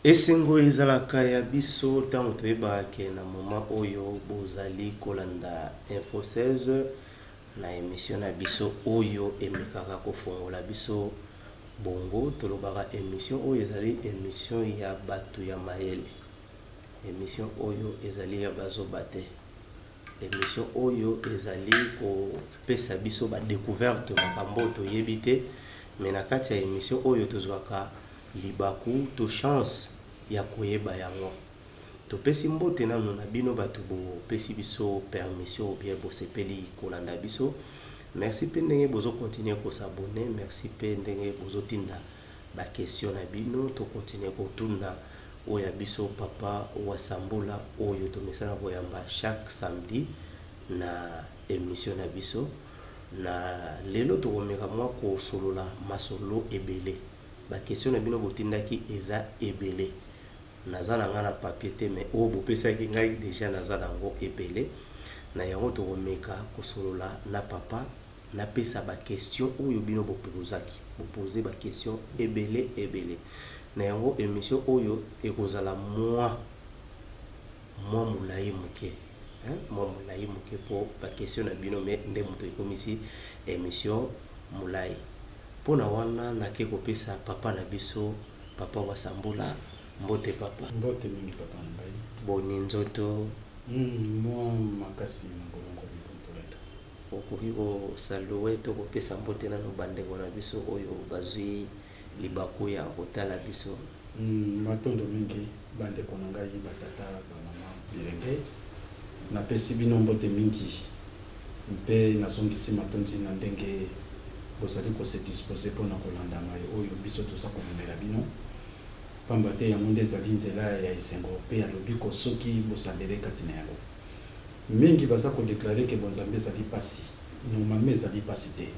Esengo ezalaka ya biso tango toyebaka ke na moment oyo bozali kolanda Info 16 na emission na biso oyo emekaka kofongola biso bongo. Tolobaka emission oyo ezali emission ya batu ya mayele, emission oyo ezali ya bazoba te, emission oyo ezali kopesa biso ba decouverte makambo oyo toyebi te mais na kati ya emission oyo tozwaka libaku to chance ya koyeba yango. Topesi mbote nanu na bino batu bopesi biso permission ou bien bosepeli kolanda biso. Merci pe ndenge bozo continuer ko s'abonner, merci pe ndenge bozo tinda ba questions na bino to continuer kotuna oyo ya biso papa Wasambula oyo tomesana koyamba chaque samedi na emission na biso. Na lelo tokomeka mwa kosolola masolo ebele. Ba questions na bino botindaki eza ebele. Naza na nga na papier te mais oyo bopesaki ngai dejà naza na yango ebele. Na yango tokomeka kosolola na papa napesa ba questions oyo bino bo posaki. Bo poser ba questions ebele ebele. Na yango emission oyo ekozala mua mua mulayi muke hein, mua mulayi muke po ba questions na bino nde moto ekomisi emission mulayi. Pona wana nake kopesa papa na biso papa Wasambula mbote papa. Mbote mingi papa na ngai. Boni nzoto? Hum mua makasi na ngolu ya Nzambe Mpungu-Tulendo. Okoki ko saluer to kopesa mbote nanu ba ndeko na biso oyo bazui libaku ya kotala biso. Hum matondo mingi ba ndeko na ngai ba tata ba mama bilenge napesi bino mbote mingi mpe nazongisi matondi na ndenge bozali ko se disposer mpo na kolanda maye oyo biso toza komemela bino pamba te yango nde ezali nzela ya esengo mpe ya lobiko soki bos'adherer kati na yango. Mingi baza ko declarer que bonzambe ezali pasi, normalement ezali pasi te.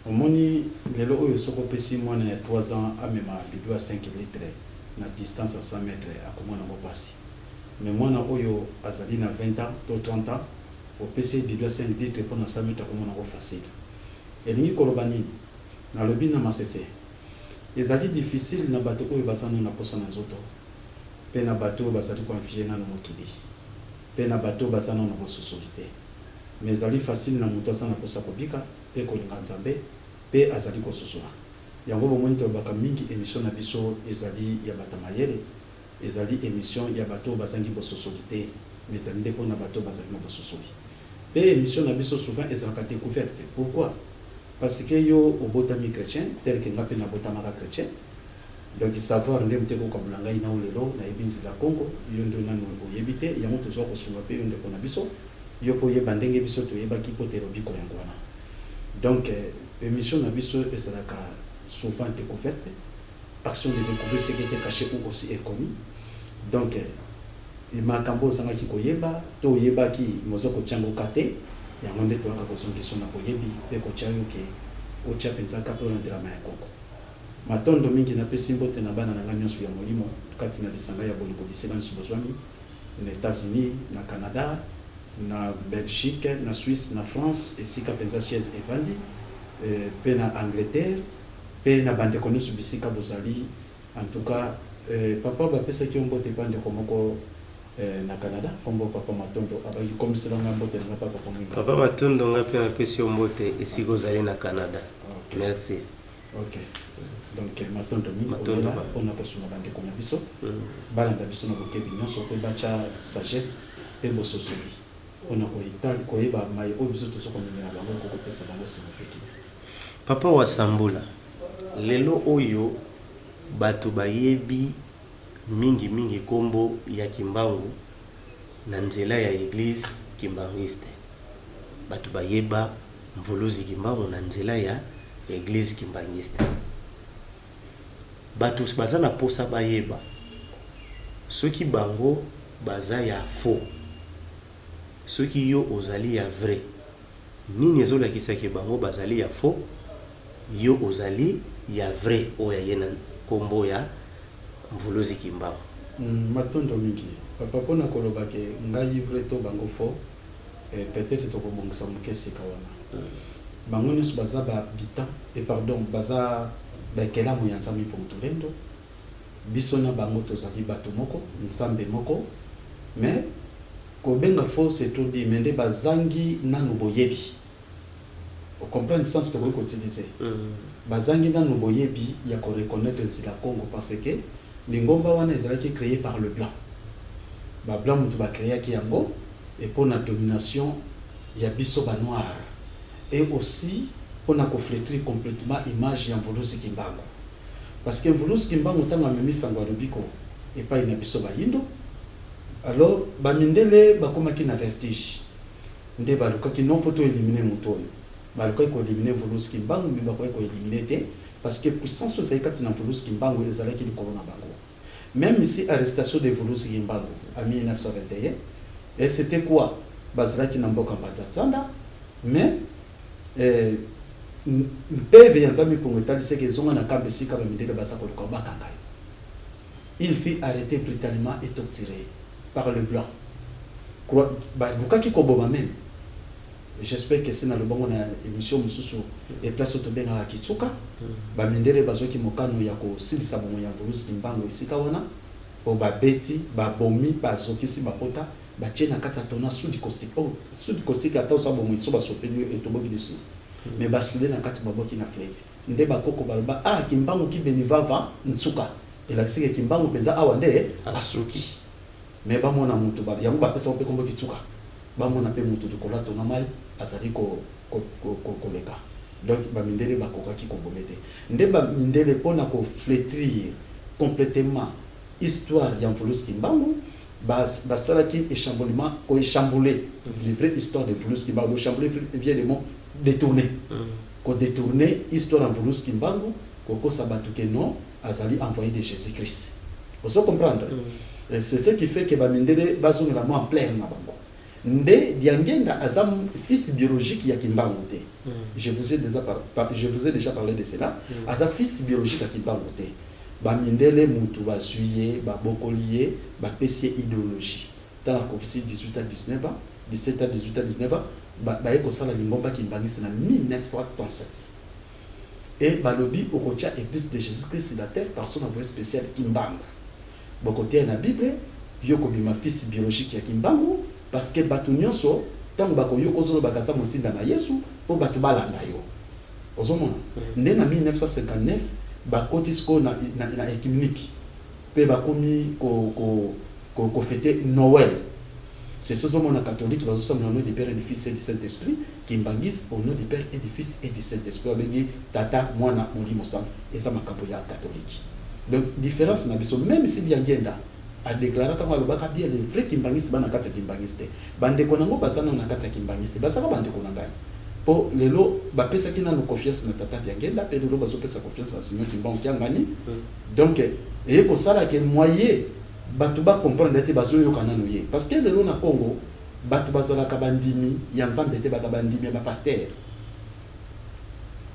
Omoni lelo oyo soki opesi mwana ya 3 ans amema bidon ya 5 litres na distance ya 100 metres akomona yango pasi. Mais mwana oyo azali na 20 ans to 30 ans opesi ye bidon ya 5 litres pona 100 metres akomona yango facile. Elingi koloba nini? Nalobi na masese. Ezali difficile na bato oyo baza nanu na posa na nzoto pe na bato oyo bazali ko envier nanu mokili pe na bato oyo baza nanu na bososoli te. Mais ezali facile na moto aza na posa kobika pe kolinga Nzambe pe azali kososola. Yango bomoni tolobaka mingi emission na biso ezali ya bato ya mayele, ezali emission ya bato oyo bazangi bososoli te mais ezali nde pona bato oyo bazali na bososoli. Pe emission na biso souvent ezalaka decouverte. Pourquoi? Parce que yo obotami chretien tel que nga pe nabotamaka chretien donc savoir nde moto ekokabola ngai na yo lelo nayebi nzela Congo yo nde nanu oyebi te yango tozua kosunga pe yo ndeko na biso yo pe oyeba ndenge biso toyebaki po te lobiko yango wana donc emission na biso ezalaka souvent decouverte action de decouvrir ce qui etait cache ou aussi inconnu donc makambo oyo ozangaki koyeba to oyebaki mais oza kotia yango cas te yango nde toyaka kozongiso na boyebi pe kotia yo ke otia penza cas pe olandela mayi ya koko. Matondo mingi napesi mbote na bana na ngai nionso ya molimo kati na lisanga ya bolingo bisika nionso bozwami, na Etats-Unis, na Canada, na Belgique, na Suisse, na France esika penza siège evandi, pe na Angleterre, pe na bandeko nionso bisika bozali. En tout cas papa bapesaki yo mbote epa ndeko moko na Canada kombo papa Matondo abaki komisela nga mbote na nga pa papa Mwinda. Papa Matondo nga pe napesi yo mbote esika ozali na Canada. Merci. Ok donc matondo mingi oyela pona kosunga ba ndeko na biso balanda biso na bokebi nionso pe batia sagesse pe bososoli pona koyeba maye oyo biso tozo komemela bango ekoki kopesa bango esengo pe kimia. Papa Wasambula, lelo oyo batu bayebi mingi mingi kombo ya Kimbangu na nzela ya eglise kimbanguiste. Batu bayeba Mvuluzi Kimbangu na nzela ya eglise kimbanguiste. Batu baza na posa bayeba soki bango baza ya faux, soki yo ozali ya vrai. Nini ezo lakisa ke bango bazali ya faux, yo ozali ya vrai oyo aye na kombo ya Mvuluzi Kimbangu? Matondo mingi papa pona koloba ke ngai vrai to bango faux peut etre toko bongisa muke esika wana. Bango nionso baza ba habitants eh pardon baza ba ekelamu ya Nzambe Mpungu Tulendo. Biso na bango tozali bato moko, Nzambe moko, mais kobenga faux, c'est trop dit, mais nde bazangi nanu boyebi. Ocomprendre sens tokoki koutiliser? Bazangi nanu boyebi ya koreconnaître Nzila Congo, parce que lingomba wana ezalaki créé par le blanc. Bablanc moto bacréaki yango e mpona domination ya biso banoir et aussi mpona koflétrir complètement image ya Mvuluzi Kimbangu, parce que Mvuluzi Kimbangu, ntango amemi sango ya lobiko epai na biso bayindo, alors bamindele bakomaki na vertige. Nde balukaki non, faut toéliminer moto oyo. Balukaki koéliminer Mvuluzi Kimbangu, mais bakoki koéliminer te, parce que puissance oyo ezali kati na Mvuluzi Kimbangu ezalaki likolo na bango. Même ici, arrestation de Mvuluzi Kimbangu en 1921, et c'était quoi? Bazalaki na mboka Mbanza, mais mpeve ya Nzambe mpongo etalisaki ezonga na kambe esika bamindele baza koluka bakanga ye. Il fut arrêté brutalement et torturé par le blanc. Balukaki koboma même. J'espère que se na lobongo na émission mosusu e place oyo tobengaka Kitsuka. Bamindele bazwaki mokano ya kosilisa bongo ya Mvuluzi Kimbangu esika wana, po babeti, babomi, bazokisi bapota, batie na kati ya tonneau soude caustique. Oh, soude caustique, ata osa bomo so basopeli yo, etoboki lisusu, mais basoude na kati, baboki na fleuve. Nde bakoko baloba: "Ah, Kimbangu kibeni vava ntsuka." Elakisi ke Kimbangu mpenza awa nde asuki. Mais bamona moto yango bapesa mpe kombo Kitsuka. Bamona mpe moto likolo atonga mai azali koleka. Donc bamindele bakokaki kobome te. Nde bamindele, mpona koflétrir complètement histoire ya Mvuluzi Kimbangu, basalaki échamboulement, koéchambouler le vraie histoire de Mvuluzi Kimbangu. Échambouler vient le mot détourner, kodétourner histoire ya Mvuluzi Kimbangu, kokosa bato ke non, azali envoyé de Jésus Christ. Ozo comprendre? C'est ce qui fait que bamindele bazongela mwa ampleur na bango. Nde Diangenda aza fils biologique ya Kimbangu te. Je vous ai déjà parlé de cela. Aza fils biologique ya Kimbangu te. Bamindele mutu bazwi ye, babokoli ye, bapesi ye idéologie. Ntango akokisi 18 à 19 ans, 17 à 18 à 19 ans, baye kosala lingomba kimbangisi na 1937 et balobi okotia Église de Jésus Christ sur la terre par son envoyé spécial Kimbangu. Bokoteya na Bible, yo kobima fils biologique ya Kimbangu, parce que bato nyonso ntango bakoyoka ozolobaka aza motinda na Yesu, mpo bato balanda yo. Ozomona nde na 1959 bakoti sikoyo na œcuménique mpe bakomi kofêter Noël. C'est ce ozomona catholique bazosambela au nom du Père et du Fils et du Saint-Esprit, kimbangiste au nom du Père et du Fils et du Saint-Esprit, babengi Tata, Mwana, Molimo Santo. Eza makambo ya catholique. Donc différence na biso, même si Diangenda adéclaraka, ntango alobaka bien, le vrai kimbangiste bana kati ya kimbangiste te. Bandeko nango baza nano na kati ya kimbangiste, bazaka bandeko na ngai, mpo lelo bapesaki nano confiance na tata Diangenda, mpe lelo bazopesa confiance na Simon Kimbangu Kiangani. Donc eye kosala ke moyen bato bacomprendre ete bazoyoka nano ye, parce que lelo na Congo bato bazalaka bandimi ya Nzambe te, baka bandimi ya bapasteur.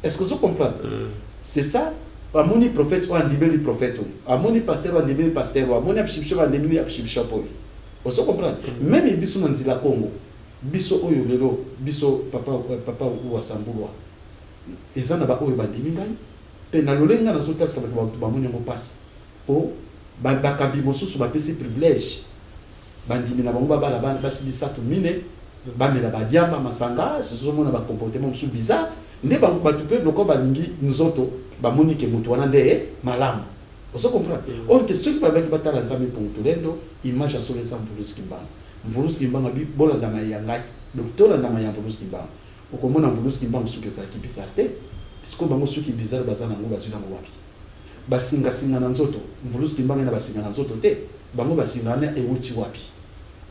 Est ce que ozo comprendre? C'est ça. Amoni prophète oyo, andimeli prophète oyo, amoni pasteur oyo, andimeli pasteur oyo, amoni archbishop, andimeli archbishop oyo. Ozo comprendre? Même biso na Nzila Congo, biso oyo lelo, biso papa Wasambulwa, eza na baoyo bandimi ngai mpe na lolenge ngai nazotalisa bato. Bato bamoni yango mpasi, mpo bakambi mosusu bapesi privilège bandimi na bango babala bana basi misato, mine, bamela badiamba, masanga. Sizomona bacomportement mosusu bizarre. Nde bato mpe lokola balingi nzoto, bamoni ke moto wana nde malamu. Ozo comprendre? Oyo ke soki babaki batala Nzambe mpongo tolendo, image ya solo eza Mvuluzi Kimbangu. Mvuluzi Kimbangu abi bolandama ya ngai. Donc tolandama ya Mvuluzi Kimbangu. Okomona Mvuluzi Kimbangu soki ezalaki bizarre te. Sikoyo bango soki bizarre baza nango, bazwi nango wapi? Basingasinga na nzoto, Mvuluzi Kimbangu na basinga na nzoto te. Bango basinga wana ewuti wapi?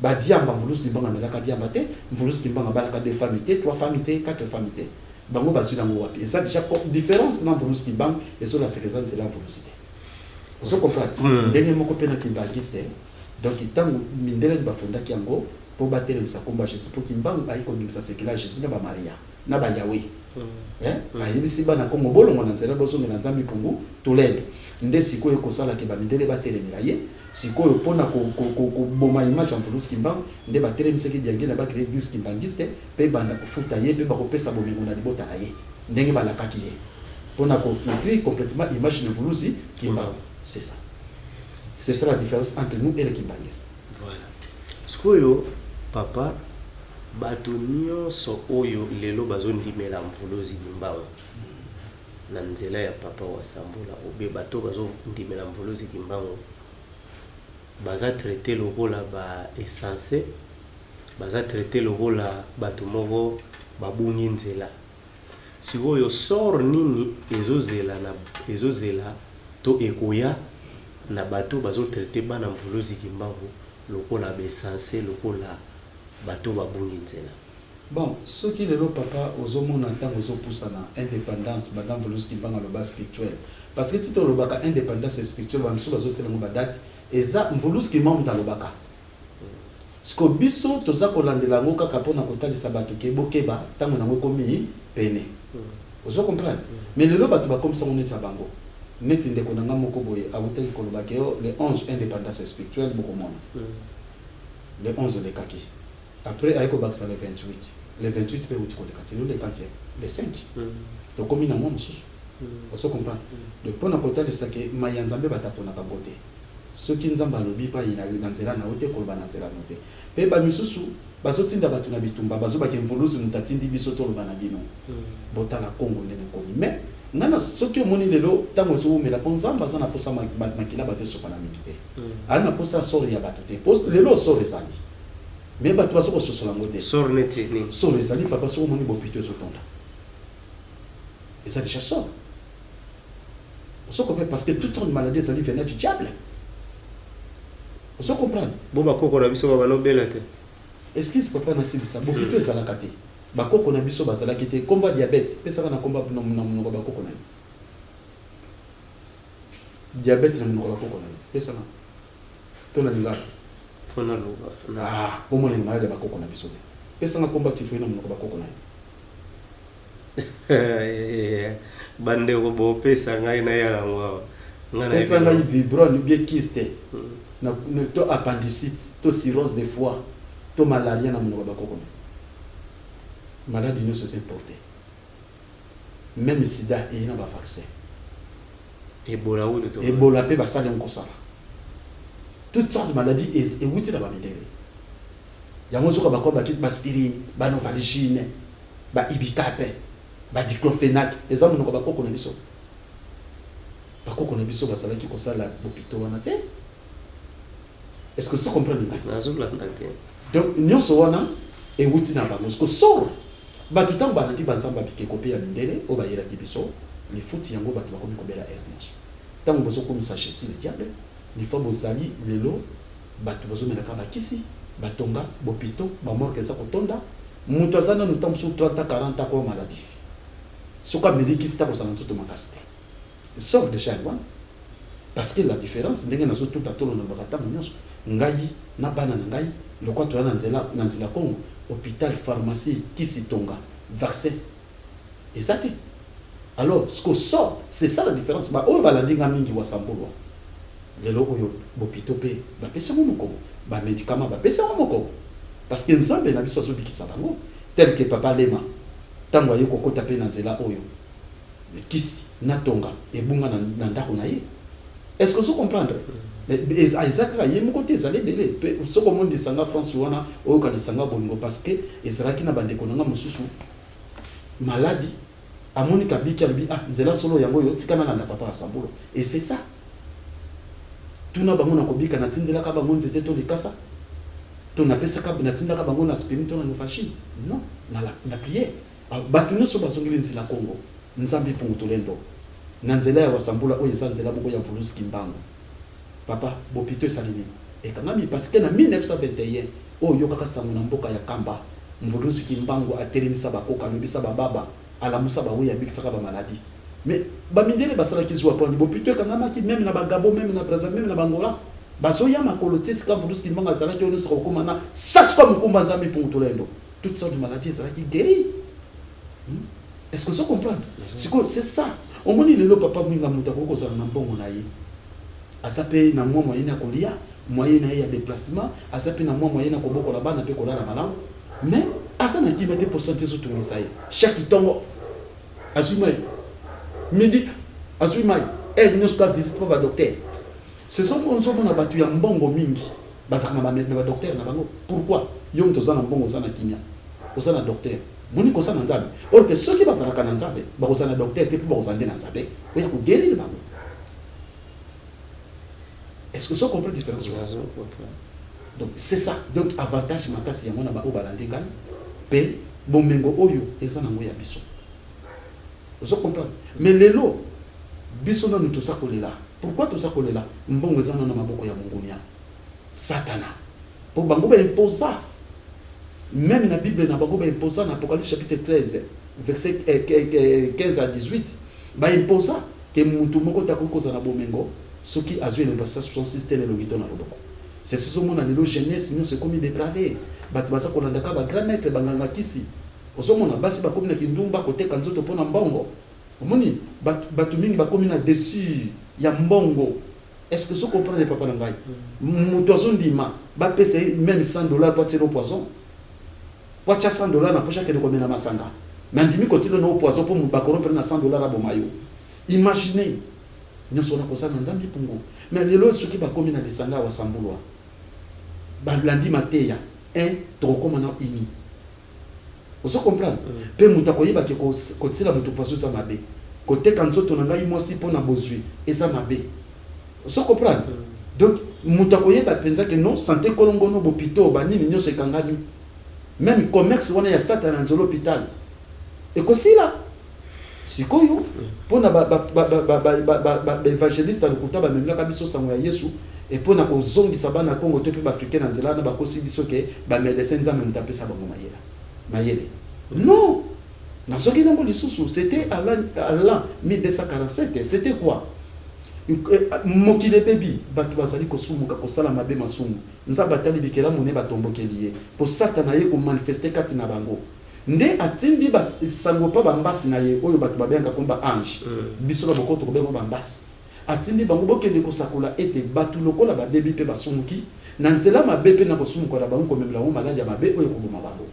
Badiamba, Mvuluzi Kimbangu amelaka diamba te. Mvuluzi Kimbangu abalaka deux familles te, trois familles te, quatre familles te. Bango bazwi nango wapi? Eza déjà différence na Mvuluzi Kimbangu, ezolasaka eza nzela ya Mvuluzi te. Ozo comprendre? Ndenge moko mpe na kimbangiste. Donc ntango mindele bafondaki yango mpo batelemisa nkombo ya Jésus, mpo Kimbangu ayi kobimisa sekela ya Jésus na bamaria na bayawe. Ayebisi bana Kongo bolongo na nzela, bozongela Nzambe mpungu tolendo. Nde sikoyo ekosalaka bamindele batelemela ye. Sikoyo mpona koboma image ya Mvuluzi Kimbangu, nde batelemisaki Diangenda, bacréer église kimbangiste mpe banda kofuta ye mpe bakopesa bomengo na libota na ye ndenge balakaki ye, mpona koflétrir complètement image de Mvuluzi Kimbangu. C'est ça. C'est ça la différence entre nous et les kimbanguistes. Voilà. Sikoyo papa, bato nyonso oyo lelo bazondimela Mvuluzi Kimbangu na nzela ya papa Wasambula, obe bato bazondimela Mvuluzi Kimbangu baza traité lokola ba insensé, baza traité lokola bato moko babungi nzela. Sikoyo sort nini ezozela na ezozela to ekoya na bato bazotraiter bana Mvuluzi Kimbangu lokola ba insensé, lokola bato babungi nzela? Bon, soki lelo papa ozomona ntango ezopusana indépendance, banda Mvuluzi Kimbangu aloba spirituel, parce que ti tolobaka indépendance spirituelle, bamisusu bazotiela yango badate. Eza Mvuluzi Kimbangu moto alobaka. Siko biso toza kolandela yango kaka mpona kotalisa bato ke bokeba, ntango nango ekomi pene. Ozo comprendre? Mais lelo bato bakomisa yango neti ya bango. Neti ndeko na nga moko boye awutaki koloba ke o le 11 indépendance spirituelle, bokomona le 11 elekaki. Après aye kobakisa le 28. Le 28 mpe euti koleka ti lelo, le 4, le 5, tokomi na mwa mosusu. Ozo comprendre? Donc mpona kotalisa ke mai ya Nzambe batatonaka yango te. Soki Nzambe alobi pai na yo na nzela na yo te, koloba na nzela no te. Mpe bamisusu bazotinda bato na bitumba, bazobake Mvuluzi moto atindi biso toloba na bino. Botala Kongo ndenge ekomi. Mais ngai na soki omoni lelo ntango ezowumela, mpo Nzambe aza na posa makila bato esopana mingi te, aza na posa sort ya bato te, mpo lelo sort ezali, mais bato bazo kososola yango te. Sort neti nini? Sort ezali papa, soki omoni bopito ezotonda, eza déjà sort. Ozo comprendre? Parce que toute sorte de maladie ezali venant du diable. Ozo comprendre? Bo bakoko na biso babanobela te? Excuse papa, nasilisa. Bopito ezalaka te, bakoko na biso bazalaki te. Kombo ya diabète, pesaka na kombo na monoko ya bakoko na yo. Diabète na monoko ya bakoko na yo, pesaka to na lingala. Fo naloba. Ah, omonani maladi ya bakoko na biso te. Pesanga kombo ya typhoïde na monoko ya bakoko na yo. Bandeko, bopesa ngai naya nango awa. Ngai nayebi. Pesa ngai fibrome bien kyste to appendicite to cirrhose de foie to malaria na monoko ya bakoko na yo. Maladi nyonso eza importé, même sida eyi na bavaccin. Ebola kutu to. Ebola mpe basali yango kosala. Toute sorte de maladie ewuti na bamindele. Yango soki bakwa bakisi, baaspirine, banovalgine, baibicape, badiclofenac, eza monoko ya bakoko na biso. Bakoko na biso bazalaki kosala bopito wana te. Est ce que ozo comprendre ngai? Nazolanda bien. Donc nyonso wana ewuti na bango. Siko sort bato ntango balandi banzambe ya bikeko mpe ya mindele oyo bayelaki biso lifuti, yango bato bakomi kobela heure nyonso. Ntango bozokumisa Jésus le diable, lifa bozali lelo, bato bazomelaka bakisi, batonga bopito, bamorgue eza kotonda. Moto aza nanu ntango mosusu 30 40 akoma maladif. Soki ameli kisi, ta kozala nzoto makasi te. Sort déjà yango wana, parce que la différence, ndenge nazotuta tolo, nalobaka ntango nyonso, ngai na bana na ngai, lokwa toya na nzela, na nzela Kongo, hôpital, pharmacie, kisi, tonga, vaccin eza te. Alors ce que sort, c'est ça la différence. Baoyo balandi nga mingi, Wasambulwa, lelo oyo bopito mpe bapesi yango mokongo, bamédicament bapesi yango mokongo, parce que Nzambe na biso azobikisa bango, tel que papa Lema, ntango aye kokota mpe na nzela oyo, kisi na tonga ebunga na ndako na ye. Est ce que ozo comprendre? Eza kaka ye moko te, ezali ebele. Mpe soki omoni lisanga France wana, oyoka lisanga bolingo, parce que ezalaki na bandeko na nga mosusu maladi, amoni kabiki, alobi: "Ah, nzela solo yango oyo, tika nalanda papa Asambulo." Et c'est ça, tuna bango na kobika, natindelaka bango nzete to likasa to napesaka, natindaka bango na aspirine to na novalgine, non, na prière. Bato nyonso bazongeli nzela Kongo, Nzambe mpungu tolendo, na nzela ya Wasambula oyo eza nzela moko ya Mvuluzi Kimbangu. Papa, bopito esali nini? Ekangami, parce que na 1921 oyo oyokaka sango na mboka ya Kamba, Mvuluzi Kimbangu atelemisa bakoka, alobisa bababa, alamusa baweyi, abikisaka bamaladi. Mais bamindele basalaki zuwa mpona bopito ekangamaki, même na bagabon, même na Braza, même na bangola. Bazoya makolo tie esika Mvuluzi Kimbangu azalaki. Oyo nyonso kokóma na sasuka mokumba Nzambe mpungu tolendo, toute sorte de maladie ezalaki guéri. Est-ce que ozo comprendre? Sikoyo c'est ça, omoni lelo papa Mwinga, moto akoki kozala na mbongo na ye, aza mpe na mwa moyen ya kolia, moyen na ye ya déplacement, aza mpe na mwa moyen ya kobokola bana mpe kolala malamu, mais aza na kimia te. Pourcent ezotungisa ye. Chaque ntongo azwi mai, midi azwi mai, heure nyonso ka visite mpo badocteur. Ce sont ozomona bato ya mbongo mingi bazalaka na badocteur na bango. Pourquoi yo moto oza na mbongo, oza na kimia, oza na docteur moni kosala na Nzambe, or que soki bazalaka na Nzambe, bakozala na docteur te, mpo bakozala nde na Nzambe oya koguérir bango? Est-ce que ça comprend différence? Donc c'est ça. Donc avantage makasi yango na baoyo balandi ngai, mpe bomengo oyo eza nango ya biso, ozo comprendre? Mais lelo biso nanu toza kolela. Pourquoi toza kolela? Mbongo eza nano na maboko ya mongunia Satana, mpo bango baimposa même na Bible na bango, baimposa na Apocalypse chapitre 13 verset 15 à 18, baimposa ke mutu moko takoki kozala na bomengo soki azwi elembo 166 te na elongi to na loboko. C'est ce ozomona lelo, jeunesse nyonso ekomi dépravé. Bato baza kolandaka bagrand maître, banganga kisi. Ozomona basi bakomi na kindumba, koteka nzoto mpo na mbongo. Omoni bato mingi bakomi na dessus ya mbongo. Est ce que so comprendre, papa na ngai? Moto azondima bapesa ye même 100 $ po atiela poison, po atia 100 $ na poche, akende komela masanga, mais andimi kotiela no poison mpo bacorrompre na 100 $, aboma yo. Imagine nyonso wana kozanga Nzambe mpungu. Mais lelo soki bakomi na lisanga ya Wasambulwa, balandi mateya 1, tokokóma na uni, ozo comprendre? Mpe moto akoyebaki kotiela moto poison eza mabe, koteka nzoto na ngai mwasi mpo na bozwi eza mabe, ozo comprendre? Donc moto akoyeba mpenza ke non, santé kolongono, bopito banini nyonso ekangami, même commerce wana ya Satana na nzela hôpital ekosila. Sikoyo mpona baévangéliste ya lokuta bamemelaka biso sango ya Yesu e mpona kozongisa bana Kongo to mpe baafricain na nzela wana, bakosi biso ke bamédecin, Nzambe moto apesa bango mayele. Mayele non, nazoki nango lisusu. C'était à l'an 1247. C'était quoi? Mokili ebebi, bato bazali kosumuka, kosala mabe, masumu. Nzambe atali bikelamu ne batombokeli ye, mpo Satana ye komanifeste kati na bango. Nde atindi basango mpa bambasi na ye oyo bato babengaka komba ange. Biso na bokoko tokobenga bambasi. Atindi bango bokende kosakola ete bato lokola babebi mpe basumuki na nzela mabe, mpe na kosumuka na bango komemela bango maladi ya mabe oyo ekoboma bango.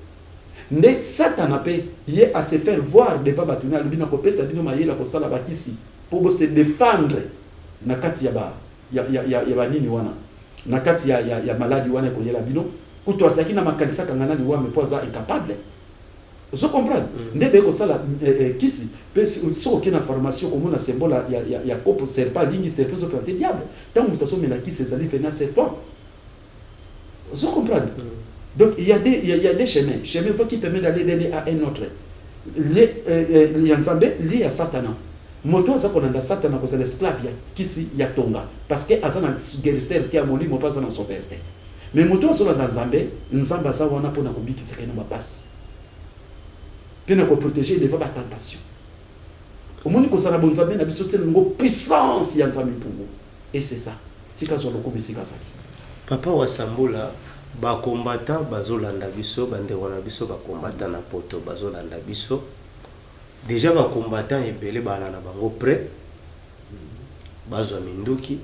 Nde Satana mpe ye ase faire voir devant bato ne, alobi: "Na kopesa bino mayele ya kosala bakisi mpo bose défendre na kati ya ba ya, ya, ya, ya banini wana, na kati ya maladi wana ekoyela bino." Kutu azalaki na makanisi akanga na liwame mpo aza incapable, ozo comprendre? Nde beye kosala kisi. Mpe soki okei na pharmacie, okomona symbole ya kopo serpent, alingi serpent, ezoprésente diable. Ntango moto azomela kisi, ezali vena serpent, ozo comprendre? Donc il y a des chemins, chemin qui permet d'aller d'un lieu à un autre, lieu ya Nzambe, lieu ya Satana. Moto aza kolanda Satana kozala esclave ya kisi ya tonga, parce que aza na guérisseur te ya molimo, mpe aza na sauveur te. Mais moto azolanda Nzambe, Nzambe aza wana mpona kobikisaka ye na bapasi mpe na koprotéger devant batentation. Omoni kozala bonzambe na biso tiela yango puissance ya Nzambe mpungu, et c'est ça. Tika azwa lokumu esika azali. Papa Wasambula, bacombattant bazolanda biso, bandeko na biso bacombattant na Poto bazolanda biso déjà. Bacombattant ebele bala na bango prêt, bazwa minduki,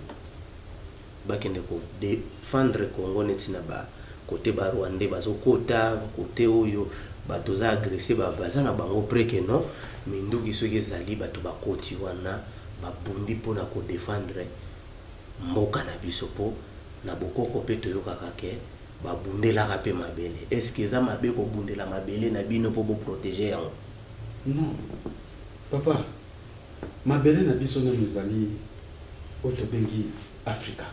bakende kodéfendre Congo neti na bakote barwandais bazokota, bakote oyo bato oza agressé, baza na bango prêt ke non, minduki soki ezali, bato bakoti wana, babundi mpona kodéfendre mboka na biso. Mpo na bokoko mpe toyokaka ke babundelaka mpe mabele. Est-ce eza mabe kobundela mabele na bino mpo boprotéger yango? Non, papa, mabele na biso nano ezali oyo tobengi Afrika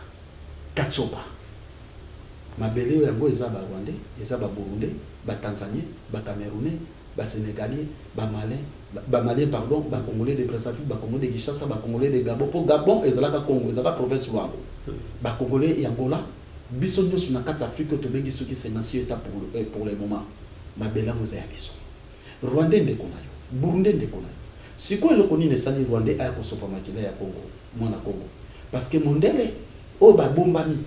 Katioba. Mabele oyo yango eza barwandais, eza baburundais, batanzanien, bacamerounais, basénégalais, bamalien, bamalien pardon, bacongolais de Brazzaville, bacongolais de Kinshasa, bacongolais de Gabon, mpo Gabon ezalaka Congo, ezalaka province Lwango, bacongolais ya Angola. Biso nyonso na kati ya Afrique oyo tobengi soki 56 état pour le moment, mabele yango eza ya biso. Rwandais ndeko na yo, burundais ndeko na yo. Sikoyo eloko nini esali rwandais aya kosopa makila ya Congo, mwana Congo? Parce que mondele oyo babombami,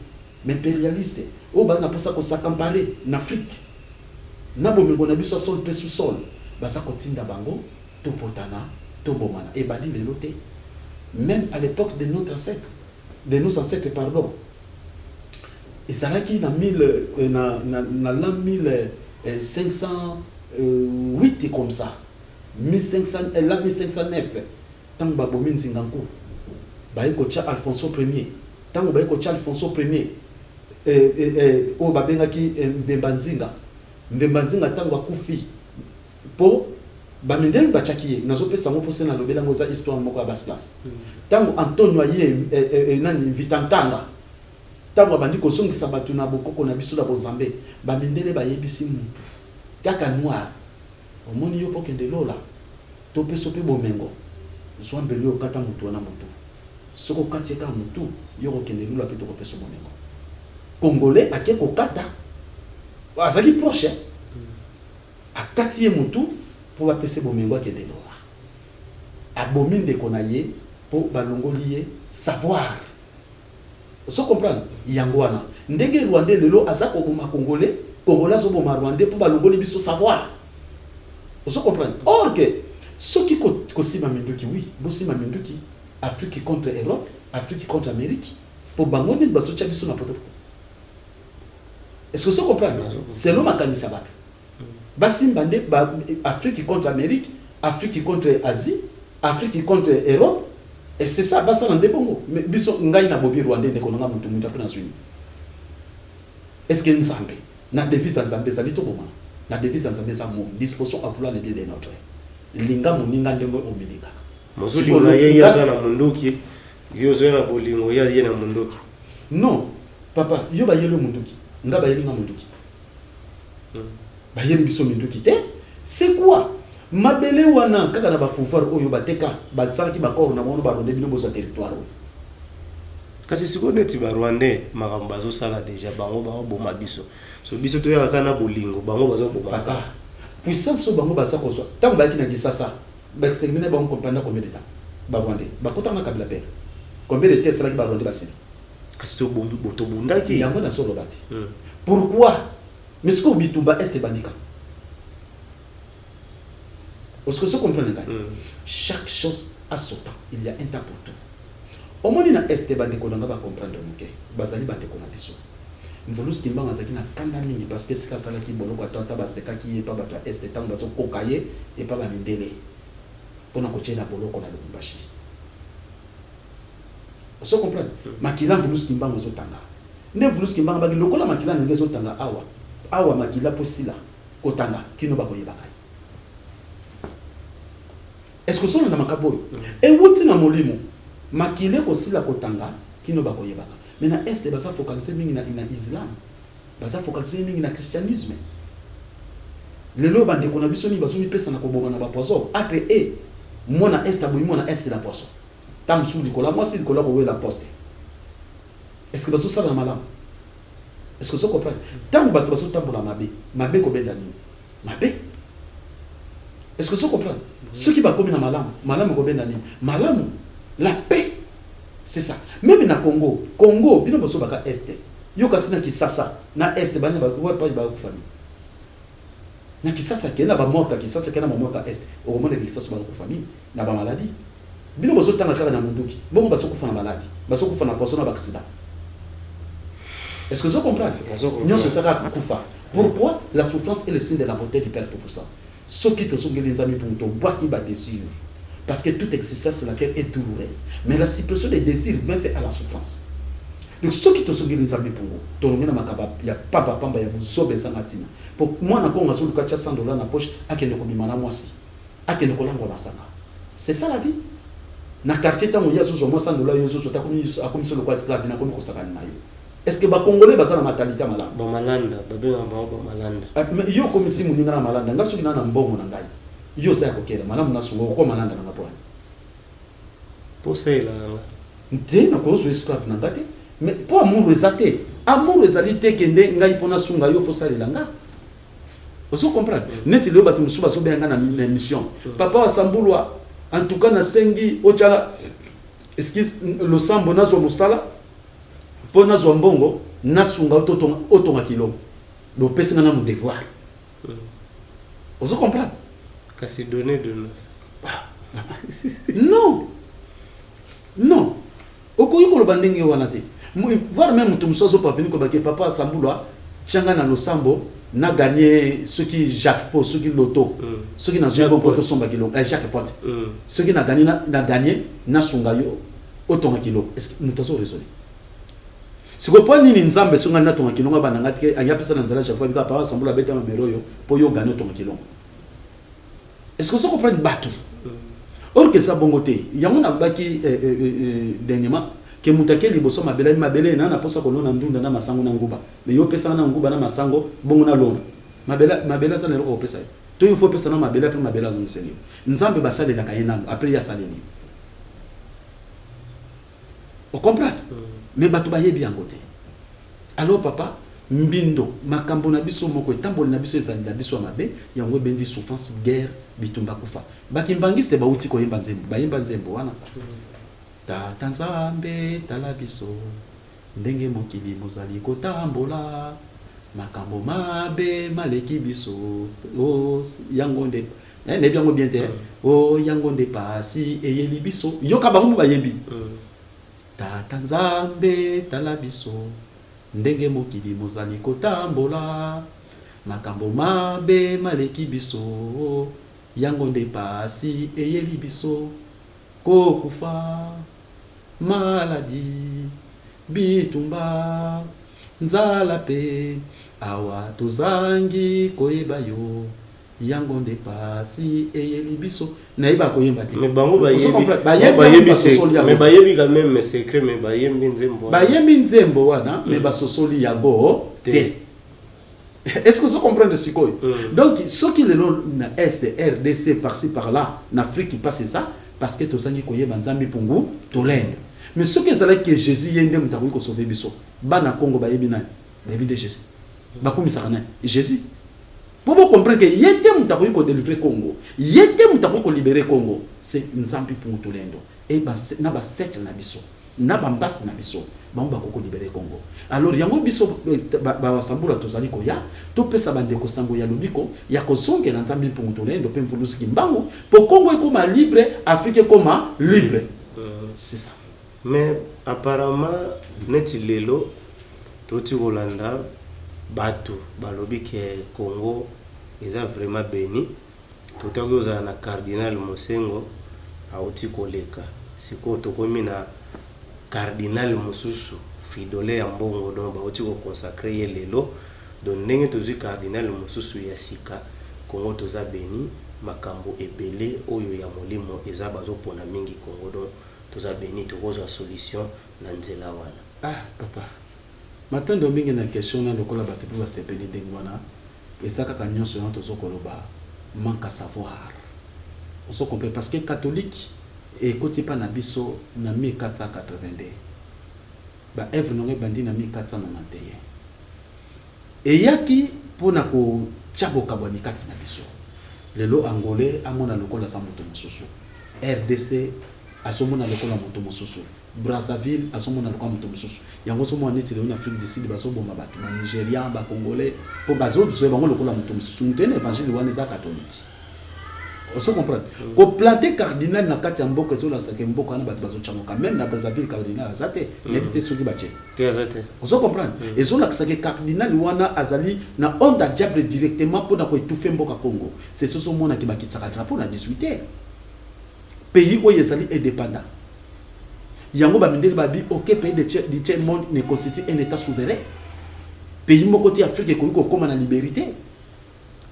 baimpérialiste oyo baza na mposa kos'accaparer na Afrique na bomengo na biso ya sol mpe sous-sol, baza kotinda bango topotana, tobomana. Ebandi lelo te. Même à l'époque de notre ancêtre, de nos ancêtres pardon, ezalaki na 1000 na l'an 1508 comme ça, 1500, l'an 1509, ntango babomi Nzinga Nkuwu, baye kotia Alfonso Premier. Ntango baye kotia Alfonso Premier, oyo babengaki Mvemba Nzinga, Mvemba Nzinga ntango akufi, mpo bamindele batiaki ye. Nazopesa yango mpo se nalobeli yango, eza histoire moko ya basse classe. Ntango Antonio aye, nani, Vitankanga, ntango abandi kozongisa bato na bokoko na biso na bonzambe, bamindele bayebisi mutu kaka noir: "Omoni yo, mpo okende lola, topesa mpe bomengo, zwa mbeli oyo, okata motu wana motu. Soki okati ye kaka motu, yo kokende lula mpe tokopesa bomengo." Congolais ake kokata, azalaki proche, akati ye motu mpo bapesa bomengo, akende lola. Abomi ndeko na ye mpo balongoli ye savoir. Ozo comprendre? Yango wana ndenge Rwandais lelo aza koboma Congolais, Congolais azoboma Rwandais mpo balongoli biso savoir. Ozo comprendre? Or que soki kosima minduki, oui, bosima minduki, Afrique contre Europe, Afrique contre Amérique, mpo bango nini bazotia biso na potopoto. Est ce que ozo comprendre? Selon makanisi ya bato, basimba nde Afrique contre Amérique, Afrique contre Asie, Afrique contre Europe, et c'est ça. Basala nde bongo. Mais biso, ngai na bobi Rwandais, ndeko nanga, motu motu ape nazwi. Est ce que Nzambe, na devise ya Nzambe ezali tobomana? Na devise ya Nzambe eza mo disposition à vouloir le bien de notre, linga moninga ndenge omilingaka. Mozolinga ye, ye aza na munduki, yo ozoya na bolingo, ye aye na munduki. Non papa, yo bayeli yo munduki, nga bayeli nga munduki? Bayeli biso minduki te. C'est quoi? Mabele wana kaka na bapouvoir oyo bateka, basalaki bakoro na bango, baronde bino, bozwa territoire oyo. Kasi sikoyo neti Barwandais, makambo bazosala déjà, bango baoboma biso, so biso toyaka kaka na bolingo, bango bazoboma. Papa, puissance oyo bango baza kozwa, ntango bayaki na Kisasa, baextermine bango pendant combien de temps? Barwandais bakotaka na Kabila père, combien de temps esalaki Barwandais basili? Kasi tobundaki. Yango nazoloba ti. Pourquoi? Mais sikoyo bitumba Est ebandika, est-ce que ozo comprendre ngai? Chaque chose a son temps, il y a un temps pour tout. Omoni, na Est, bandeko na nga bacomprendre moke, bazali bandeko na biso. Mvuluzi Kimbangu azalaki na kanda mingi parce que esika asalaki boloko, ata ata basekaki ye epa bato ya Est ntango bazokoka ye epa bamindele mpona kotie na boloko na Lubumbashi. Ozo comprendre? Makila Mvuluzi Kimbangu ezotanga nde Mvuluzi Kimbangu baki lokola makila ndenge ezotanga awa awa, makila mpo sila kotanga kino bakoyebaka ye. Est ce que ozolanda makambo oyo ewuti na molimo? Makila ekosila kotanga kino bakoyebaka. Mais na Est baza focalisé mingi na islam, baza focalisé mingi na christianisme. Lelo bandeko na biso mingi bazomipesa na koboma na bapoison entre e mwana Est aboyi mwana Est na poison, ta mosusu likolo ya mwasi, likolo ya kowela poste. Est ce que bazosala na malamu? Est ce que ozo comprendre? Ntango bato bazotambola mabe, mabe kobenda nini? Mabe. Est ce que ozo comprendre? Soki bakomi na malamu, malamu kobenda nini? Malamu. La paix, c'est ça. Même na Congo, Congo bino bozobaka Est, yo kasi na Kisasa, na Est, bani wapi bakufa mingi? Na Kisasa. Kende na bamorgue ya Kisasa, kende na bamorgue ya Est, okomona Kisasa bakokufa mingi na bamaladi. Bino bozotanga kaka na munduki, bongo bazokufa na maladi, bazokufa na poison, na baaccident. Est ce que ozo comprendre? Nyonso eza kaka kokufa. Pourquoi? La souffrance est le signe de la beauté du Père Tout-Puissant. Soki tozongeli Nzambe mpungu, tobwaki badésir, parce que toute existence sur la terre est douloureuse, mais la suppression des désirs met fin à la souffrance. Donc soki tozongeli Nzambe mpungu, tolongi na makambo ya pambapamba, ya buzoba ezanga ntina. Po mwana Kongo azoluka tia 100 $ na poche, akende kobima na mwasi, akende kolangwa masanga. C'est ça la vie na quartier. Ntango ye azozwa mwa 100 $, yo ozozwa te, akomisi lokola esclave, nakomi kosakana na yo. Est ce que Bacongolais baza na mentalité ya malamu? Bamalanda, babengaka bango bamalanda. Ah, mais yo okomisi moninga na malanda. Nga soki naa na mbongo na ngai, yo oza ya kokela malamu, nasunga, okoma malanda na nga po ani? Mposa elanga nga. Te, nakozwa esclave na nga te. Mais mpo amour eza te, amour ezali te. Kende ngai mpo nasunga yo, fosalela nga. Ozo comprendre? Neti lelo bato mosusu bazobenga nga na émission: "Papa Wasambulwa, en tout cas nasengi otyala, excuse, losambo, nazwa mosala mpo nazwa mbongo, nasunga otonga kilongo." Lopesi nga nanu devoir. Ozo comprendre? Kasi donner donner. Non, non, okoki koloba ndenge wana te. Voire même moto mosusu azoparvenir kobake: "Papa Asambulwa, tianga na losambo na gagné soki jackpot, soki loto, soki nazwi bongo mpo tosomba kilongo, jackpot, soki na gagné, na gagné, nasunga yo otonga kilongo." Est ce que moto azo raisonner? Sikoyo mpo nini Nzambe, soki ngai natonga kilongo, abanda ngai te, angi apesa na nzela Jacob abika papa Sambula abeta mamelo oyo mpo yo gane otonga kilongo? Est ce que ozo comprendre bato? Or que eza bongo te. Yango nalobaki dernièrement ke moto ake liboso mabele, abi mabele na naposa kolona ndunda na masango na nguba, mais yo opesanga na nguba na masango, bongo nalona mabele? Mabele aza na eloko kopesa yo to yo faut opesa na mabele, après mabele azongiseli yo? Nzambe basalelaka ye nano, après ye asaleli yo. Ocomprendre? Mais bato bayebi yango te. Alors papa Mbindo, makambo na biso moko, etamboli na biso, ezali na biso ya mabe, yango ebendi souffrance, guerre, bitumba, kufa. Bakimbangiste bauti koyemba nzembo, bayemba nzembo wana: "Tata Nzambe, tala biso ndenge mokili mozali kotambola, makambo mabe maleki biso o, yango nde nayebi yango bien te o, yango nde pasi eyeli biso." Yoka bango mo bayembi: "Tata Nzambe, tala biso ndenge mokili mozali kotambola, makambo mabe maleki biso, yango nde pasi eyeli biso, kokufa, maladi, bitumba, nzala mpe awa tozangi koyeba yo, yango nde pasi eyeli biso." Nayeba koyemba te. Mais bango bayebi, mais bayebi quand même secret, mais bayembi nzembo. Bayembi nzembo wana, mais basosoli yango te. Est-ce que ozo comprendre sikoyo? Donc soki lelo na est RDC, par-ci par-là na Afrique, passe ça parce que tozangi koyeba Nzambe mpungu tolende. Mais soki ezalaki ke Jésus ye nde moto akoki kosauve biso, bana Congo bayebi nani? Bayebi nde Jésus. Bakumisaka nani? Jésus. Po bocomprendre ke ye te moto akoki kodélivre Congo, ye te moto akoki kolibérer Congo, c'est Nzambe mpungu tolendo e na basecle na biso na bambasi na biso, bango bakoki kolibérer Congo. Alors yango biso basambula tozali koya topesa bandeko sango ya lobiko ya kozongela Nzambe mpungu tolendo mpe mvulusi Kimbangu, mpo Congo ekóma libre, Afrique ekóma libre. C'est ça. Mais apparemment neti lelo toti kolanda bato balobi ke Congo eza vraiment béni. Totaki kozala na cardinal Mosengo, auti koleka. Sikoyo tokomi na cardinal mosusu, Fridolin Ambongo. Donc bauti koconsacrer ye lelo. Donc ndenge tozwi cardinal mosusu ya sika, Congo toza béni. Makambo ebele oyo ya molimo eza bazopona mingi Congo. Donc toza béni, tokozwa solution na nzela wana. Ah papa, matondo mingi na question na. Lokola bato mpe basepeli ndenge wana, eza kaka nyonso wana tozokoloba, manque à savoir. Ozo comprendre? Parce que catholique ekoti mpa na biso na 1482, baœuvre nango ebandi na 1491. Eyaki mpona kotia bokabwani kati na biso. Lelo Angolais amona lokola aza moto mosusu, RDC azomona lokola moto mosusu, Brazzaville azomona lokola moto mosusu. Yango ozomona neti lelo na Afrique du Sud bazoboma bato, Banigérian, Bacongolais, mpo bazozwa bango lokola moto mosusu. Moto ye na évangile wana eza catholique. Ozo comprendre? Koplanter cardinal na kati ya mboka ezolakisaka mboka wana bato bazotyangoka. Même na Brazzaville cardinal aza te, nayebi te soki batie. Te, aza te. Ozo comprendre? Ezolakisaka cardinal wana azali na onde ya diable directement mpona koétouffer mboka Congo. C'est soso omonaki bakitisaka drapeau na 18 heures. Pays oyo ezali indépendant, yango bamindele babi ok, pays du tiers monde ne constitue un état souverain. Pays moko te Afrique ekoki kokóma na liberté.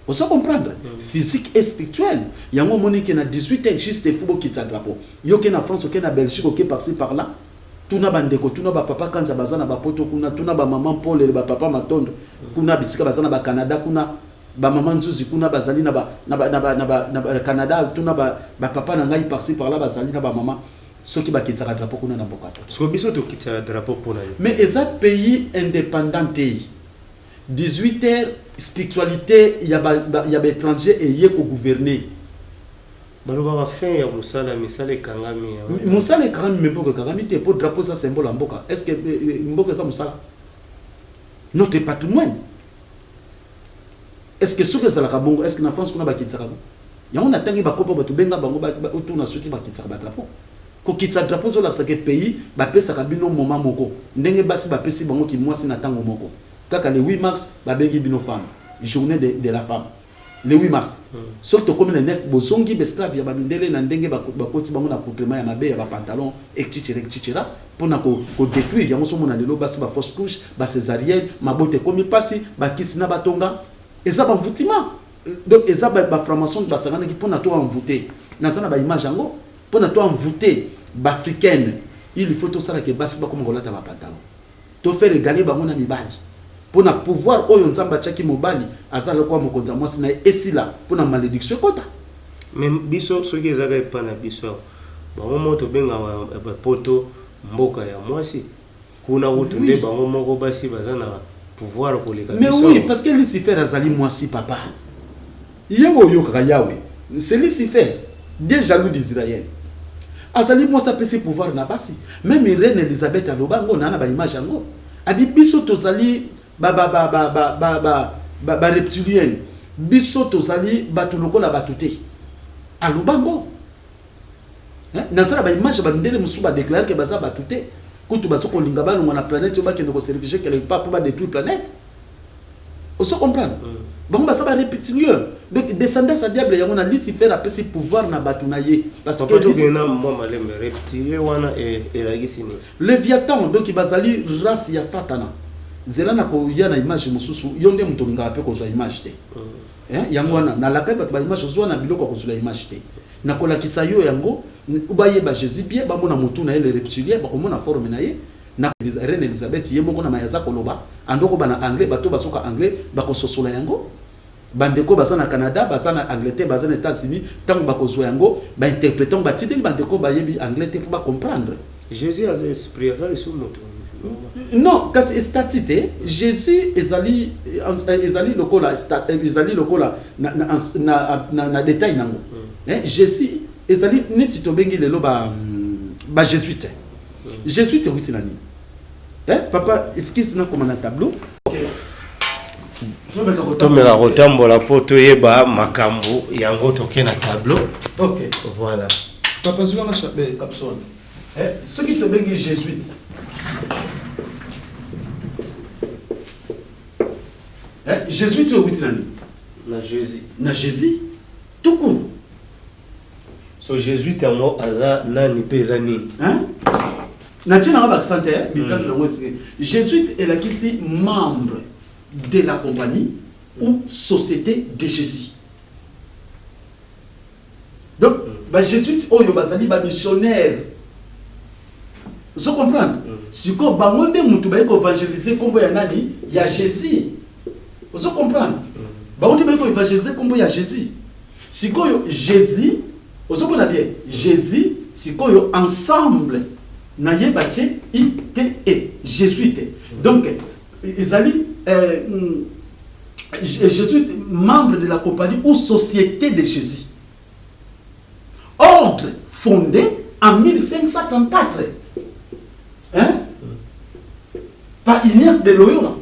Ozo comprendre? Physique et spirituel. Yango omoni ke na 18 heures juste faut bokitisa drapeau. Yo ke na France, oke na Belgique, oke par-ci par-là, tuna bandeko, tuna bapapa Kanza baza na bapoto kuna, tuna bamama Mpolele, bapapa Matondo kuna bisika baza na Bacanada kuna, bamama Nzuzi kuna bazali na ba, na ba, na ba, na ba, na ba Canada, tuna bapapa na ngai par-ci par-là bazali na bamama, soki bakitisaka drapeau kuna na mboka poto. Parce que biso tokitisaka drapeau mpona yo. Mais eza pays indépendant te. 18 heures, spiritualité ya baétranger eye kogouverner. Balobaka fin ya mosala, misala ekangami. Mosala ekangami, me mboka ekangami te, mpo drapeau eza symbole ya mboka. Est ce que mboka eza mosala? Notre patrimoine, est ce que soki ezalaka bongo, est ce que na France kuna bakitisaka bo yango? Natangi bakopa bato, benga bango, otuna soki bakitisaka badrapeau. Kokitisa drapeau ezolakisaka pays bapesaka bino moma moko, ndenge basi bapesi bango kimwasi na ntango moko kaka le 8 mars, babengi bino femme, journée de la femme. Le 8 mars, soki tokomi na 9, bozongi baesclave ya bamindele na ndenge bakoti bango na accoutrement ya mabe ya bapantalon, etc, etc, mpona kodétruire yango. Somona lelo basi bafausse couche, bacésarienne, mabota ekomi mpasi, bakisi na batonga, eza bamvutima. Donc eza bafranc-maçon basanganaki mpona to envoûter. Naza na baimage yango, mpona to envoûter baafricaine. Il faut tosalaka basi bakoma kolata bapantalon, tofaire égaler bango na mibali, mpona pouvoir oyo Nzambe atiaki mobali aza lokola mokonzi ya mwasi na ye esila, mpona malédiction ekota. Mais biso, soki ezaka epa na biso awa, bango moko tobengaka bapoto mboka ya mwasi. Kuna kutu nde bango moko basi baza na pouvoir koleka. Mais oui, parce que Lucifer azali mwasi, papa. Ye oyokaka Yawe, c'est Lucifer, Dieu jaloux d'Israël. Azali mwasi, apesi pouvoir na basi. Même reine Elizabeth aloba yango na baimage yango, abi biso tozali bareptilienne, biso tozali bato lokola bato te. Aloba yango. Naza na baimage ya bamindele mosusu badéclarer ke baza bato te, kutu baza kolinga balongwa na planète oyo, bakende kose réfugier quelque part mpo badétruire planète. Ozo comprendre? Bango baza bareptilien, donc descendance ya diable. Yango na Lucifer apesi pouvoir na bato na ye, parce que tokende na mwa malembe. Reptilien wana elakisi nini? Léviathan, donc bazali race ya Satana. Zela na koya na image mosusu. Yo nde moto olingaka mpe kozwa image te. Yango wana nalakaki bato baimage. Ozwa na biloko ya kozwela image te. Nakolakisa yo yango, bayeba Jésus bien, bamona motu na ye, le reptilien, bakomona forme na ye. Na reine Elizabeth ye moko na maya aza koloba andoko bana anglais, bato basoka anglais bakososola yango. Bandeko baza na Canada, baza na Angleterre, baza na États-Unis, ntango bakozwa yango, bainterpréter yango, batindeli bandeko bayebi anglais te mpo bacomprendre. Jésus aza esprit, aza lisusu moto? Non, kasi statut te. Jésus ezali lokola na détail nango. Jésus ezali neti tobengi lelo ba jésuite. Jésuite euti na nini? Papa, esquisse nakoma na tableau. Tomeka kotambola mpo toyeba makambo yango. Toke na tableau. Ok. Voilà. Papa, zwanga capsule. Soki tobengi jésuite, jésuite oyo euti na nini? Na Jésus. Na Jésus tout court. So jésuite yango aza nani mpe eza nini? Natie nanga baaccent te, biplace nango esike. Jésuite elakisi membre de la compagnie ou société de Jésus. Donc bajésuite oyo bazali bamissionnaire, ozo comprendre? Sikoyo bango nde mutu baye koévangéliser nkombo ya nani? Ya Jésus. Ozo comprendre? Bango nde baye koévangéliser nkombo ya Jésus. Sikoyo Jésus, ozomona bien, Jésus sikoyo ensemble na ye batie ite, jésuite. Donc ezali jésuite, membre de la compagnie ou société de Jésus, ordre fondé en 1534, hein? Par Ignace de Loyola.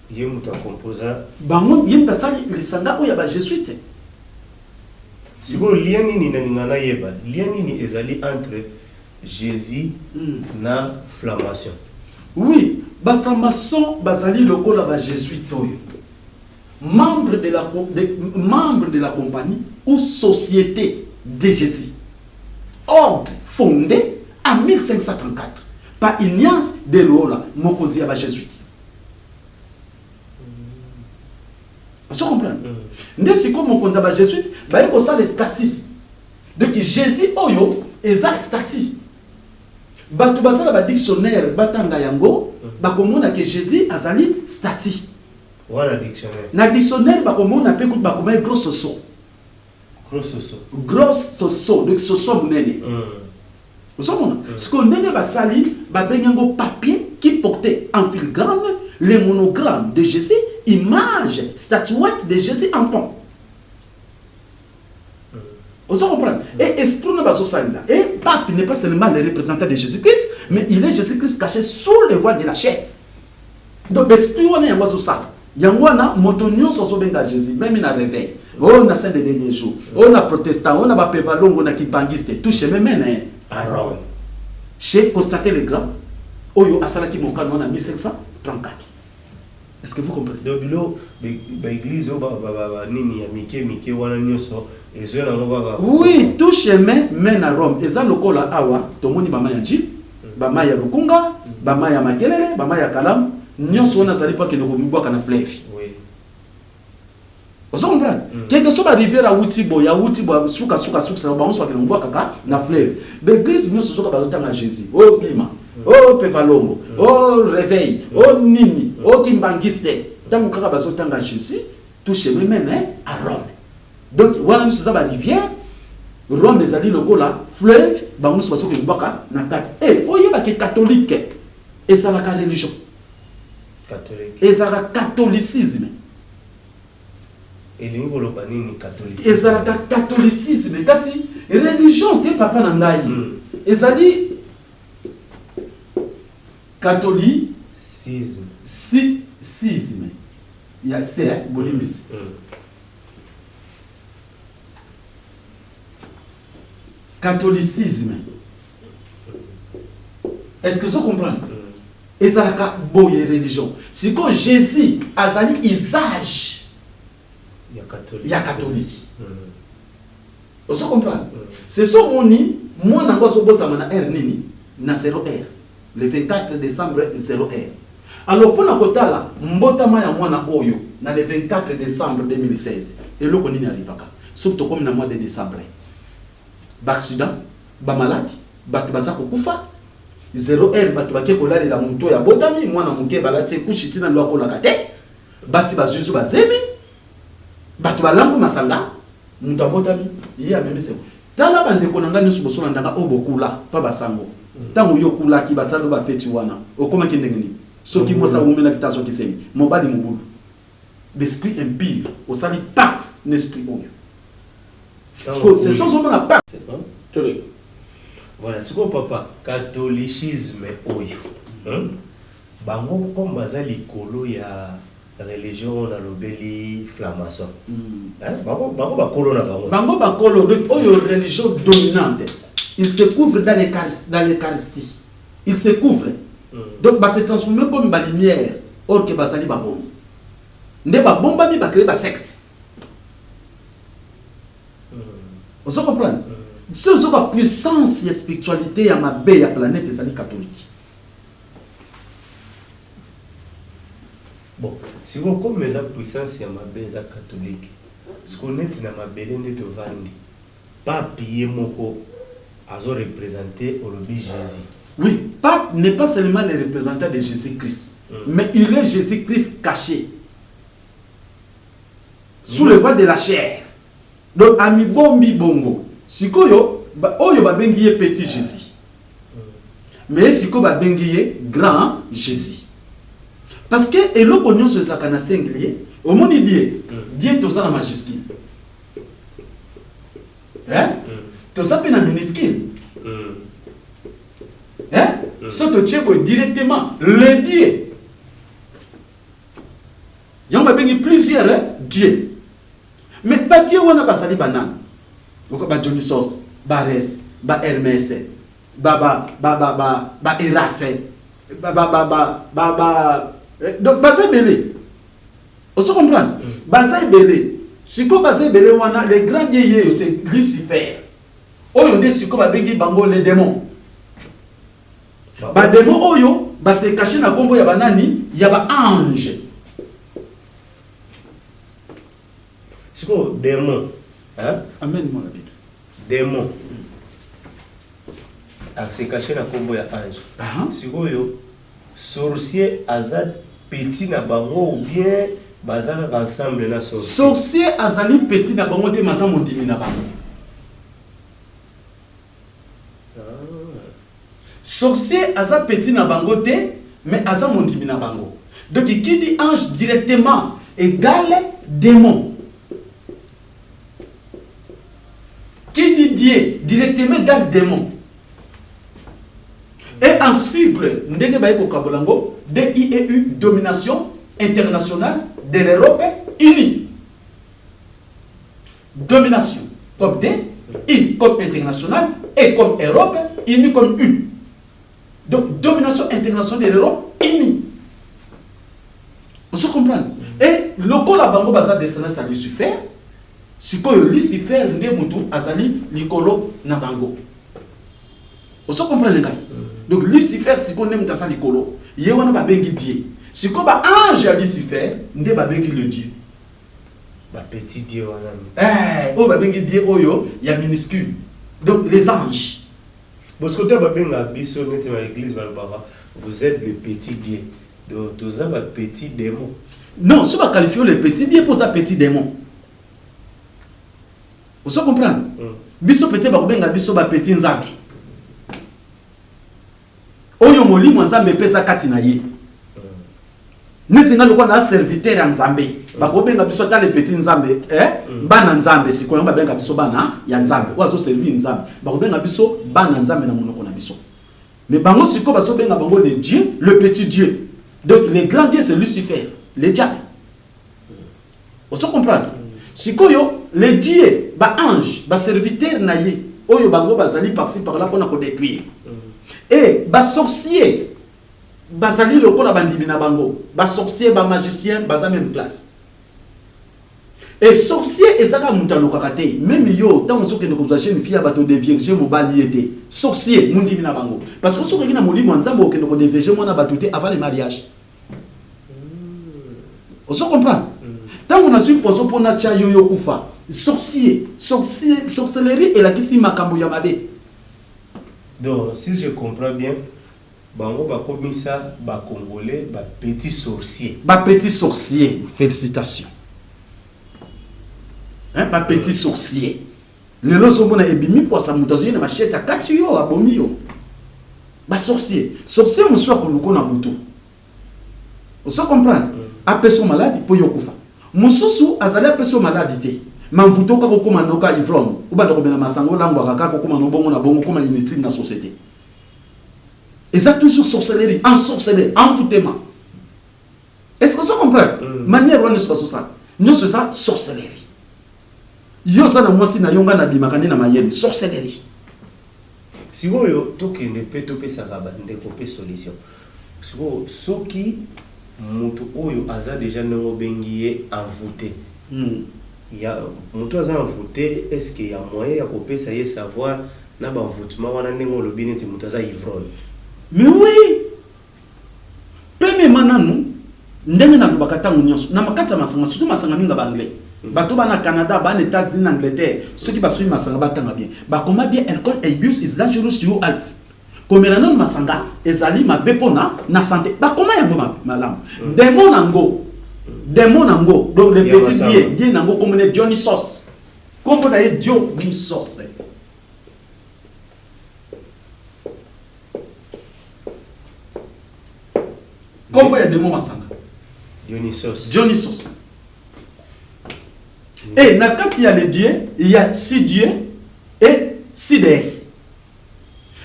Ye moto akomposa? Bango, ye moto asali lisanga oyo ya bajésuite. Sikoyo lien nini, naninga nayeba, lien nini ezali entre Jésus na franc-maçon? Oui, bafranc-maçon bazali lokola bajésuite oyo, membre de la compagnie ou société de Jésus, ordre fondé en 1534 par Ignace de Loyola, mokonzi ya bajésuite. Ozo comprendre? Nde sikoyo mokonzi ya bajésuite baye kosala statut. Donc Jésus oyo eza statut. Bato basala badictionnaire, batanga yango, bakomona ke Jésus azali statut. Wana dictionnaire? Na dictionnaire bakomona mpe kutu bakoma gros soso. Gros soso. Gros soso, donc soso monene. Ozomona sikoyo ndenge basali, babengi yango papier qui portait en filigrane le monogramme de Jésus, image statuette de Jésus enfant. Ozo comprendre? Et esprit na bazosalela. Et pape n'est pas seulement le représentant de Jésus-Christ, mais il est Jésus-Christ caché sous le voile de la chair. Donc esprit wana yango azosala yango wana. Moto nyonso azobenga Jésus, même na réveil oyo, na saint de dernier jour oyo, na protestant oyo, na bapevalongo, na kimbanguiste, tout chemin mène Aaron. Chez Constantin le Grand, oyo asalaki mokano wana 1534. Est-ce que vous comprenez? Donc bilo ba église oyo ba nini ya mike mike wana nyonso ezoya nango kaka. Oui, tout chemin mène à Rome. Eza lokola awa tomoni ba mayi ya Ndjili, ba mayi ya Lukunga, ba mayi ya Makelele, ba mayi ya Kalamu, nyonso wana azali po akende komibwaka na fleuve. Oui. Ozo comprendre? Quelque soit ba rivière awuti boye, awuti boye, suka suka suka, bango nyonso bakende komibwaka kaka na fleuve. Ba église nyonso soka bazotanga Jésus, oh bima, oh pevalongo, oh réveil, oh nini, oh kimbanguiste. Tango kaka bazotanga Jésus, tout chemin mène à Rome. Donc wana nyonso eza ba rivière, Rome ezali lokola fleuve, bango nyonso bazoki kobwaka na kati. Eh, faut yeba ke catholique ezalaka religion. Catholique. Ezalaka catholicisme. Elingi koloba nini catholicisme? Ezalaka catholicisme kasi religion te papa na ngai. Ezali catholicisme. Si, sisme. Ya se, bolimbisi. Catholicisme. Est-ce que vous comprenez? Ezalaka boye religion. Siko Jésus azali usage ya catholique. Ya catholique. Ozo comprendre? C'est so moni mwana ngo azobotama na heure nini? Na 0 heure. Le 24 décembre 0 heure. Alors pona kotala mbotama ya mwana oyo na le 24 décembre 2016, eloko nini arrivaka? Soki tokomi na mois de décembre, ba accident, ba maladi, bato baza kokufa. 0 heure bato bake kolalela moto oyo abotami, mwana moke balati ye kushi ntina ndo akolaka te, basi bazwi zo bazemi, bato balambu masanga, moto abotami ye amemi seko. Tala bandeko na ngai nyonso bozolandanga oyo bokula pa basango, ntango yo okulaki basali oyo bafeti wana okomaki ndenge nini? Soki mwasi awumelaki te azwaki zemi, mobali mobulu, l'esprit impur osali pacte na esprit oyo. Siko c'est ça ozomona pacte. C'est bon? Toleka. Voilà, sikoyo papa, catholicisme oyo, hein? Bango comme baza likolo ya religion oyo nalobeli franc-maçon. Hein? Bango bango bakolo na bango. Bango bakolo, donc oyo religion dominante, il se couvre dans l'Eucharistie, dans l'Eucharistie. Il se couvre. Donc ba se transformer comme ba lumière, or que bazali babomi. Nde babombami ba créer ba secte. Ozo comprendre? So ozo ba puissance ya spiritualité ya mabe ya planète ezali catholique. Bon, sikoyo comme eza puissance ya mabe eza catholique, sikoyo neti na mabele nde tovandi, pape ye moko azo representer olobi Jesus. Oui, pape n'est pas seulement le représentant de Jésus-Christ, mais il est Jésus-Christ caché sous le voile de la chair. Donc amibombi bongo. Sikoyo ba, oyo babengi ye petit Jésus. Mais sikoyo babengi ye grand Jésus. Parce que eloko nyonso ezalaka na singulier, omoni Dieu, Dieu toza na majuscule. Hein? Toza pe na minuscule. Hein? So totie boye directement le Dieu. Yango babengi plusieurs hein, Dieu. Mais ba Dieu wana bazali banani? Oka ba Dionysos, ba Ares, ba Hermès, ba ba ba ba ba ba Eras, ba ba ba ba ba ba eh, donc baza ebele. Ozo comprendre? Baza ebele. Sikoyo baza ebele wana le grand Dieu yeyo c'est Lucifer. Oyo nde sikoyo babengi bango les démons. Ba démons oyo ba se cacher na kombo ya banani? Ya ba anges. Sikoyo démon, hein? Amen moi la Bible. Démon. A se cacher na kombo ya ange. Sikoyo sorcier aza petit na bango ou bien baza kaka ensemble na sorcier? Sorcier azali petit na bango te mais aza mondimi na bango. Sorcier aza petit na bango te mais aza mondimi na bango. Donc qui dit ange directement egale demon. Qui dit Dieu directement égale démon. Et en sigle ndenge baye kokabola yango DIEU, domination internationale de l'Europe unie. Domination comme D, I comme international, E comme Europe, unie comme U. Donc domination internationale de l'Europe unie. Ozo comprendre? Et lokola bango baza descendance ya Lucifer, sikoyo Lucifer nde mutu azali likolo na bango. Ozo comprendre ngai? Donc Lucifer sikoyo nde mutu aza likolo. Ye wana babengi Dieu. Sikoyo ba ange ya Lucifer nde babengi le Dieu. Ba petit Dieu wana. Eh, oyo babengi Dieu oyo ya minuscule. Donc les anges. Bosco te babenga biso neti ba église balobaka vous êtes le petit Dieu. Donc toza ba petit démon. Non, soki ba qualifie le petit Dieu mpo oza petit démon. Ozo comprendre? Biso peut-être bakobenga biso ba petit Nzambe. Oyo molimo ya Nzambe epesa kati na ye. Neti nga lokola na serviteur ya Nzambe, bakobenga biso ata le petit Nzambe, eh? Bana Nzambe sikoyo yango babenga biso bana ya Nzambe. Oyo azo servir Nzambe, bakobenga biso bana Nzambe na monoko na biso. Mais bango sikoyo bazobenga bango le Dieu, le petit Dieu. Donc le grand Dieu c'est Lucifer, le diable. Ozo comprendre? Sikoyo le Dieu, ba ange, ba serviteur na ye oyo bango bazali par-ci par-là pona ko détruire. Et ba sorciers bazali lokola bandimi na bango, ba sorciers, ba magiciens baza même classe. Et sorcier eza kaka mutu alokaka te, meme yo tango ozo kende kozwa jeune fille ya bato devierger mobali ye te, sorcier mondimi na bango. Parce que soki okeki na molimo ya Nzambe okende ko devierger mwana bato te avant le mariage. Ozo comprendre? Tango nazwi poison po natia yo yo okufa, sorcier, sorcier, sorcellerie elakisi makambo ya mabe. Donc si je comprends bien, bango bakomisa ba congolais ba petits sorciers. Ba petits sorciers, felicitations. Hein, ba petits sorciers. Lelo ozomona ebimi pwasa moto azoyi na machette akati yo abomi yo. Ba sorciers. Sorcier mosusu akoluka na butu. Ozo comprendre? Apesa yo maladi po yo okufa. Mosusu azali apesa yo maladi te. Mais envoute kaka okoma noka ivrogne. Obanda komela masanga olangwaka kaka okoma no bongo na bongo okoma inutile na société. Eza toujours sorcellerie, ensorcelé, envoûtement. Est-ce que ozo comprendre? Manière wana nyonso bazosala. Nyonso eza sorcellerie. Yo oza na mwasi na yo nga nabimaka nde na mayele. Sorcellerie. Sikoyo tokende pe topesaka ba ndeko pe solution. Sikoyo soki mutu oyo aza dejà ndenge obengi ye envoute. Ya mutu aza envoute est ce que ya moyen ya kopesa ye savoir na ba envoutement wana ndenge olobi neti mutu aza ivrogne? Mais oui! Premièrement nanu ndenge nalobaka tango nionso na kati ya masanga surtout masanga mingi ya ba anglais bato bana Canada bana Etats Unis na Angleterre soki basombi masanga batanga bien bakoma bien alcool abuse is dangerous to your health komela nanu masanga ezali mabe pona na sante bakoma yango malamu demon nango demon nango donc le petit dieu dieu nango kombo ne Dionysos kombo na ye Dionysos. Kombo ya demon masanga. Dionysos. Dionysos. Et na kati ya le dieu, il y a six dieux et six déesses.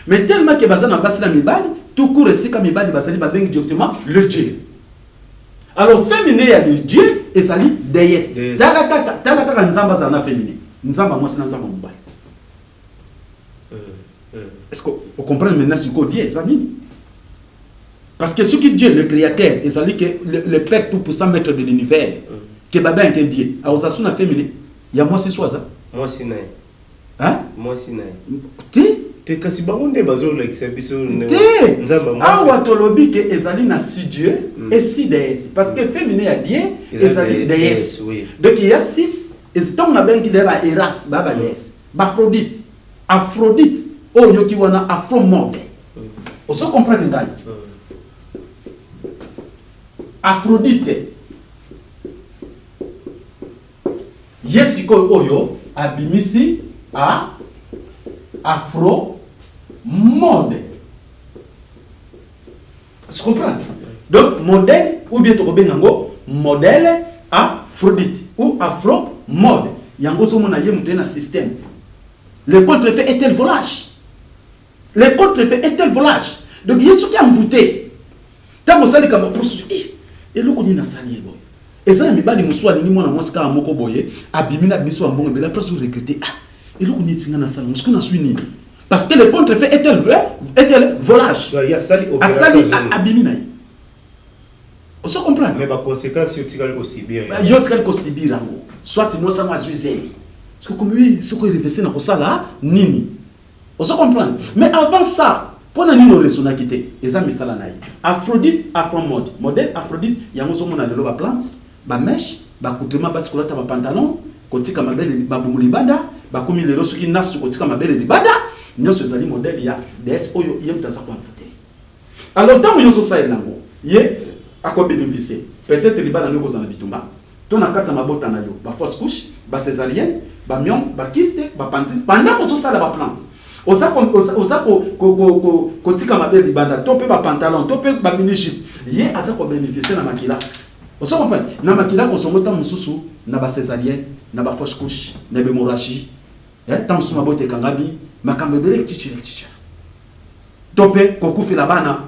Mais tellement que baza na basi na mibali, tout court esika mibali bazali babengi directement le dieu. Alors féminin ya le dieu ezali déesse. Tala kaka, tala kaka nzambe azala na féminin. Nzambe mwasi na nzambe mobali. Est-ce que vous comprenez maintenant ce que Dieu eza nini? Parce que ce qui Dieu, le créateur, ezali que le Père tout-puissant maître de l'univers, que baba nke Dieu, aoza suna féminin, ya mwasi swaza. Mwasi na ye. Hein? Mwasi na ye. Te? Te kasi bango nde bazolakisa biso te. Awa tolobi ke ezali na six dieux et six déesses. Parce que féminin ya Dieu ezali déesse. Donc il y a six, et ntango nabengi d'ailleurs ba Eras, ba ba déesse. B'Aphrodite, Aphrodite oyo oyoki wana afro mode. Ozo comprendre ngai? Aphrodite ye sikoyo oyo abimisi a afro mode. Ozo comprendre? Donc modèle ou bien tokobenga yango modèle Aphrodite ou afro mode. Yango ozomona ye moto ye na système. Le contre-fait est tel volage. Le contre-fait est tel volage. Donc ye soki envoûté, ntango osali likambo aprosu, eh, eloko nini nasali ye boye? Eza na mibali mosusu alingi mwana mwasi kaka moko boye, abimi na abimisi ba mbongo ebele, après azo regretter, ah, eloko nini etinga nasala yango, sikoyo nazwi nini? Parce que le contre-fait est tel vrai, est tel volage. Donc, il y a sali Asali, opération abimi na ye. Ozo comprendre? Mais ba conséquences yo tikali ko subir. Yo tikali ko subir yango. Soit mwasi yango azwi zemi. Soki komi oui, soki revese na kosala nini? Ozo comprendre? Mais avant ça, pona nini oraisonnaki te? Eza misala na ye. Aphrodite afro mode. Modèle Aphrodite yango ozomona lelo ba plante, ba mèche, ba accoutrement basi kolata ba pantalon, kotika mabele mabumu libanda, bakomi lelo soki nasu kotika mabele libanda, nyonso ezali modèle ya déesse oyo ye moto aza ko envoûter. Alors tango yo ozosalela yango, ye ako beneficier. Peut-etre libala na yo ekozala na bitumba, to na kati ya mabota na yo, ba fausse couche, ba cesarienne, ba myome, ba kyste, ba panzi, pendant ozosala ba plante, oza ko, oza, oza ko, ko, ko, ko, kotika mabe libanda, to pe ba pantalon, to pe ba mini jupe, ye aza ko beneficier na makila. Ozo comprendre? Na makila akozwa ngo tango mosusu na ba cesarienne, na ba fausse couche, na ba hemorragie, eh, tango mosusu mabota ekangami, makambo ebele etc. etc. To pe kokufela bana.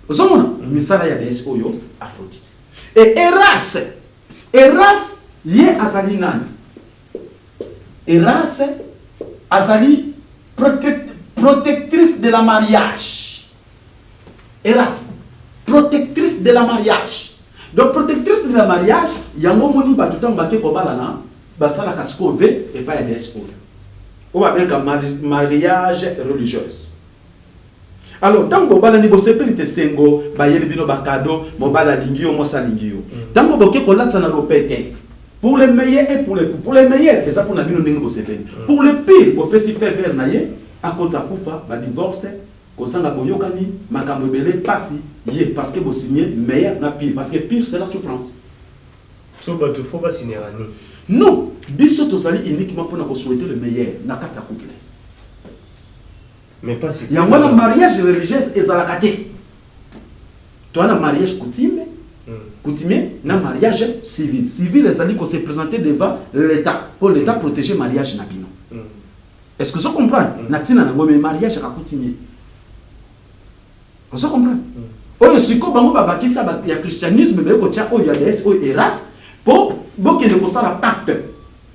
Ozomona misala ya déesse oyo Aphrodite. Et Eras, Eras ye azali nani? Eras azali protectrice de la mariage. Eras, protectrice de la mariage. Donc protectrice de la mariage, yango omoni bato ntango bake kobalana basalaka sikoyo ve epai ya déesse oyo. Oyo babengaka mariage religieuse. Alors ntango bobalani bosepeli te sengo bayeli bino ba cadeau, mobali alingi yo, mwasi alingi yo. Ntango boke kolatisa na lopete, pour le meilleur et pour le meilleur eza mpona bino ndenge bosepeli. Pour le pire bopesi feu vert na ye akota kufa, ba divorce, kozanga boyokani, makambo ebele, pasi ye parce que bo signe meilleur na pire parce que pire c'est la souffrance. So bato faut ba signaka nini? Non, biso tozali uniquement pona ko souhaiter le meilleur na kati ya couple. Mais pasi Yango wana mariage religieuse ezalaka te. Toza na mariage coutume, coutumier na mariage civil. Civil ezali ko se presenter devant l'Etat po l'Etat proteger mariage na bino. Est-ce que ozo comprendre? Na tina nango mais mariage ya coutumier. Ozo comprendre? Oyo sikoyo bango babakisa ba ya christianisme baye kotia oyo ya déesse oyo Eras po bokende kosala pacte.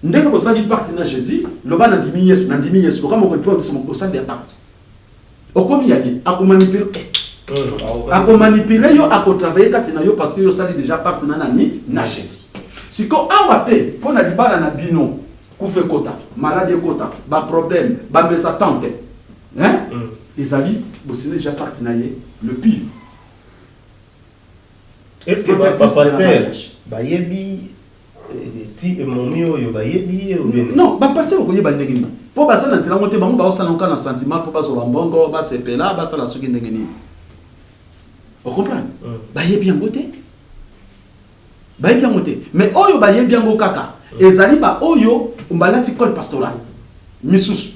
Ndenge bosali pacte na Jesus, loba nandimi Yesu, nandimi Yesu. Loka mokonzi po biso osali ya pacte. Okomi ya ye, ako manipuler eh. Ako manipuler yo, ako travailler kati na yo parce que yo osali déjà pacte na nani? Na Jesus. Sikoyo awa pe po na libala na bino kufa ekota, maladi ekota, ba problème, ba mésentente. Hein? Ezali bosine déjà pacte na ye le pire. Est-ce que ba pasteur bayebi ti momi oyo bayebi ye ou bien non? Ba pasteur okoyeba ndenge nini? Po baza na nzela ngo te, bango baosala ngo kaka na sentiment po bazwa mbongo, basepela, basala soki ndenge nini. O comprendre? Bayebi yango te. Bayebi yango te. Mais oyo bayebi yango kaka ezali ba oyo balati col pastoral. Misusu.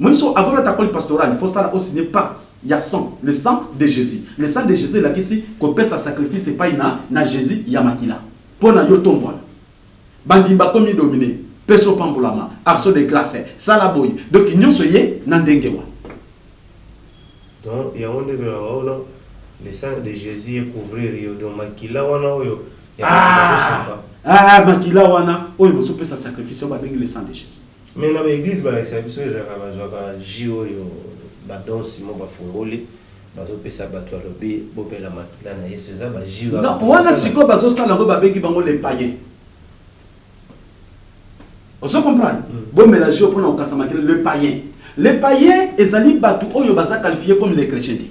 Moni so avant olata col pastoral, il faut sala o signer pacte ya sang, le sang de Jésus. Le sang de Jésus elakisi kopesa sacrifice epai na Jésus ya makila. Pona yo tombwana. Bandimi bakomi dominer, pesa opambolama, action de grâce, sala boye. Donc nyonso ye na ndenge wana. Donc yango nde tolobaka wana le sang de Jésus e couvrir yo, donc makila wana oyo ya bato. Ah, makila wana oyo bozopesa sacrifice oyo babengi le sang de Jésus. Mais na ba église balakisaka biso ezalaka bazwaka jus oyo ba don Simon bafungoli bazopesa bato, alobi bobela makila na Yesu, eza ba jus. Non, wana sikoyo bazosala yango babengi bango les païens. Ozo comprendre? Bomela jus mpona kokasa makila le païen. Le païen ezali bato oyo baza qualifié comme les chrétiens te.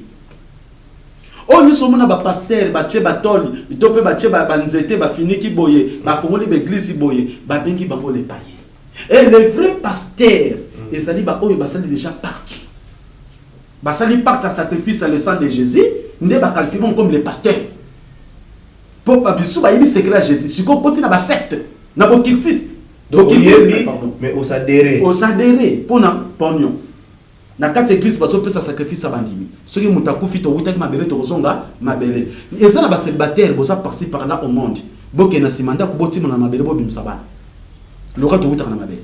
Oyo nyonso omona ba pasteur batie batole to mpe batie banzete bafiniki boye bafongoli ba église boye babengi bango les païens. Et le vrai pasteur ezali ba oyo basali déjà pacte. Basali pacte ya sacrifice ya le sang de Jésus nde ba qualifie bango comme les pasteurs. Po ba biso bayebi secret ya Jésus. Sikoyo okoti na ba secte, na b'occultiste. Donc oyebi mais osadere. Osadere pona pognon. Na kati ya église bazopesa sacrifice ya bandimi. Soki moto akufi towutaki mabele tokozonga mabele. Eza na ba célibataire boza par-ci par-là au monde. Bokende na nsima ndako botimona na mabele bobimisa bana. Loka towutaka na mabele.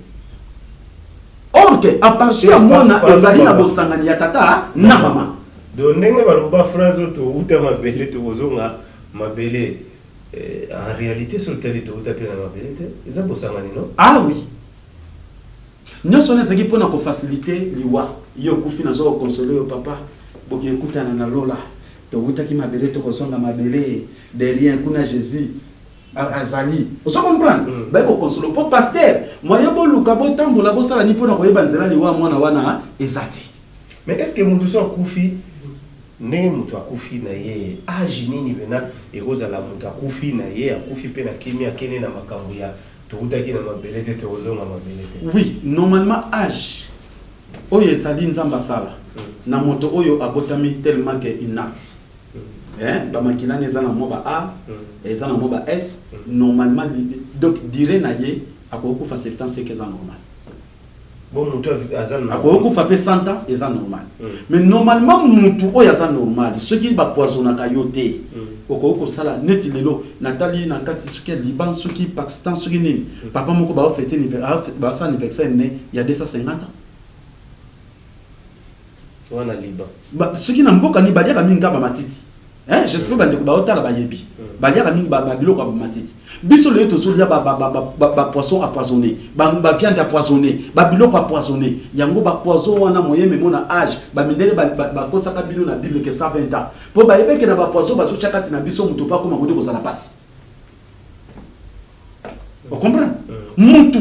Or que à partir ya mwana ezali na bosangani ya tata na mama. Donc ndenge baloba phrase oyo towuta mabele tokozonga mabele, en réalité soki otali towuta mpe na mabele te, eza bosangani non? Ah oui. Nyonso wana ezalaki mpona kofacilite liwa. Yo okufi naza koconsoler yo papa, boke ekutana na lola. Towutaki mabele, tokozonga mabele. De rien kuna Jesus azali. Ozo comprendre? Baye koconsoler mpo pasteur moye, boluka botambola, bosala nini mpona koyeba nzela liwa mwana wana eza te. Mais est ce que moto so akufi, ndenge moto akufi na ye, age nini mpena ekozala moto akufi na ye, akufi mpe na kimia, akende na makambo ya tokutaki na mabele te, tokozonga mabele te? Oui, normalement age oyo ezali Nzambe asala na moto oyo abotami tellement que inapte, hein, bamakilani eza na mwa ba A, eza na mwa ba S. Normalement donc durée na ye, akoki kufa 75, eza normal. Bon, moto aza na Akoki kufa mpe 100 ans, eza normal. Mais normalement mutu oyo aza normal, soki bapoisonnaka yo te, okoki kosala neti lelo natali na kati, soki ya Liban, soki Pakistan, soki nini, papa moko baofêter, baosala anniversaire ne ya 250 ans. Wana Liban? Soki na mboka nini baliaka mingi kaka bamatiti, hein? J'espère bandeko baotala bayebi. Baliaka mingi babiloko ya bamatiti. Biso lelo tozolia bapoisson empoisonné, baviande empoisonné, babiloko empoisonné. Yango bapoison wana moyeme mona age. Bamindele bakosaka bino na Bible ke 120 ans, mpo bayebeke na bapoison bazotya kati na biso. Moto mpo akoma kodi kozala pasi, ocomprendre? Mutu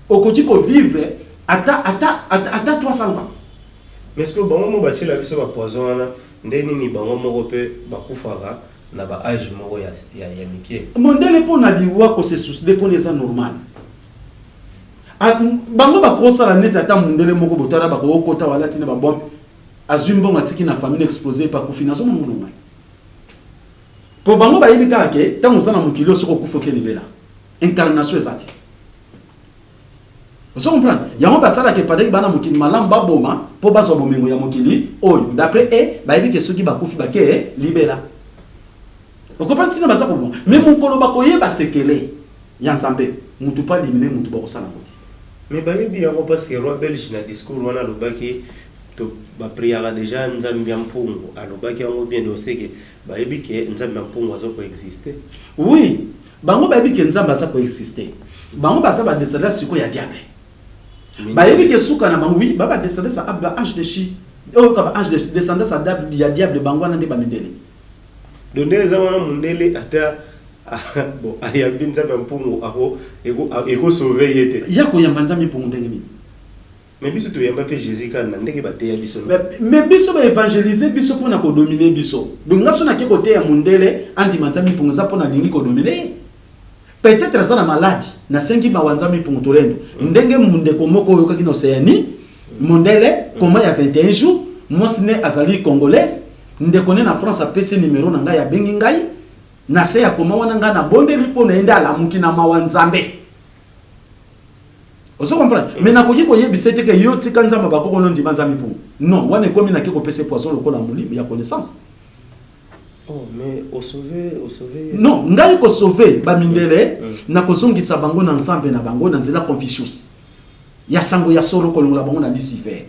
okoki kovivre ata 300 ans. Mais ce que bango mo batiela biso bapoison wana, nde nini bango moko mpe bakufaka na baage moko ya mike? Mondele mpo na liwa kose suicider mpona eza normal. Bango bakosala neti ata mondele moko botala, bakokota walati na babombe, azwi mbongo, atiki na famille, explose epe akufi. Nazomona normal mpo bango bayebi kaka ke ntango oza na mokili oyo, soki okufi, oke libela, incarnation eza te. Ozo comprendre? Yango basalaka epadeki bana mokili malamu, baboma mpo bazwa bomengo ya mokili oyo. D'après e bayebi ke soki bakufi, bake libela. Okocomprendre ntina baza koboma? Mais mokolo bakoyeba sekele ya Nzambe, mutu mpo alimine mutu, bakosala yango te. Mais bayebi yango parce que roi belge na discours wana alobaki to bapriaka déjà Nzambe ya mpungu. Alobaki yango bien. Donc c'est que bayebi ke Nzambe ya mpungu aza koexiste. Oui, bango bayebi ke Nzambe aza koexiste. Bango baza badescendants sikoyo ya diable. Bayebi ke suka na bango. Oui, ba badescendants ya baange déchu oyo ka baange descendants ya diable, bango wana nde bamindele. Donc ndenge eza wana, mondele ata bon ayambi Nzambe ya mpungu, ekosauve ye te. Ya koyamba Nzambe mpungu ndenge nini? Mais biso toyamba mpe Jésus kaka na ndenge bateya biso. Mais biso baévangélise biso mpona kodominer biso. Donc nga so nake koteya mondele andima Nzambe mpungu, eza mpona alingi kodominer ye. Peut-être aza na maladi, nasengi mawa Nzambe mpungu tolendo. Ndenge ndeko moko oyokaki na Océanie, mondele koma ya 21 jours, mwasi ne azali congolaise, ndeko ne na France apesi numero na ngai, abengi ngai na se ya koma wana. Ngai nabondeli mpo na ye nde alamuki na mawa Nzambe. Ozo comprendre? Mais nakoki koyebisa ete ke yo tika Nzambe, bakoko no, ndima Nzambe mpungu. Non, wana ekomi nake kopesa poison lokola molimo ya connaissance. Oh, mais osauve, osauve. Non, ngai kosauve bamindele, nakozongisa bango na Nzambe na bango na nzela Confucius ya sango ya solo, kolongola bango na Lucifer.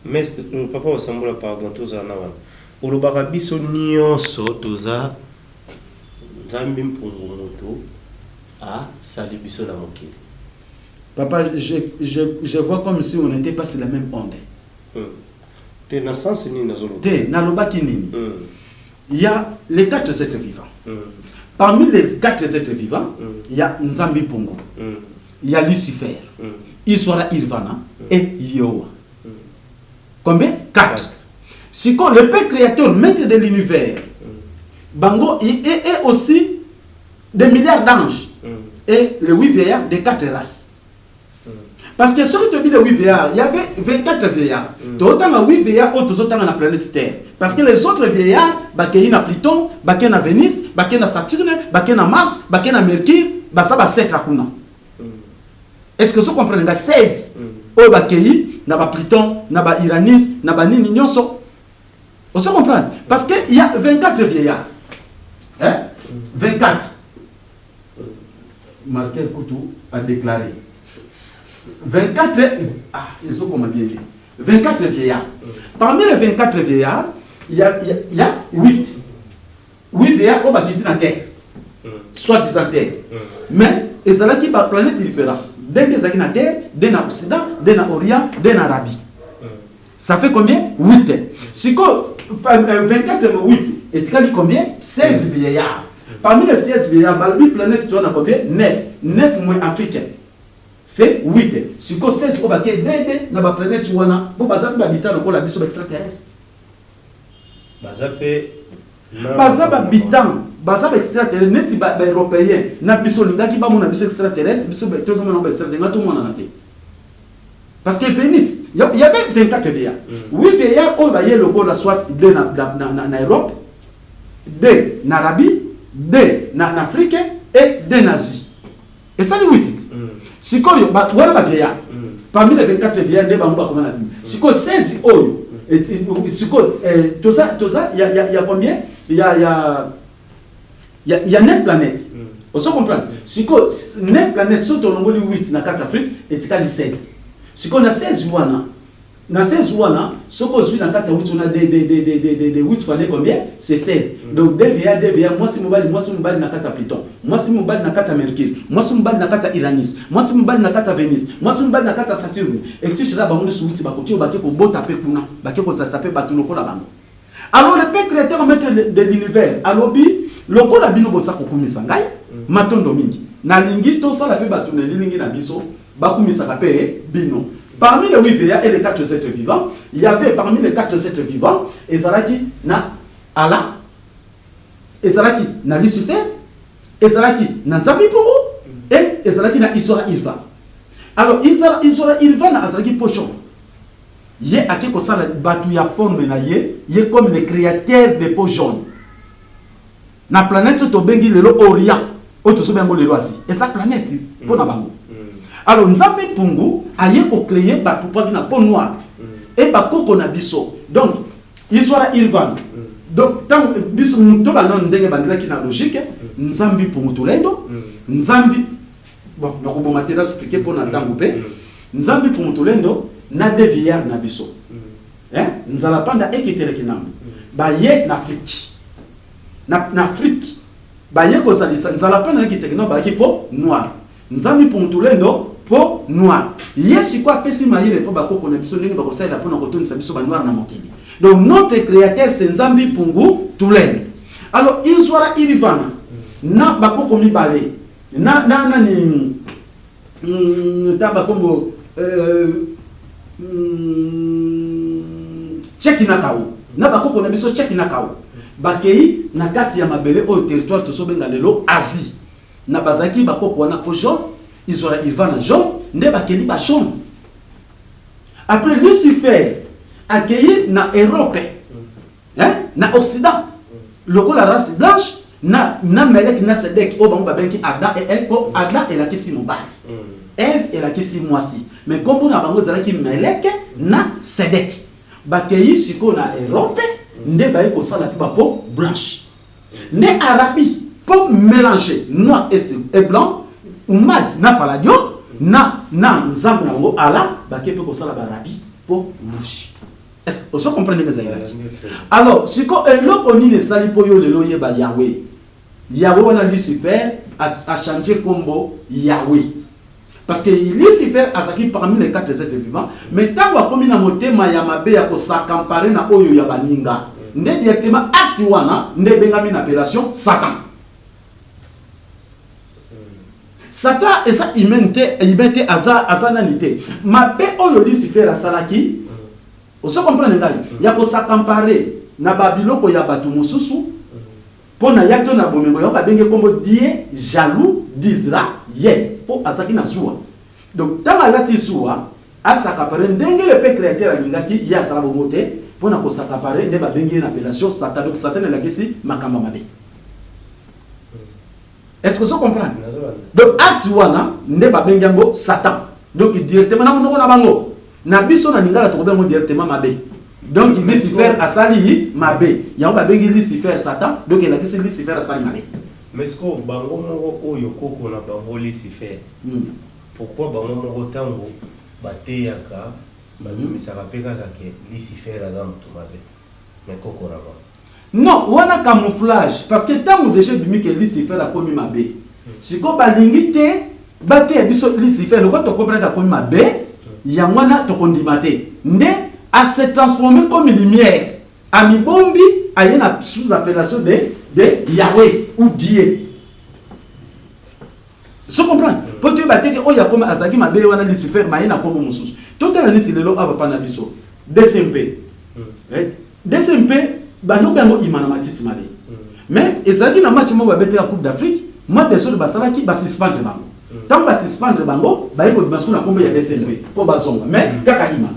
Mais papa Osambola, pardon, tozala na wana. Olobaka biso nyonso toza Nzambe mpungu moto asali biso na mokili. Papa, je vois comme si on n'était pas sur la même onde. Te, na sens nini nazoloba? Te, nalobaki nini? Il y a les quatre êtres vivants. Parmi les quatre êtres vivants, il y a Nzambi Mpungu, il y a Lucifer, Iswara Irvana et Yehowa. Combien? Quatre. Siko le Père créateur, maître de l'univers, bango et aussi des milliards d'anges et les huit vieillards de quatre races. Parce que soki toyebi les huit vieillards, il y avait 24 vieillards. Totanga huit vieillards oyo tozotanga na planète Terre. Parce que les autres vieillards bakei na Pluton, bakei na Vénus, bakei na Saturne, bakei na Mars, bakei na Mercure, baza bacetre kuna. Est ce que ozo comprendre nga? 16 oyo bakei na bapluton, na baUranus, na banini nyonso. Ozo comprendre? Parce que il y a 24 vieillards, hein? 24. Martin Kutu a déclaré 24. Ah, ezokoma bien bien. 24 vieillards. Parmi les 24 vieillards, il y a 8 8 vieillards oyo bakiti na terre, soit disant terre, mais ezalaki baplanète différent. Ndenge ezalaki na terre, nde na Occident, nde na Orient, nde na Arabie. Ça fait combien? 8. Sikoyo 24 8 etikali combien? 16 vieillards. Parmi les 16 vieillards, balobi planète toza na combien? 9. 9 moins africain, c'est 8. Sikoyo 16 oyo bake dede na baplanète wana, mpo baza mpe babita lokola biso, baextraterrestre. Baza mpe Baza babitant, baza baextraterrestre neti baeuropéen na biso. Olingaki bamona biso extraterrestre, biso tokomona baextraterrestre, nga tomonana te, parce que Vénus, il y avait 24 vieillards, 8 vieillards oyo baye lokola soit 2 na Europe, 2 na Arabie, 2 na Afrique et 2 na Asie, esali 8. Sikoyo wana bavieillard parmi les 24 vieillards nde bango bakoma na bino. Sikoyo 16 oyo, sikoyo toza ya combien? Ya 9 planètes. Ozo comprendre? Sikoyo 9 planètes, so tolongoli 8 na kati Afrique, etikali 16. Sikoyo na 16 wana, soki ozwi na kati ya 8 wana de de de de de de de 8 fois 2, combien? C'est 16. Donc 2 vieillards, 2 vieillards, mwasi mobali, mwasi mobali na kati ya Pluton, mwasi mobali na kati ya Mercure, mwasi mobali na kati ya Uranus, mwasi mobali na kati ya Vénus, mwasi mobali na kati ya Saturne, etc. Bango nyonso 8 bakoki oyo bake kobota mpe kuna, bake kozalisa mpe bato lokola bango. Alors le père créateur, maître de l'univers, alobi: lokola bino boza kokumisa ngai, matondo mingi, nalingi tosala mpe bato na elilingi na biso, bakumisaka mpe bino. Parmi les huit vieillards et les quatre êtres vivants, il y avait, parmi les quatre êtres vivants, ezalaki na Allah, ezalaki na Lucifer, ezalaki na Nzambe Mpongo et ezalaki na Isora Ilva. Alors Isora Ilva na azalaki pochon, ye ake kosala bato ya forme na ye, ye comme le créateur de peau jaune na planète oyo tobengi lelo Orient, oyo tozobenga yango lelo Asie, eza planète mpo na bango. Alors Nzambe Mpungu aye kocréer bato mpaki na peau noire e bakoko na biso. Donc Histoire Irvan, donc ntango biso to banda ndenge bandelaki na logique, Nzambi Mpungu Tolendo, Nzambi, bon, nakoboma te, naexpliquer mpo na ntango mpe. Nzambi Mpungu Tolendo na deux vieillards na biso, hein? Nzala Panda eketeleki nambo, baye na Afrique, na Afrique baye kozalisa Nzala Panda ekiteleki nambo, bayaki peau noire, Nzambi Mpungu Tulendo peau noire. Ye sikoyo apesi mayele mpo bakoko na biso ndenge bakosalela mpona kotondisa biso banoir na mokili. Donc notre créateur, c'est Nzambi Mpungu Tulendo. Alors Izwara Irivana na bakoko mibale na nani, ta bakombo Cheki na Kao, na bakoko na biso Cheki na Kao, bakei na kati ya mabele oyo territoire tozobenga lelo Asie. Na bazalaki bakoko wana peau jaune, Izwara Irvana jaune, nde bakeli ba jaune. Après, Lucifer akei na Europe, hein? Na Occident, lokola race blanche, na Melek na Sedek, oyo bango babengi Adam et Eve, mpo Adam elakisi mobali, Eve elakisi mwasi, mais nkombo na bango ezalaki Melek na Sedek. Bakei sikoyo na Europe, nde baye kosala mpe bapeau blanche, nde Arabie mpo mélanger noir et blanc, Umad na Faladio na Nzambe na bango Ala, bake mpe kosala baarabie peau rouge. Est-ce ozo comprendre ndenge ezalaki? Alors siko eloko nini esali mpo yo lelo oyeba Yahwe? Yahwe wana, Lucifer achanger nkombo Yahwe, parce que Lucifer azalaki parmi les quatre êtres vivants, mais ntango akomi na motema ya mabe ya kos'accaparer na oyo ya baninga, nde directement acte wana nde ebengami na appellation Satan. Satan eza humain te, humain te, aza nani te. Mabe oyo Lucifer asalaki, ozo comprendre ngai, ya kos'accaparer na babiloko ya bato mosusu mpo na ya to na bomengo, yango babenge nkombo Dieu jaloux d'Israël, mpo azalaki na zuwa. Donc ntango alati zuwa, as'accaparer ndenge le père créateur alingaki ye asala bongo te, mpo na kos'accaparer, nde babengi ye na appellation Satan. Donc Satan elakisi makambo mabe. Est ce que ozo comprendre? Donc acte wana nde babengi yango Satan. Donc directement na monoko na bango, na biso na lingala tokobenga yango directement mabe. Donc Lucifer asali mabe, yango babengi Lucifer Satan. Donc elakisi Lucifer asali mabe. Mais sikoyo bango moko oyo koko na bango Lucifer, pourquoi bango moko ntango bateyaka babimisaka mpe kaka ke Lucifer aza moto mabe, mais koko na bango? Non, wana camouflage, parce que ntango déjà ebimi ke Lucifer akomi mabe, sikoyo balingi te bateya biso Lucifer lokola tocomprendre akomi mabe, yango wana tokondima te, nde ase transformer comme lumière. Amibombi, aye na sous appellation de Yahweh ou Dieu. So comprendre mpo toyeba te ke oyo akoma azalaki mabe wana Lucifer, maye na nkombo mosusu. Totala neti lelo awa papa na biso DCMP. DCMP bando yango ima na matiti mabe, mais ezalaki na match moko babetaka Coupe d'Afrique, mwa desordre basalaki, basuspendre bango. Ntango basuspendre bango, baye kobima sikoyo na nkombo ya DCMP mpo bazonga, mais kaka ima.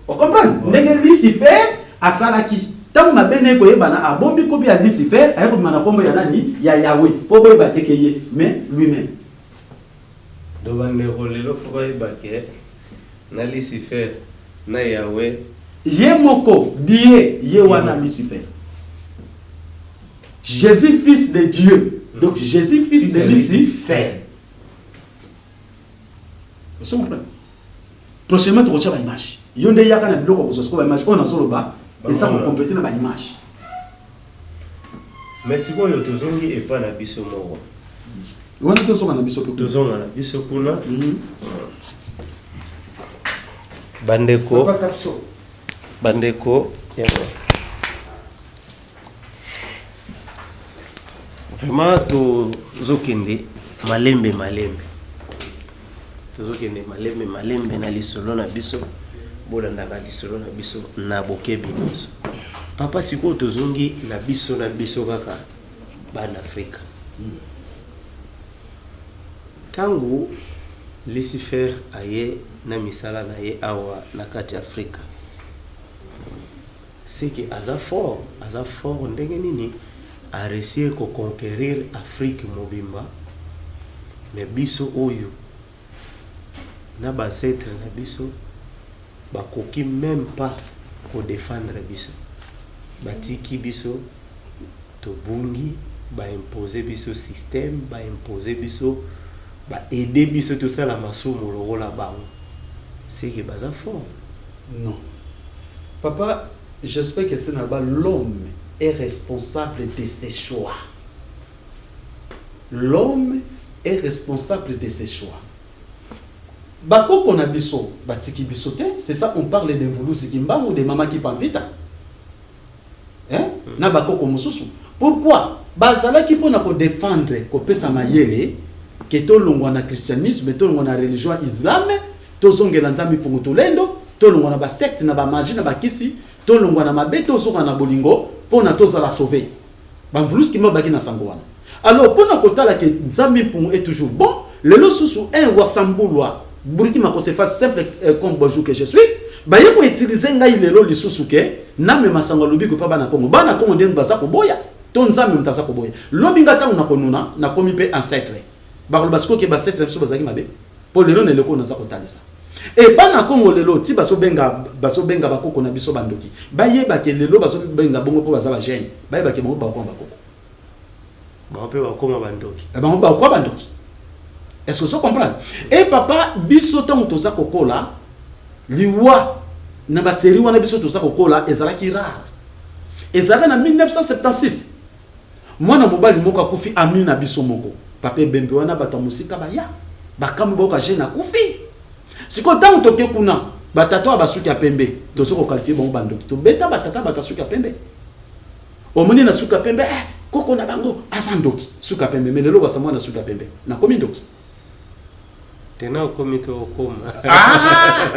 Ocomprendre ndenge Lucifer asalaki? Ntango mabe na ye koyebana, abombi nkombo ya Lucifer, aye kobima na nkombo ya nani? Ya Yahweh, mpo boyeba te ke ye, mais lui-même. Do bandeko lelo fo bayeba ke na Lucifer na Yahweh ye moko die ye wana Lucifer. Jésus fils de Dieu, donc Jésus fils de Lucifer. Ozo comprendre? Prochainement tokotia baimage. Yo nde yaka na biloko kozwa sikoyo baimage oyo nazoloba, eza kocompléter na baimage. Mais sikoyo tozongi epa na biso moko. Wana tozonga na biso mpe. Tozonga na biso kuna. Bandeko. Papa Kapso. Bandeko yango vraiment tozokende malembe malembe, tozokende malembe malembe na lisolo na biso. Bolandaka lisolo na biso na bokebi nyonso. Papa, sikoyo tozongi na biso kaka bana Afrika. Ntango Lucifer aye na misala na ye awa na kati ya Afrika, seke aza fort. Aza fort ndenge nini aréussir koconquérir Afrique mobimba, mais biso oyo na baancêtre na biso bakoki même pas kodéfendre biso? Batiki biso, tobungi, baimpose biso système, baimpose biso, baaider biso tosala masumu lokola bango. Seke baza fort. Non. Papa, j'espère que c'est là-bas, l'homme est responsable de ses choix. L'homme est responsable de ses choix. Bakoko na biso, batiki biso te, c'est ça, on parle de Mvuluzi Kimbangu, de Mama Kipamvita. Hein? Na bakoko mosusu. Pourquoi? Bazalaki mpona kodéfendre, kopesa mayele ke tolongwa na christianisme, tolongwa na religion ya islam, tozongela Nzambe mpongo tolendo, tolongwa na basecte, na bamagie, na bakisi, tolongwa na mabe, tozonga na bolingo mpona tozala sauvé. Bamvulusi Kimbangu baki na sango wana. Alors mpona kotala ke Nzambe mpungu est toujours bon, lelo susu un wasambulwa buriki makosefa simple comme bonjour que je suis, baye koutiliser ngai lelo lisusu ke namema sango alobi kopa bana Kongo. Bana Kongo ndenge baza koboya to Nzambe moto aza koboya. Lobi nga ntango nakonuna, nakomi mpe ancêtre, bakoloba sikoyo ke baancêtre na biso bazalaki mabe, mpo lelo na eleko oyo naza kotalisa e bana Kongo lelo ti bazobenga bakoko na biso bandoki, bayebake lelo bazobenga bongo mpo baza bajeune, bayebake bango bakoma bakoko. Bango mpe bakoma bandoki. Bango bakoma bandoki. Est-ce que ozo comprendre? E papa, biso ntango toza kokola, liwa na basérie wana biso toza kokola ezalaki rare. Ezalaka na 1976, mwana mobali moko akufi, ami na biso moko, papa ebembe wana, bato ya mosika baya, bakambi, bayoka jeune akufi. Sikoyo ntango toke kuna, batata oyo basuki ya pembe, tozo koqualifier bango bandoki. Tobeta batata, bato ya suki ya pembe, omoni na suki ya pembe, koko na bango aza ndoki, suki ya pembe. Mais lelo basa mwana suki ya pembe, nakomi ndoki? Tena okomi to okoma. Ah!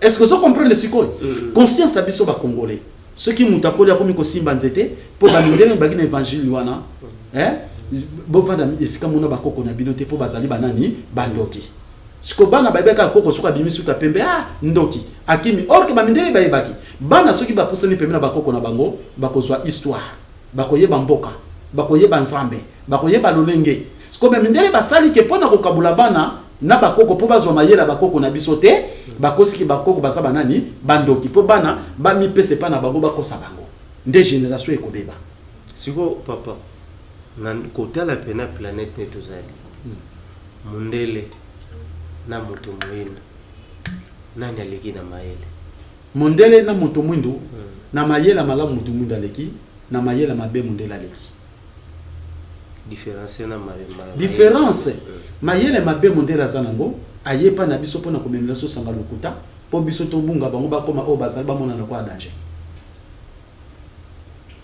Est-ce que ozo comprendre sikoyo? Conscience ya biso bacongolais, soki moto akoli, akomi kosimba nzete mpo bamindele baki na évangile wana, eh? Bovanda esika mona bakoko na bino te mpo bazali banani? Bandoki. Siko bana bayebaki koko soki abimi suka pembe, ah, ndoki, akimi. Or ke bamindele bayebaki bana soki bapusani pembe na bakoko na bango, bakozwa histoire, bakoyeba mboka, bakoyeba Nzambe, bakoyeba lolenge. Siko bamindele basali ke mpo na kokabula bana na bakoko, mpo bazwa mayele ya bakoko na biso te, bakosiki bakoko baza banani? Bandoki, mpo bana bamipesa epai na bango, bakosa bango, nde génération ekobeba. Sikoyo papa, na kotala pena planète nde tozali, mundele na moto moyindo, nani aleki na mayele? Mondele na moto mwindu, na mayele malamu moto mwindu aleki, na mayele mabe mondele aleki. Différence na Différence, mayele mabe mondele aza nango, ayepa na biso mpona komemela biso sanga lokuta. Mpo biso tobunga, bango bakóma oyo bazali, bamonana kwa danger.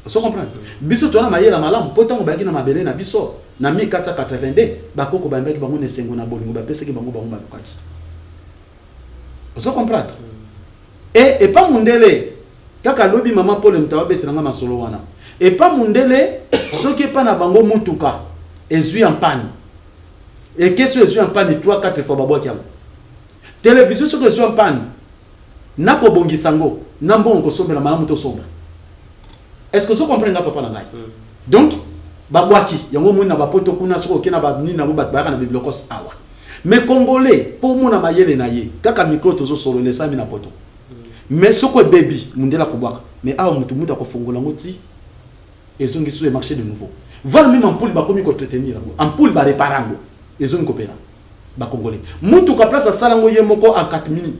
Ozo comprendre? Biso toza na mayele malamu, mpo ntango bayaki na mabele na biso na 1482, bakoko bayambaki bango na esengo, na bolingo, bapesaki bango, bango balukaki. Ozo comprendre? E epa mundele kaka alobi, mama Pole moto ababetelanga masolo wana, epa mundele soki epa na bango mutuka ezwi en panne, ekesi ezwi en panne 3 4 fois, babwaki yango. Télévision soki ezwi en panne, nakobongisa yango na mbongo kosombela malamu tosomba. Est ce que ozo comprendre nga, papa na ngai? Donc babwaki yango. Omoni na bapoto kuna, soki oke na banini nango, bato bayaka na biblokos awa. Mais Congolais, mpo omona mayele na ye, kaka micro tozosolola esami na poto, mais soki ebebi, mundele akobwaka. Mais awa mutu akofongola yango ti ezongi so emarché de nouveau, voire même ampoule bakomi koentretenir yango, ampoule barépare yango, ezongi kopela. Bacongolais, mutuka place asala yango ye moko en 4 minutes,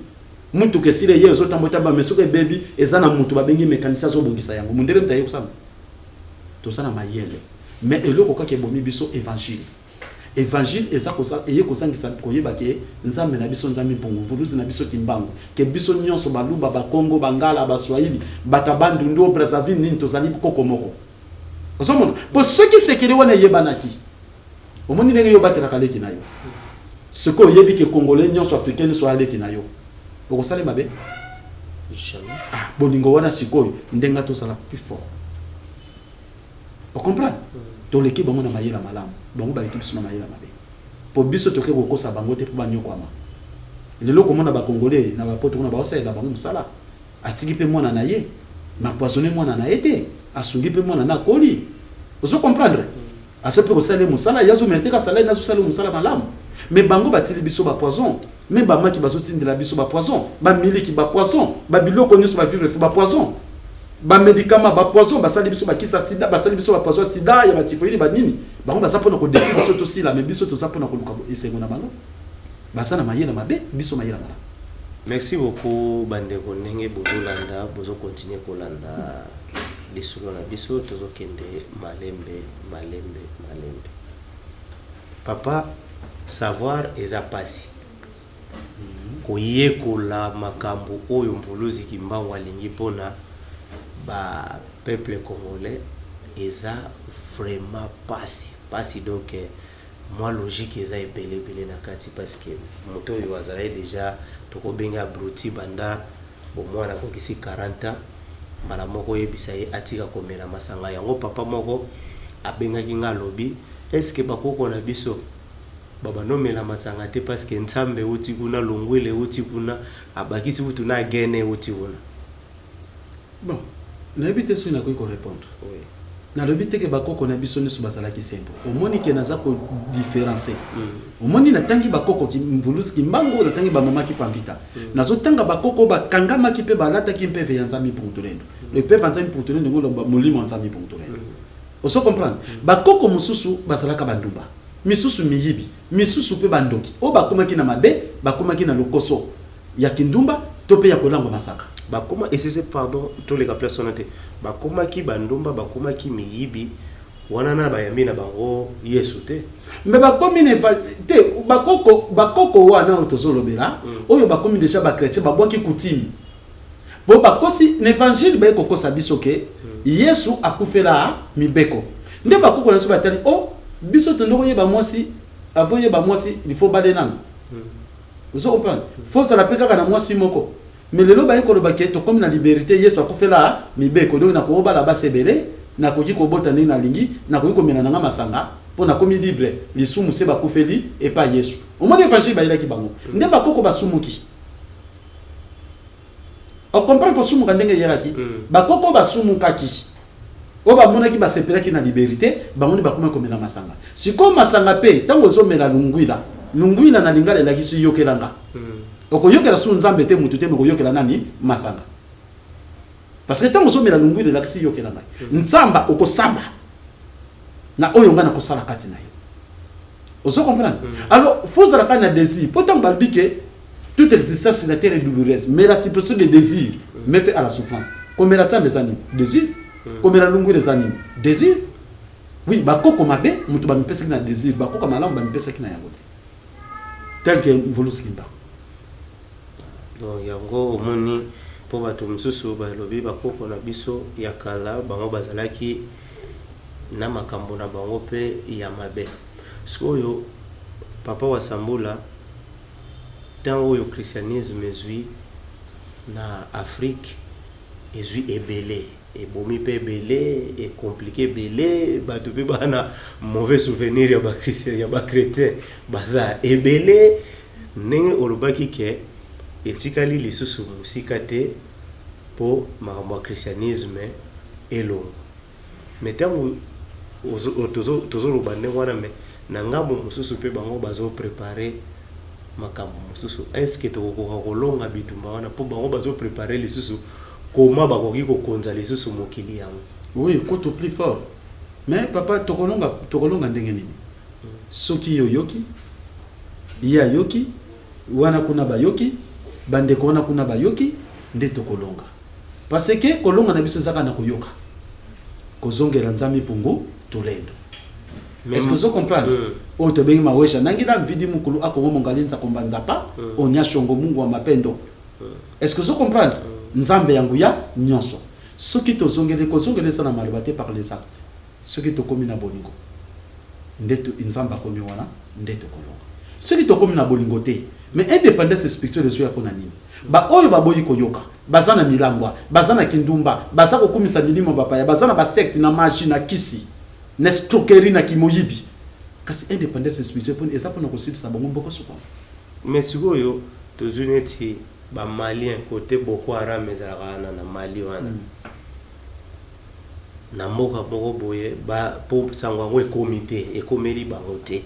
mutuka esili, ye ezotambola tamba. Mais soki ebebi, eza na mutu babengi mécanicien, azobongisa yango. Mundele mutu aye kosala. Toza na mayele, mais eloko kaka ebomi biso, évangile. Évangile eza eye kozangisa koyeba ke Nzambe na biso, Nzambe mpungu, mvuluzi na biso Kimbangu, ke biso nyonso, Baluba, Bakongo, Bangala, Baswahili, bato ya Bandundu, Brazzaville, nini, tozali koko moko. Ozomona? Mpo soki sekele wana eyebanaki, omoni ndenge yo obatelaka leki na yo, soki oyebi ke Congolais nyonso, Africain nyonso aleki na yo, okosala mabe? Jamais. Ah, bolingo wana sikoyo ndenge tozala plus fort. Ocomprendre? Toleki bango na mayele malamu, bango baleki biso na mayele mabe, mpo biso toke kokosa bango te mpo banyokwama. Lelo komona Bacongolais na bapoto kuna, baosalela bango mosala, atiki mpe mwana na ye, na poisonne mwana na ye te, asungi mpe mwana na akoli. Ozo comprendre? Aza mpe kosala ye mosala, ye azomérite kasala ye, nazosala ye mosala malamu. Mais bango batili biso bapoison, me bamaki bazotindela biso bapoison, bamiliki bapoison, babiloko nyonso, bavivre fo bapoison, bamédicament bapoison, basali biso bakisa sida, basali biso bapoison ya sida, ya batyphoïde, banini. Bango baza mpona kodétruire biso tosila, mais biso toza mpona koluka esengo na bango. Baza na mayele mabe, biso mayele malamu. Merci beaucoup bandeko, ndenge bozolanda, bozokontinue kolanda lisolo na biso. Tozokende malembe malembe malembe. Papa, savoir eza pasi, koyekola makambo oyo mvuluzi Kimbangu alingi mpona bapeuple congolais eza vraiment pasi pasi. Donc mwa logique eza ebele ebele na kati, parce que moto oyo azalaki déjà, tokobenga abruti banda bomwana, akokisi 40 ans, mbala moko oyebisa ye atika komela masanga. Yango papa moko abengaki nga, alobi: "Est-ce bakoko na biso babanomela masanga te? Parce que Nzambe euti kuna, longwele euti kuna, abakisi kutu na agene euti kuna." Bon, nayebi te soki nakoki korépondre. Oui. Nalobi te ke bakoko na biso nyonso bazalaki sembo. Omoni ke naza kodifférencier. Omoni, natangi bakoko mvuluzi Kimbangu, natangi bamama Kipamvita. Nazotanga bakoko bakangamaki mpe balataki mpeve ya Nzambe Mpungu-Tulendo. Mpeve ya Nzambe Mpungu-Tulendo ngo molimo ya Nzambe Mpungu-Tulendo. Ozo comprendre? Bakoko mosusu bazalaka bandumba, misusu miyibi, misusu mpe bandoki, oyo bakomaki na mabe, bakomaki na lokoso ya kindumba to mpe ya kolangwa masaka. Bakoma esese, pardon, toleka place wana te. Bakomaki bandumba, bakomaki miyibi wana na bayambi na bango Yesu te. Me bakomi na te, bakoko wana oyo tozolobela, oyo bakomi déjà bachrétien, babwaki coutume po bakosi na évangile, baye kokosa biso ke Yesu akufela mibeko. Nde bakoko na biso batali o biso tondo koyeba mwasi. Avant oyeba mwasi, il faut bale nano. Ozo comprendre? Faut ozala mpe kaka na mwasi moko. Mais lelo baye koloba ke tokomi na liberté, Yesu akufela mibeko, donc nakobala basi ebele, nakoki kobota ndenge nalingi, nakoki komela nanga masanga mpo nakomi libre, lisumu se bakufeli epai Yesu. Omoni évangile bayelaki bango, nde bakoko basumuki. Ocomprendre kosumuka ndenge eyelaki? Bakoko basumukaki, oyo bamonaki basepelaki na liberté, bango nde bakomaki komela masanga. Sikoyo masanga mpe, ntango ozomela lungwila, lungwila na lingala elakisi yokelanga. Okoyokela su Nzambe te, mutu te, me koyokela nani? Masanga. Parce que ntango ozomela lungwila, elakisi yokela ngai nzamba, okosamba na oyo ngai nakosala kati na yo. Ozo comprendre? Alors faut ozala kaka na désir, mpo ntango balobi ke toute existence sur la terre est douloureuse, mais la suppression des désirs met fin à la souffrance. Komela nzambe eza nini? Désir. Komela lungwila eza nini? Désir. Oui, bakoko mabe moto bamipesaki na désir, bakoko malamu bamipesaki na yango te, tel que mvuluzi Kimbangu. Donc yango omoni, mpo bato mosusu balobi bakoko na biso ya kala, bango bazalaki na makambo na bango mpe ya mabe. Sikoyo, papa wa Sambula, ntango oyo christianisme ezwi na Afrique, ezwi ebele, ebomi mpe ebele, ecompliquer ebele bato, mpe bana mauvais souvenir ya bachrétien, ya bachrétien baza ebele. Ndenge olobaki ke etikali lisusu mosika te mpo makambo ya christianisme elongo, mais ntango tozoloba ndenge wana, mais na ngambo mosusu mpe bango bazoprépare makambo mosusu. Est-ce tokokoka kolonga bitumba wana, mpo bango bazoprépare lisusu koma bakoki kokonza lisusu mokili yango? Oui, kutu plus fort. Mais papa, tokolonga, tokolonga ndenge nini soki yo oyoki, ye ayoki, wana kuna bayoki, bandeko wana kuna bayoki nde tokolonga? Parce que kolonga na biso ezaka na koyoka, kozongela Nzambe mpungu tolendo. Est-ce que ozo comprendre? Oyo tobengi mawesha nangila mvidi mukulu akongo mongali nzakomba nzapa onya shongo Mungu wa mapendo. Est-ce que ozo comprendre? Nzambe ya nguya nyonso. Soki tozongeli, kozongela eza na maloba te, par les actes. Soki tokomi na bolingo nde Nzambe akomi wana, nde tokolonga. Soki tokomi na bolingo te, mais indépendance spirituelle ezoya mpona nini? Baoyo baboyi koyoka, baza na milangwa, baza na kindumba, baza kokumisa milimo bapaya, baza na basecte, na magie, na kisi, na escroquerie, na kimoyibi. Kasi indépendance spirituelle eza mpona kosilisa bango mboko sukama. Mais sikoyo tozwi neti bamalien, kote Boko Haram ezalaka wana na Mali wana, na mboka moko boye, mpo sango yango ekomi te, ekomeli bango te.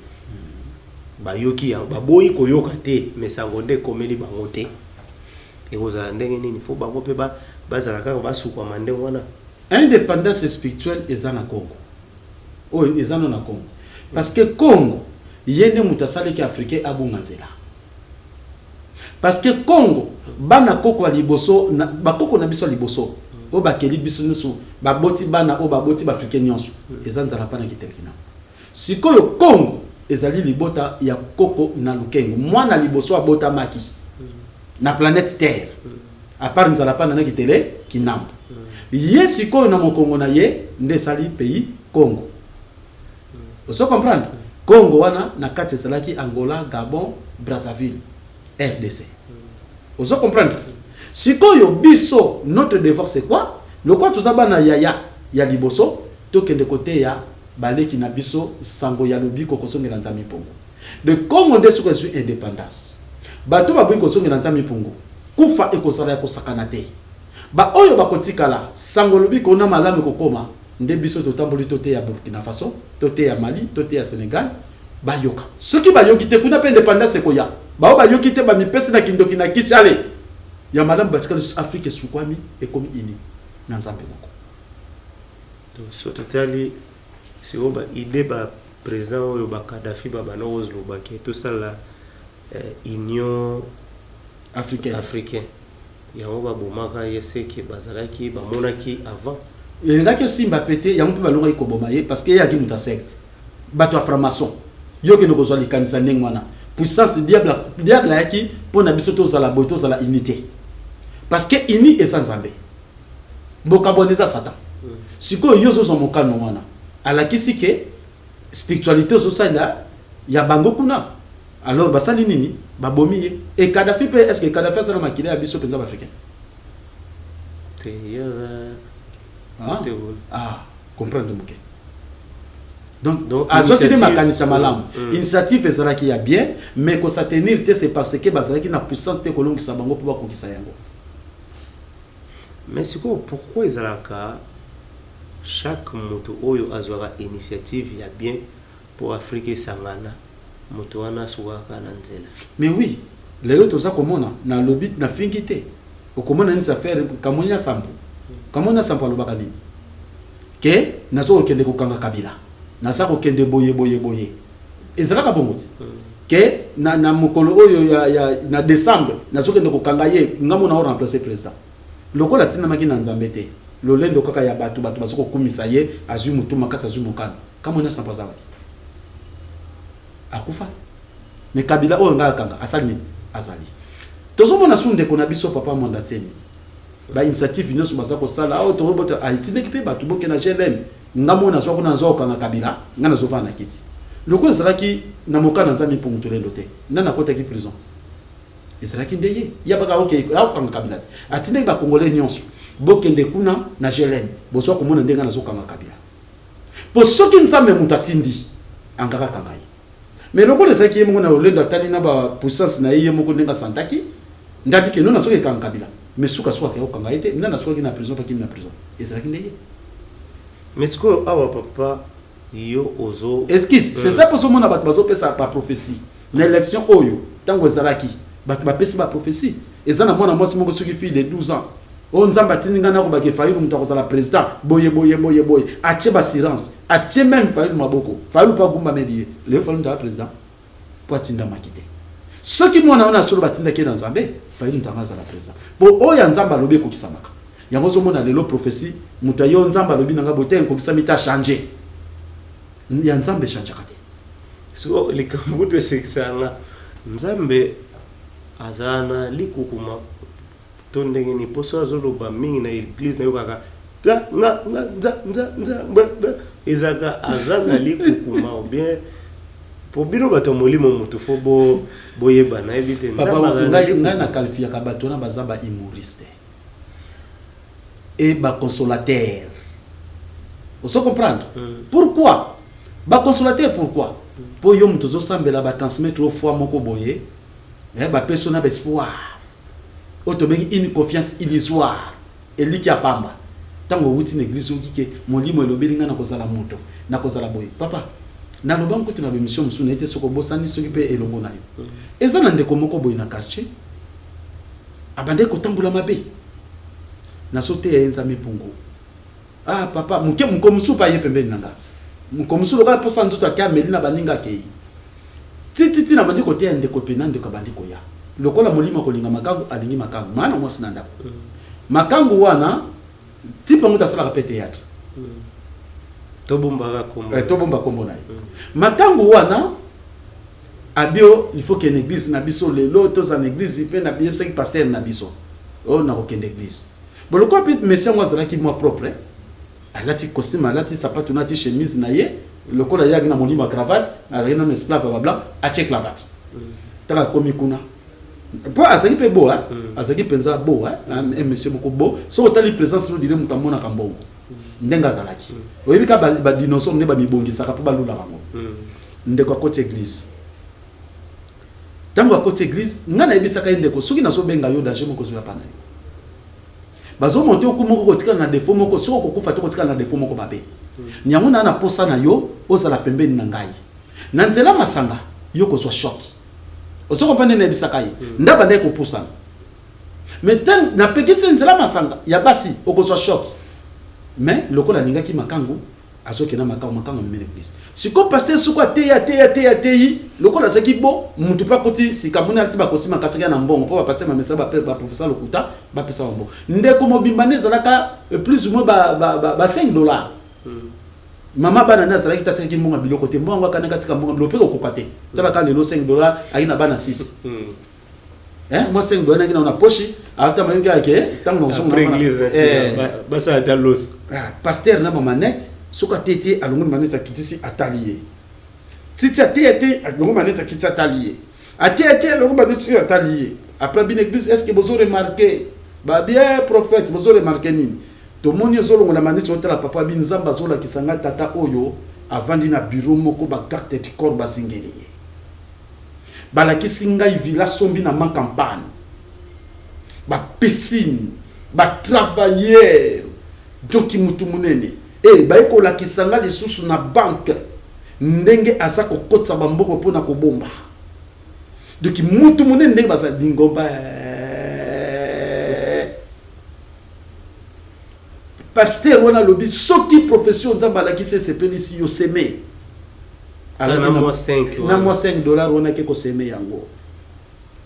Bayoki yango, baboyi koyoka te, mais sango nde ekomeli bango te. Ekozala ndenge nini? Fo bango mpe bazala kaka basukwama ndenge wana? Indépendance spirituelle eza na Congo, oyo eza no na Congo, parce que Congo ye nde moto asalaki Africain abunga nzela. Parce que Congo, bana koko ya liboso, bakoko na biso ya liboso oyo bakeli biso nyonso, baboti bana oyo baboti baafricain nyonso, eza nzala mpa na kitelekina. Sikoyo Congo ezali libota ya koko na lukengo, mwana liboso abotamaki na planète Terre à part nzala mpa na kitele kinambo. Ye sikoyo na mokongo na ye nde esali pays Congo. Ozo comprendre? Congo wana na kati ezalaki Angola, Gabon, Brazzaville, RDC. Ozo comprendre? Sikoyo biso, notre devoir c'est quoi? Lokola toza bana yaya ya liboso, tokende koteya baleki na biso sango ya lobiko, kozongela Nzambe mpongo de Congo. Nde soki ezwi indépendance, bato baboyi kozongela Nzambe mpongo, kufa ekozala ya kosakana te. Baoyo bakotikala, sango lobiko na malamu ekokoma. Nde biso totamboli, toteya Burkina Faso, toteya Mali, toteya Sénégal, bayoka. Soki bayoki te, kuna mpe indépendance ekoya. Bao bayoki te, bamipesi na kindoki, na kisi, ale ya malamu batikali. Afrique esukwami, ekomi ini na Nzambe moko. Donc so totali sikoyo baidée baprésident oyo, bakadafi, babanda kozolobaki tosala Union africaine. Africain yango, babomaka ye, seke bazalaki bamonaki avant. Elingaki osimba pe te. Yango mpe balongaki koboma ye, parce que ye ayaki moto ya secte, bato ya franc-maçon. Yo okende kozwa likanisa ndenge wana, puissance diable. Diable ayaki mpo na biso tozala boye, tozala unité, parce que uni eza Nzambe, bokabwana eza Satan. Sikoyo yo ozozwa mokano wana, alakisi ke spiritualité ozosalela ya bango kuna. Alors basali nini? Babomi ye. E Kadafi mpe, est ce que Kadafi asala makila ya biso mpenza baafricain? Te, ye aza Ah. te oyo. Ah, comprendre moke. Donc, Donc, azwaki nde initiative- makanisa malamu. Initiative ezalaki ya bien, mais kosatenir te, c'est parce que bazalaki na puissance te kolongisa bango mpo bakokisa yango. Mais sikoyo, pourquoi ezalaka chaque moto oyo azwaka initiative ya bien mpo Afrique esangana, moto wana asukaka na nzela? Mais oui, lelo toza komona, nalobi, nafingi te, okomona neti affaire Kamwina Nsapu. Kamwina Nsapu alobaka nini? Ke naza kokende kokanga Kabila, naza kokende boye boye boye. Ezalaka bongo te ke na mokolo oyo ya na décembre nazokende kokanga ye, ngambo na remplacer président. Lokola atindamaki na Nzambe te, lolendo kaka ya bato, bato baza kokumisa ye, azwi motu makasi, azwi mokano. Kamwina Nsapu aza wapi? Akufa. Mais Kabila oyo ngai akanga, asali nini? Azali. Tozomona su ndeko na biso papa Mwanda Nsemi, bainitiative nyonso baza kosala oyo tokobota, atindaki mpe bato boke na GLM. Nga moko nazwa kuna, nazwa kokanga Kabila, nga nazovanda na kiti lokola ezalaki na mokanda Nzambe mpungu tolendo te. Nda nakotaki prison, ezalaki nde ye ya baka oke akokanga Kabila te. Atindaki bakongolais nyonso bokende kuna na GLM, bozwa komona ndenge nazokanga Kabila, po soki Nzambe moto atindi angaka kanga ye. Mais lokola ezalaki ye moko na lolendo, atali na bapuissance na ye, ye moko ndenge asantaki ndabi ke nona soki ekanga Kabila, mais sukasuka akeka kokanga ye te. Nda nasukaki na prison, pakimi na prison, ezalaki nde ye. Mais sikoyo awa, papa, yo ozo Excuse, c'est ça, mpo ozomona bato bazopesa baprophétie na élection oyo. Ntango ezalaki, bato bapesi baprophétie. Eza na mwana mwasi moko, soki fille de 12 ans, oyo Nzambe atindi ngai nakobaki Fayulu moto akozala président, boye boye boye boye. Atie baassurance, atie même Fayulu maboko, Fayulu mpo agumbameli ye. Lelo Fayulu moto aza président mpo atindamaki te. Soki mwana wana solo batindaki ye na Nzambe, Fayulu moto anga azala président, po oyo ya Nzambe alobi ekokisamaka. Yango ozomona lelo prophétie, moto aye, Nzambe alobi na ngai boye te, ekokisami te, achange. Ya Nzambe echangeaka te. Siko likambo kutu esekisaka nga, Nzambe azala na likukuma to ndenge nini? Mposo azoloba mingi na église, nayokaka nga nga nga nza nza nza bwa, bwa. Ezalaka aza na likukuma ou bien po bino bato ya molimo motu fo boyeba, nayebi te. Papa, Nzambe azala na ngai likukuma. Naqualifiaka bato wana baza bahumoriste et baconsolateur, ozo comprendre? Pourquoi baconsolateur? Pourquoi? Mpo yo moto ozosambela, batransmettre yo foi moko boye, bapesi yo na baespoir oyo tobengi une confiance illusoire, eliki ya pamba. Ntango owuti na église, oyoki ke molimo elobeli ngai nakozala moto, nakozala boye. Papa, naloba nkutu na bémission mosusu na ye te, soki obosani, soki mpe elongo na yo. Eza na ndeko moko boye na quartier, abandaki kotambola mabe. Nazoteya ye Nzambe mpungu. Ah papa, moke moko mosusu mpe aye pembeni na nga, moko mosusu lokola mposa nzoto, ake ameli na baninga, akei tititi. Na bandi koteya ndeko mpe na ndeko abandi koya lokola molimo akolinga makangu, alingi makangu maa na mwasi na ndako. Makangu wana type yango asalaka mpe théâtre. Tobombaka kombo. Tobomba kombo na ye. Makangu wana abio, il faut kende église na biso lelo, toza na église mpe nayebisaki pasteur na biso oyo nakokende église. Bon, lokola mpe monsieur yango azalaki mwa propre, alati costume, alati sapatu na ati chemise na ye, lokola ye aki na molimo ya cravate, azalaki nano esclave ya bablanc, atie cravate. Ntango akomi kuna, mpo azalaki mpe beau, azalaki mpenza beau, un monsieur moko beau. Soki otali présence, on dirait moto amonaka mbongo ndenge azalaki. Oyebi ka badinosaure nde bamibongisaka mpo balulaka yango. Ndeko akoti église. Ntango akoti église, ngai nayebisaka ye: ndeko, soki nazobenga yo, danger moko ozoya pa na yo, bazomonte oku moko, kotikala na défaut moko, soki okokufa te, kotikala na défaut moko mabe. Yango naa na posa na yo ozala pembeni na ngai na nzela masanga, yo kozwa choc. Ozo comprendre? Nayebisaka ye nda bandaki kopusana, mais ntango napekisi nzela masanga ya basi, okozwa choc. Mais lokola alingaki makangu, azokenda makangu, makangu amemi na église. Sikoyo pasteur soko ateyi, ateyi, ateyi, ateyi, lokola azalaki bo mutu mpe akoti sika, moni alati bakosima, kasaki na mbongo mpo bapasteur bamesa baprofesseur lokuta, bapesa bango. Ndeko mobimba nde ezalaka plus ou moins ba 5 $. Mama bana nde azalaki te, atikaki mbongo ya biloko te. Mbongo yango akanaki atika mbongo ya biloko mpe kokoka te. Talaka lelo 5 $ ayaki na bana 6. Mwa 5 $ naki na poche, ata mayoki ake ntango na basala ata los. Pasteur na bamanete, soki atei te, alongoli manete, akitisi, atali ye titi. Ateya te, alongoli manete, akitisi, atali ye. Ateya te, alongoli manete oyo, atali ye. Après bino église, est ce que bozo remarquer babien prophète? Bozo remarquer nini? Tomoni ozolongola maneti, otala papa bi. Nzambe azolakisa nga tata oyo avandi na bureau moko, bagarde du corps basingeli ye. Balakisi ngai villa sombi na ma campagne, bapiscine, batravailleur, donc mutu monene. E baye kolakisa nga lisusu na banque ndenge aza kokotisa bambongo mpona kobomba. Donc mutu monene, ndenge baza lingomba. Pasteur wana alobi: soki profession Nzambe alakisi esepelisi yo, semer. Na mwa 5. Na mwa 5 $ wana ake kosemer yango.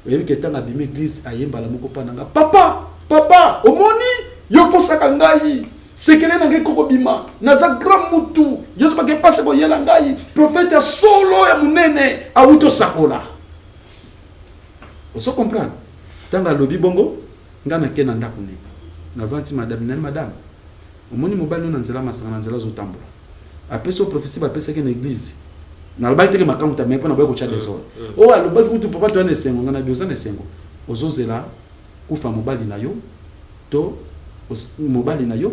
Oyebi ke ntango abimi église, ayembala moko mpa na nga: papa, papa, omoni yo kosaka ngai sekele na ngai kokobima, naza grand mutu, yesu bake mpasi koyela ngai, prophète ya solo ya monene awuti osakola. Ozo comprendre? Ntango alobi bongo, nga nake na ndako ne, navandi madame nani: "Madame, omoni mobali no na nzela masanga, na nzela azotambola, apesi o prophétie bapesaki na église." Nalobaki teke makambo ta, mais mpo na boye kotya désordre oyo alobaki kutu: "Papa, toya na esengo." Nga na bi: "Oza na esengo, ozozela kufa mobali na yo to mobali na yo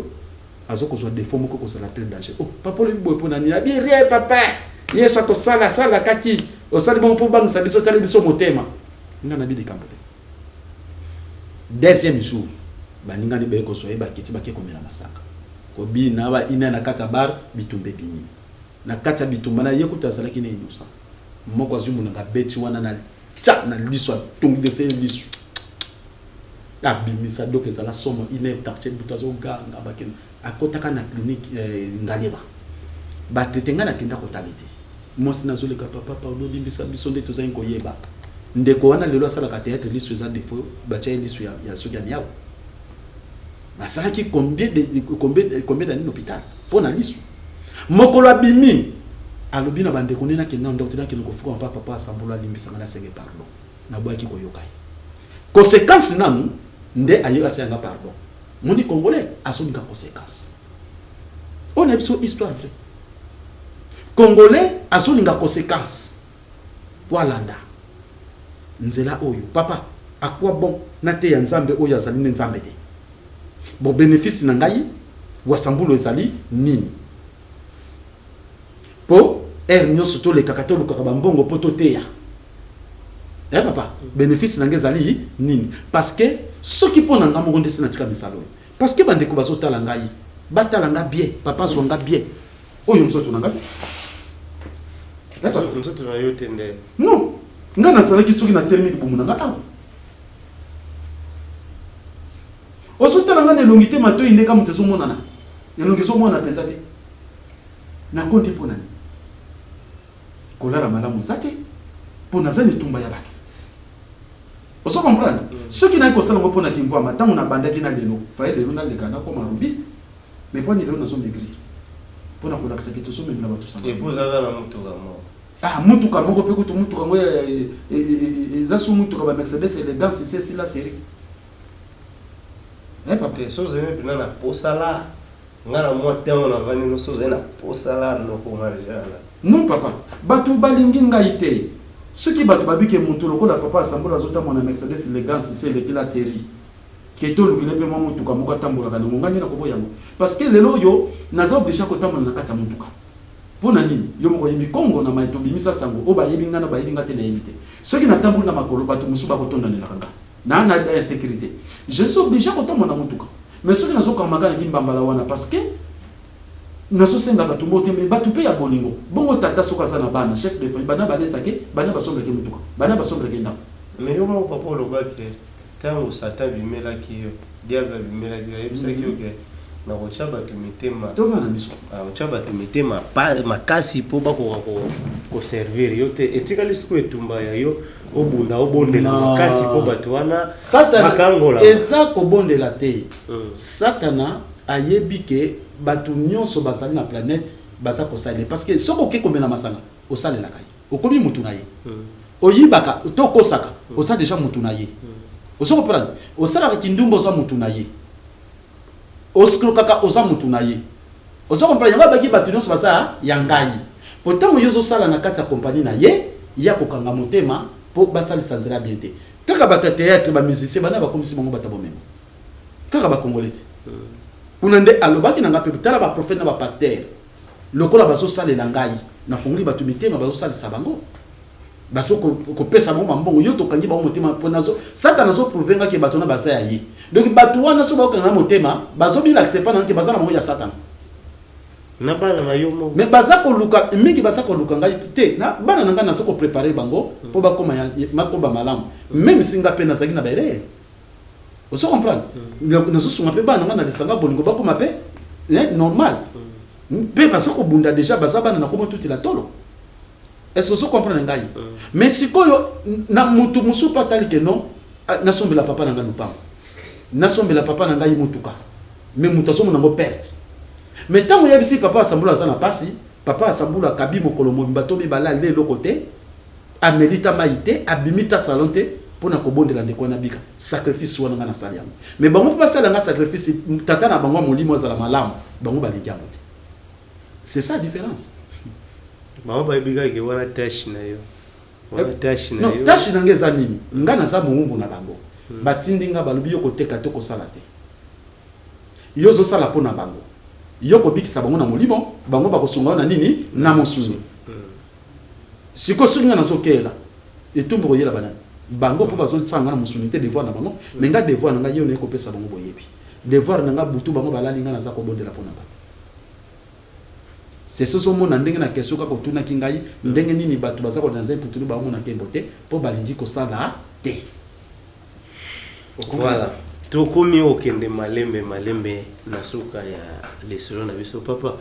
azokozwa défaut moko kozala très danger." "Oh papa, olobi boye mpo na nini?" Abi: "Rien papa, ye so akosala asala kaki, osali bongo mpo bangisa biso, otali biso motema." Nga nabi: "Likambo te." Deuxième jour, baningani baye kozwa ye, bakiti, bake komela masanga, kobina ba ina na kati ya bar. Bitumba ebimi. Na kati ya bitumba na ye kutu azalaki na innocent moko, azwi monanga, abeti wana na tia na liso, atongi dese liso, abimisa dok. Ezala somo ine quartier, butu azoganga. Bakende akotaka na clinique Ngaliema, batraite. Ngai nakenda kotala te. Mwasi nazoleka: "Papa, pardon, limbisa biso nde tozangi koyeba." Ndeko wana lelo asalaka théâtre, liso eza défaut, batia ye liso ya soki ya miawu. Nasalaki combien d'années na hôpital mpo na liso. Mokolo abimi, alobi na bandeko nde nakende na ndako te, nakende kofuka mpa papa asambolo, alimbisanga, nasenge pardon. Naboyaki koyoka ye. Conséquence nanu nde aye asayanga pardon. Moni, Congolais azolinga conséquence. Oyo na biso histoire vrai, Congolais azolinga conséquence po alanda nzela oyo. Papa, akwa bon na te ya Nzambe oyo azali nde Nzambe te. Bon, bénéfice na ngai Wasambulu ezali nini? Mpo heure nyonso tolekaka, tolukaka bambongo mpo toteya. Eh papa, bénéfice na ngai ezali nini? Parce que soki mpo na ngai moko nde si natika misala oyo, parce que bandeko bazotala ngai, batala nga bien, papa azwa nga bien, oyo nzoto na ngai. Eh, papa. Nzoto na yo te nde? Non, ngai nazalaki, soki natelemi, libumu na nga awa. Ozotala ngai na elongi te, matoi ndeka moto ezomonana, elongi ezomonana mpenza te. Nakondi mpo nani? Kolala malamu eza te mpo naza na etumba ya bato. Ozo comprendre? Soki nayi kosala yango mpo na kimvwama, ntango nabandaki na lelo faye, lelo naleka nakoma robuste, mais mpo ani lelo nazomaigrir? Mpo na kolakisa ke tozomemela bato sango. Et puis ozalaka na motuka moko. Ah, mutuka moko mpe kutu, mutuka yango eza su mutuka ba Mercedes élégance esi esila série. Eh papa. Te, so ozali mpena na posala nga na mwa ntango navandi no, so ozali na posala nokoma déjà la. Non papa, bato balingi ngai te. Soki bato babike motu lokola papa Asambola azotambola na Mercedes élégance se eleki la série, ke tolukile mpe mwa motuka moko atambolaka nango, ngai nde nakoboya yango? Parce que lelo oyo naza obligé kotambola na kati ya motuka. Mpo na nini? Yo moko oyebi Kongo na mai tobimisa sango oyo, bayebi ngai na bayebi ngai te, nayebi te. Soki natamboli na makolo, bato mosusu bakotondanelaka nga na insécurité. Je suis obligé kotambola na motuka. Mais soki nazokanga naki mbambala wana, parce que nazosenga bato moko te, mais bato mpe ya bolingo bongo. Tata soki aza na bana, chef de famille, bana balesake, bana basombelaki motuka, bana basombelaki ndako. Mais yo moko papa olobaki, ntango Satan abimelaki yo, diable abimelaki yo, ayebisaki yo ke nakotya bato mitema. Tova na biso. Akotya bato mitema makasi mpo bakoka koservir yo te. Etikali sikoyo etumba ya yo, obunda, obondela Non. makasi mpo bato wana Satana bakangola. Eza kobondela te. Satana ayebi ke bato nyonso bazali na planète baza kosalela, parce que soki oke komela masanga, osalelaka ye, okomi mutu na ye. Oyibaka to okosaka, oza déjà mutu na ye. Ozo comprendre? Osalaka kindumba, oza mutu na ye. Oskrokaka, oza mutu na ye. Ozo comprendre? Yango abaki bato nyonso baza ya ngai, po ntango yo ozosala na kati ya kompani na ye, ya kokanga motema mpo basalisa nzela bien te. Kaka bato ya théâtre, bamusicien, bana bakomisi bango bato ya bomengo, kaka bakongole te. Kuna nde alobaki na ngai mpe: "Tala baprophète na bapasteur, lokola bazosalela ngai, nafungoli bato mitema, bazosalisa bango, bazo kopesa bango bambongo. Yo tokangi bango motema mpo nazo Satana azoprouve nga ke bato wana baza ya ye." Donc bato wana so bakokanga na motema, bazobilakisa epa na ke baza na bango ya Satana. Na bana na yo moko. Mais baza koluka mingi, baza koluka ngai te. Na bana na ngai, nazo koprépare bango mpo bakoma bakoma malamu, même si nga mpe nazalaki na baerreur. Ozo comprendre? Nazosunga mpe bana na ngai na lisanga bolingo, bakoma mpe normal, mpe baza kobunda déjà, baza bana na koma tutila tolo. Est ce que ozo comprendre ngai? Mais sikoyo na mutu mosusu mpe atali ke non, ah, nasombela papa na ngai lupango, nasombela papa na ngai motuka, mais moto azomona yango perte. Mais ntango oyebisi papa Asambula aza na pasi, papa Asambula akabi mokolo mobimba to mibale, ale eloko te, ameli ta mai te, abimi ta salon te. Mpona kobondela ndeko wana bika, sacrifice wana nga nasali yango. Mais bango mpo basala nga sacrifice, tata na bango ya molimo azala malamu, bango balingi yango te. C'est ça différence. Bango bayebi kaka wana tâche na yo, wana tâche na Non. yo. Tâche na nga eza nini? Nga naza mowumbu na bango. Batindi nga, balobi yo koteka te, kosala te. Yo ozosala mpo na bango, yo kobikisa bango na molimo, bango bakosunga yo na nini? Na mosuni. Sikoyo soki nga nazokeyela etumbu, koyela banani? Bango, mpo bazosala nga na mosuni te. Devoir na bango. Mais nga, devoir na ngai, yo naye kopesa bango boyebi. Devoir na nga, butu bango balali, nga naza kobondela mpo na bango. C'est soso omona ndenge na question kaka otunaki ngai, ndenge nini bato baza kolanda Nzambe putulu, baomona nkembo te, mpo balingi kosala te. Voilà, tokomi okende malembe malembe na suka ya lisolo na biso. Papa,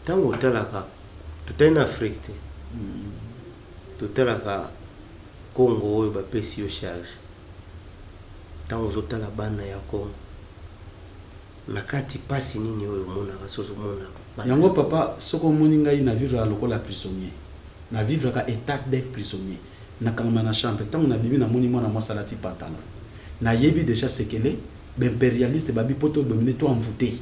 ntango otalaka, totali na Afrique te, totalaka Congo oyo bapesi yo charge, ntango ozotala bana ya Congo na kati, mpasi nini oyo omonaka so ozomona bana? Yango papa, soki omoni ngai na vivre lokola prisonnier, na vivraka état d'un prisonnier, nakangama na chambre. Ntango nabimi, namoni mwana mwasi alati pantalon, nayebi déjà sekele. Baimpérialiste babi mpo todomine, to envoûte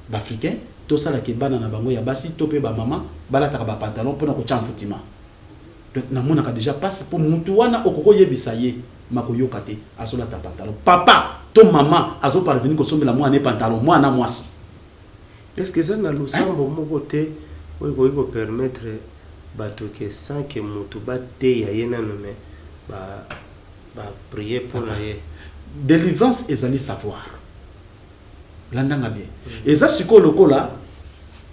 baafricain, tosalaka bana na bango ya basi to mpe bamama balataka bapantalon mpona kotya envoûtement. Donc namonaka déjà mpasi, mpo mutu wana okoki oyebisa ye, makoyoka te. Azolata pantalon, papa to mama azoparvenir kosombela mwana ye pantalon, mwana mwasi. Est ce que eza na losambo moko te oyo ekoki kopermettre bato ke sans ke moto bateya ye nano, me baprier mpo na ye? Délivrance ezali savoir. Landanga bien. Eza sikoyo lokola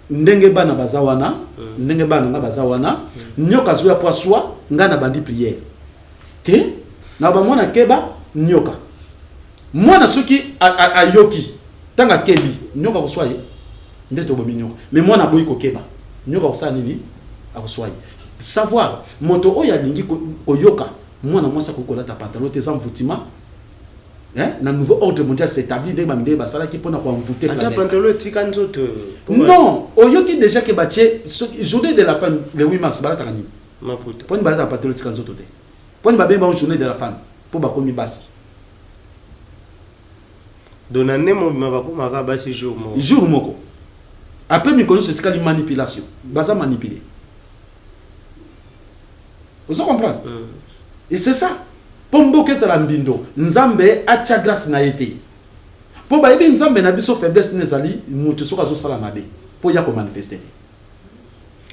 ndenge bana baza wana, ndenge bana nga baza wana, nyoka azoya po aswa ngai, na bandi prière te na bamwana: keba nyoka. Mwana soki ayoki, ntango akebi, nyoka akoswa ye nde tobomi nyoka. Mais mwana aboyi kokeba, nyoka akosala nini? Akoswa ye. Savoir, moto oyo alingi koyoka, mwana mwasi akoki kolata pantalon te, eza envoûtement. Hein? Na nouveau ordre mondial s'établit, ndenge bamindele basalaki mpona koenvoûter Ata planète. Pantalon etika nzoto? Non, oyoki déjà ke batie journée de la femme le 8 mars, balataka nini? Maputa. Mponi balataka pantalon etika nzoto te? Mponi babengi bango journée de la femme? Mpo bakomi basi. Donc na nde mobima bakomaka basi jour moko. Jour moko. Après, mikolo nyonso etikali manipulation, baza manipulé. Ozo comprendre? Et c'est ça, mpo mboka ezala mbindo, Nzambe atia grâce na ye te, mpo bayebi Nzambe na biso faiblesse ne ezali motu soki azosala mabe mpo ya komanifeste te.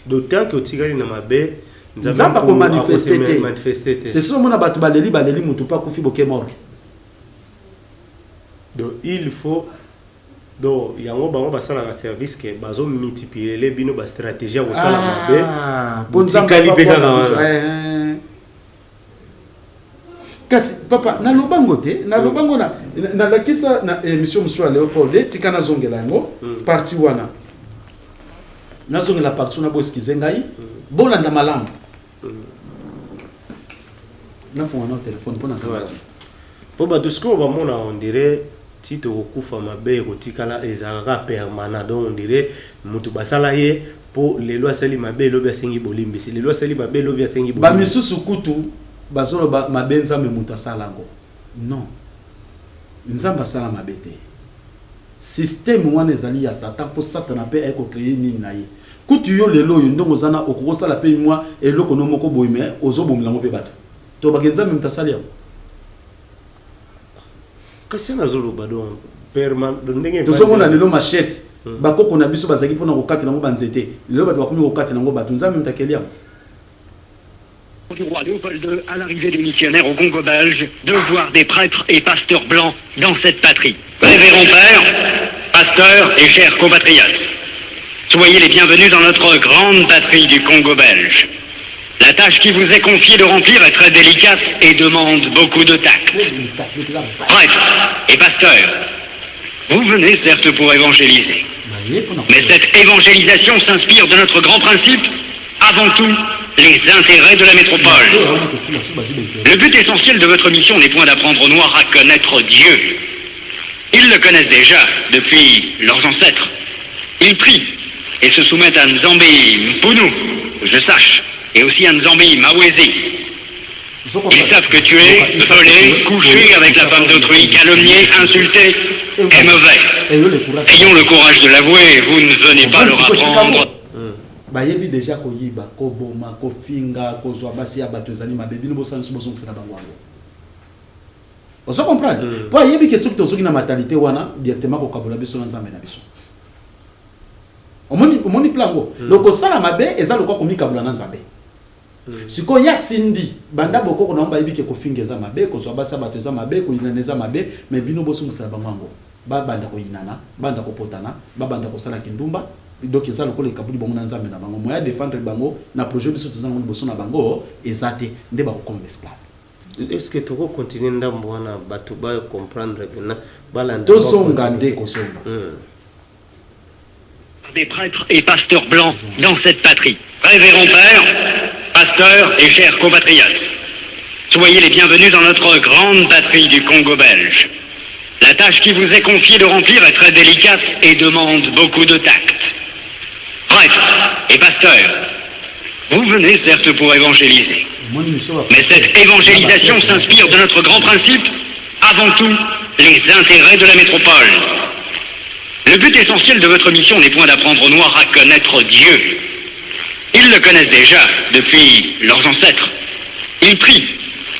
D'autant que otikali na mabe. Nzambe akomanifeste te. Manifeste te. C'est so omona bato baleli, baleli motu mpo akufi, boke morgue. Donc il faut, donc yango bango basalaka service ke bazomultiplier bino bastratégie ya kosala mabe. Mpo Nzambe Botikali mpe kaka apabwaka biso. wana. Kasi papa, nalobango te, nalobango na nalakisa na émission mosusu ya Léopold de tika nazongela yango. Parti wana, nazongela parti wana. Boexcuser ngai, bolanda malamu. Nafunga na telefone mpo na Voilà. Mpo bato sikoyo bamona, on dirait ti tokokufa, mabe ekotikala, ezalaka kaka permanent. Donc on dirait moto basala ye mpo lelo asali mabe, elobi asengi bolimbisi, lelo asali mabe, elobi asengi bolimbisi. Bamisusu kutu bazoloba mabe Nzambe moto asala yango. Non, Nzambe asala mabe te. Système wana ezali ya Satan, mpo Satana mpe aye kocréer nini na ye. Kutu yo lelo oyo, ndongo oza na, okoki kosala mpe mwa eloko no moko boye, me ozobomela yango mpe bato to bake Nzambe moto asali yango. Kasi nazoloba, donc ndenge Tozomona lelo machette, bakoko na biso bazalaki mpona kokatela yango banzete, lelo bato bakomi kokatela yango bato. Nzambe moto akeli yango? Du roi Léopold II à l'arrivée des missionnaires au Congo belge de voir des prêtres et pasteurs blancs dans cette patrie. Révérend père, pasteurs et chers compatriotes, soyez les bienvenus dans notre grande patrie du Congo belge. La tâche qui vous est confiée de remplir est très délicate et demande beaucoup de tact. Prêtres et pasteurs, vous venez certes pour évangéliser. Mais cette évangélisation s'inspire de notre grand principe, avant tout, les intérêts de la métropole. Le but essentiel de votre mission n'est point d'apprendre aux Noirs à connaître Dieu. Ils le connaissent déjà depuis leurs ancêtres. Ils prient et se soumettent à Nzambi Mpunu, que je sache, et aussi à Nzambi Mawezi. Ils savent que tuer, voler, coucher avec la femme d'autrui, calomnier, insulter est mauvais. Ayons le courage de l'avouer, vous ne venez pas leur apprendre. Bayebi déjà koyiba, koboma, kofinga, kozwa basi ya bato ezali mabe. Bino bosala nyonso, bozongisela bango yango. Ozo comprendre? Mpo ayebi ke soki tozoki na mentalité wana, directement kokabola biso na Nzambe na biso. Omoni, omoni plan yango? Donc kosala mabe eza lokwa komikabola na Nzambe. Sikoyo ya tindi banda bokoko na bango, bayebi ke kofinga eza mabe, kozwa basi ya bato eza mabe, koyinana eza mabe. Mais bino bosongisela bango yango, babanda koyinana, banda kopotana, babanda kosala kindumba. Donc eza lokola ekabuli bango na Nzambe na bango. Moya défendre bango na projet biso toza nango liboso na bango eza te, nde bakokoma esclave. Est ce que tokocontinue ndambo wana, bato bacomprendre mpena, balanda? Tozonga nde kozonga. Des prêtres et pasteurs blancs dans cette patrie. Révérend père, pasteurs et chers compatriotes, soyez les bienvenus dans notre grande patrie du Congo belge. La tâche qui vous est confiée de remplir est très délicate et demande beaucoup de tact. Prêtres et pasteurs, vous venez certes pour évangéliser. Mais cette évangélisation s'inspire de notre grand principe, avant tout, les intérêts de la métropole. Le but essentiel de votre mission n'est point d'apprendre aux Noirs à connaître Dieu. Ils le connaissent déjà depuis leurs ancêtres. Ils prient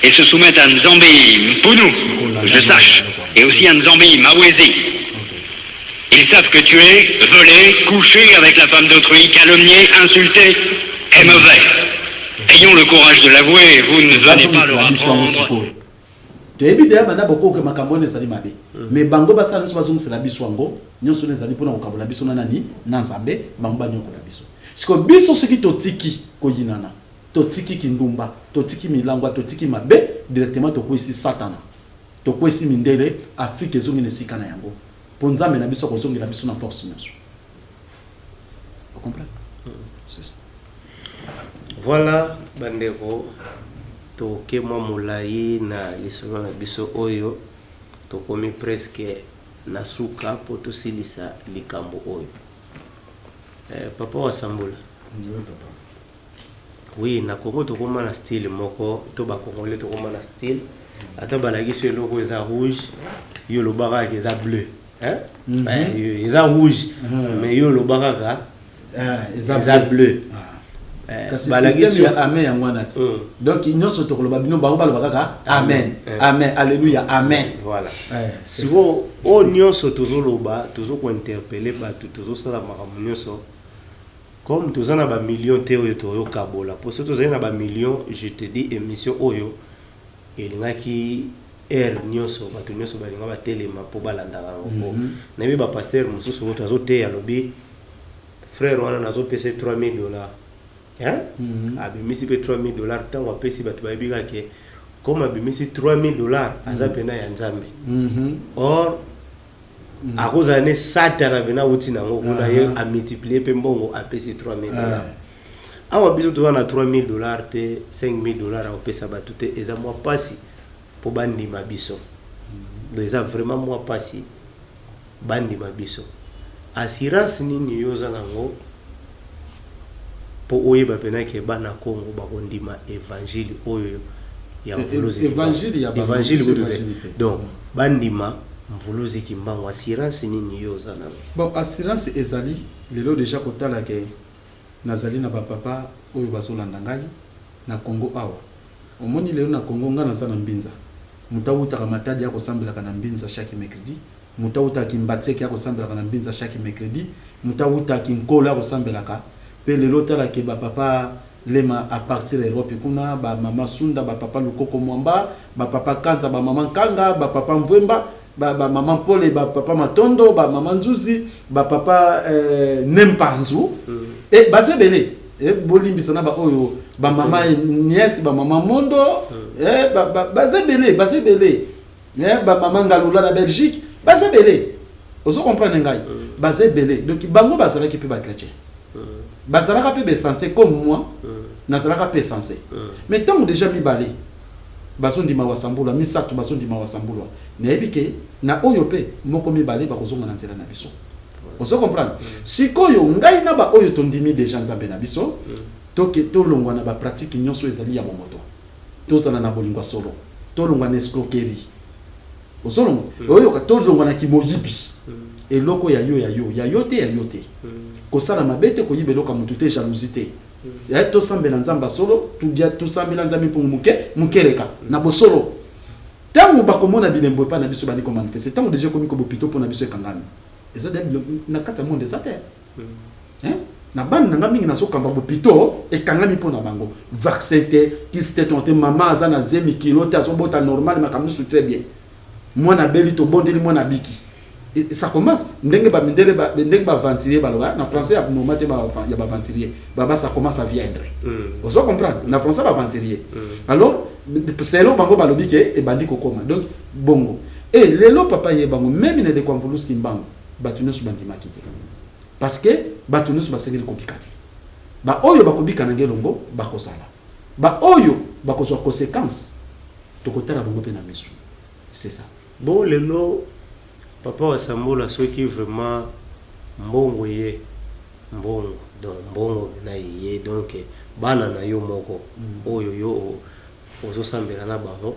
et se soumettent à Nzambi Mpunu, que je sache, et aussi à Nzambi Mawezi. Ils savent que tuer, voler, coucher avec la femme d'autrui, calomnier, insulter est mauvais. Ayons le courage de l'avouer, vous ne venez pas leur apprendre. Toyebi deya banda bokoke makambo wana ezali mabe, mais bango basala nyonso, bazongisela biso yango nyonso. Wana ezali mpona kokabola biso na nani? Na Nzambe. Bango banyokola biso. Sikoyo biso soki totiki koyinana, totiki kindumba, totiki milangwa, totiki mabe, directement tokwesi Satana, tokwesi mindele. Afrique ezongi na esika na yango, mpo Nzambe na biso akozongela biso na force nyonso. Ocomprendre? C'est ça. Voilà, bandeko, toke mwa molai na lisolo na biso oyo. Tokomi presque na suka mpo tosilisa likambo oyo. Papa Wasambula. Oui, papa. Oui, na Congo tokóma na style moko to bacongolais tokóma na style, ata balakisi yo eloko eza rouge, yo oloba kaka eza bleu, hein? Eza rouge, mais yo oloba kaka eza bleu. Kasi système ya amen yango wana ti. Donc nyonso tokoloba, bino bango baloba kaka amen, amen, alleluya, amen. Voilà. Sikoyo oyo nyonso tozoloba, tozokointerpeller bato, tozosala makambo nyonso, comme toza na bamillion te oyo toyokabola, po soki tozali na bamillion, je te dis, émission oyo elingaki heure nyonso, bato nyonso balinga batelema mpo balandaka yango. Po nayebi bapasteur mosusu oyo azoteya, alobi: "Frère wana nazopesa 3000 dollars," hein? Abimisi mpe 3000 dollars. Ntango apesi bato, bayebi kaka ke comme abimisi 3000 dollars, aza mpena ya Nzambe. Or akozala ne Satana mpena awuti nango kuna, ye amultiplie mpe mbongo, apesi 3000 dollars. Awa biso toza na 3000 dollars te, 5000 dollars akopesa bato te. Eza mwa mpasi mpo bandima biso. Donc eza vraiment mwa mpasi bandima biso. Assurance nini yo oza nango mpo oyeba mpena ke bana Congo bakondima évangile oyo ya Mvuluzi? Évangile? Donc bandima Mvuluzi Kimbangu, assurance nini yo oza nango? Bon, assurance ezali lelo déjà kotala ke nazali na bapapa oyo bazolanda ngai na Congo awa. Omoni, lelo na Congo ngai naza na Mbinza. Moto awutaka Matadi akosambelaka na Mbinza chaque mercredi, moto awutaka Kimbanseke akosambelaka na Mbinza chaque mercredi, moto awutaka Kinkolo akosambelaka mpe. Lelo otalake bapapa Lema à partir ya Europe kuna, bamama Sunda, bapapa Lukoko Mwamba, bapapa Kanza, bamama Nkanga, bapapa Mvwemba, bamama Mpole, bapapa Matondo, bamama Nzuzi, bapapa Nempanzu. E baza ebele. Bolimbisa na baoyo, bamama Niese, bamama Mondo. Baza ebele, baza ebele. Bamama Ngalula na Belgique, baza ebele. Ozo comprendre ngai? Baza ebele. Donc bango bazalaki mpe bachrétien, bazalaka mpe baessence comme moi nazalaka mpe essence. Mais ntango déjà mibale bazondima Wasambulwa, misato bazondima Wasambulwa, nayebi ke na oyo mpe moko, mibale bakozonga na nzela na biso. Ozo comprendre? Sikoyo ngai na baoyo tondimi déjà Nzambe na biso, toke tolongwa na bapratique nyonso ezali ya bomoto. Tozala na bolingo ya solo, tolongwa na escroquerie, ozolongwa oyoka, tolongwa na kimoyibi. Eloko ya yo, ya yo, ya yo te, ya yo te. Kosala mabe te, koyiba eloko ya motu te, jalousie te. Ya tosambela Nzambe ya solo, tubia tosambela Nzambe mpungu moke mokeleka na bosolo. Ntango bakomona bilembo epai na biso bandi komanifester, ntango deja ekomi kobopito mpo na biso ekangami, eza deja na kati ya monde, eza te. Hein? Na bana na nga mingi nazokamba bopito ekangami mpo na bango, vaccin te, kisi te, tongo te. Mama aza na zemi, kilo te, azobota normal, makambo nyonso très bien. Mwana abeli, tobondeli, mwana abiki. Et ça commence ndenge bamindele ndenge baaventurier baloba na français ya normal te, ya baaventurier baba, ça commence à viendre. Ozo comprendre na français baaventurier. Alors selon bango balobi ke ebandi kokoma. Donc bongo e lelo papa ye bango même na ndeko ya Mvuluski Mbango, bato nyonso bandimaki te, parce que bato nyonso basengeli kobika te. Baoyo bakobika na ngelongo bakozala, baoyo bakozwa conséquence tokotala bango mpe na miso, c'est ça. Bon, lelo papa Wasambola, soki vraiment mbongo ye mbongo, donc mbongo na ye, donc bana na yo moko oyo yo ozosambela na bango,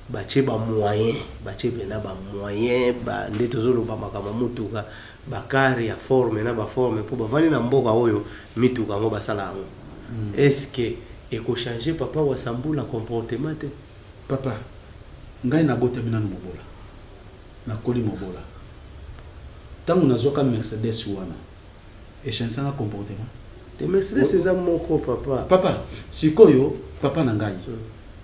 batie bamoyen, batie mpena bamoyen ba, nde tozoloba makambo ya motuka, bacar ya forme na baforme, mpo bavandi na mboka oyo mituka yango basala yango, est ce que ekochange papa Wasambula comportement te? Papa, ngai nabotami nanu mobola, nakoli mobola. Ntango nazwaka Mercedes wana, echangisanga comportement? Te, Mercedes eza moko, papa. Papa, sikoyo papa na ngai,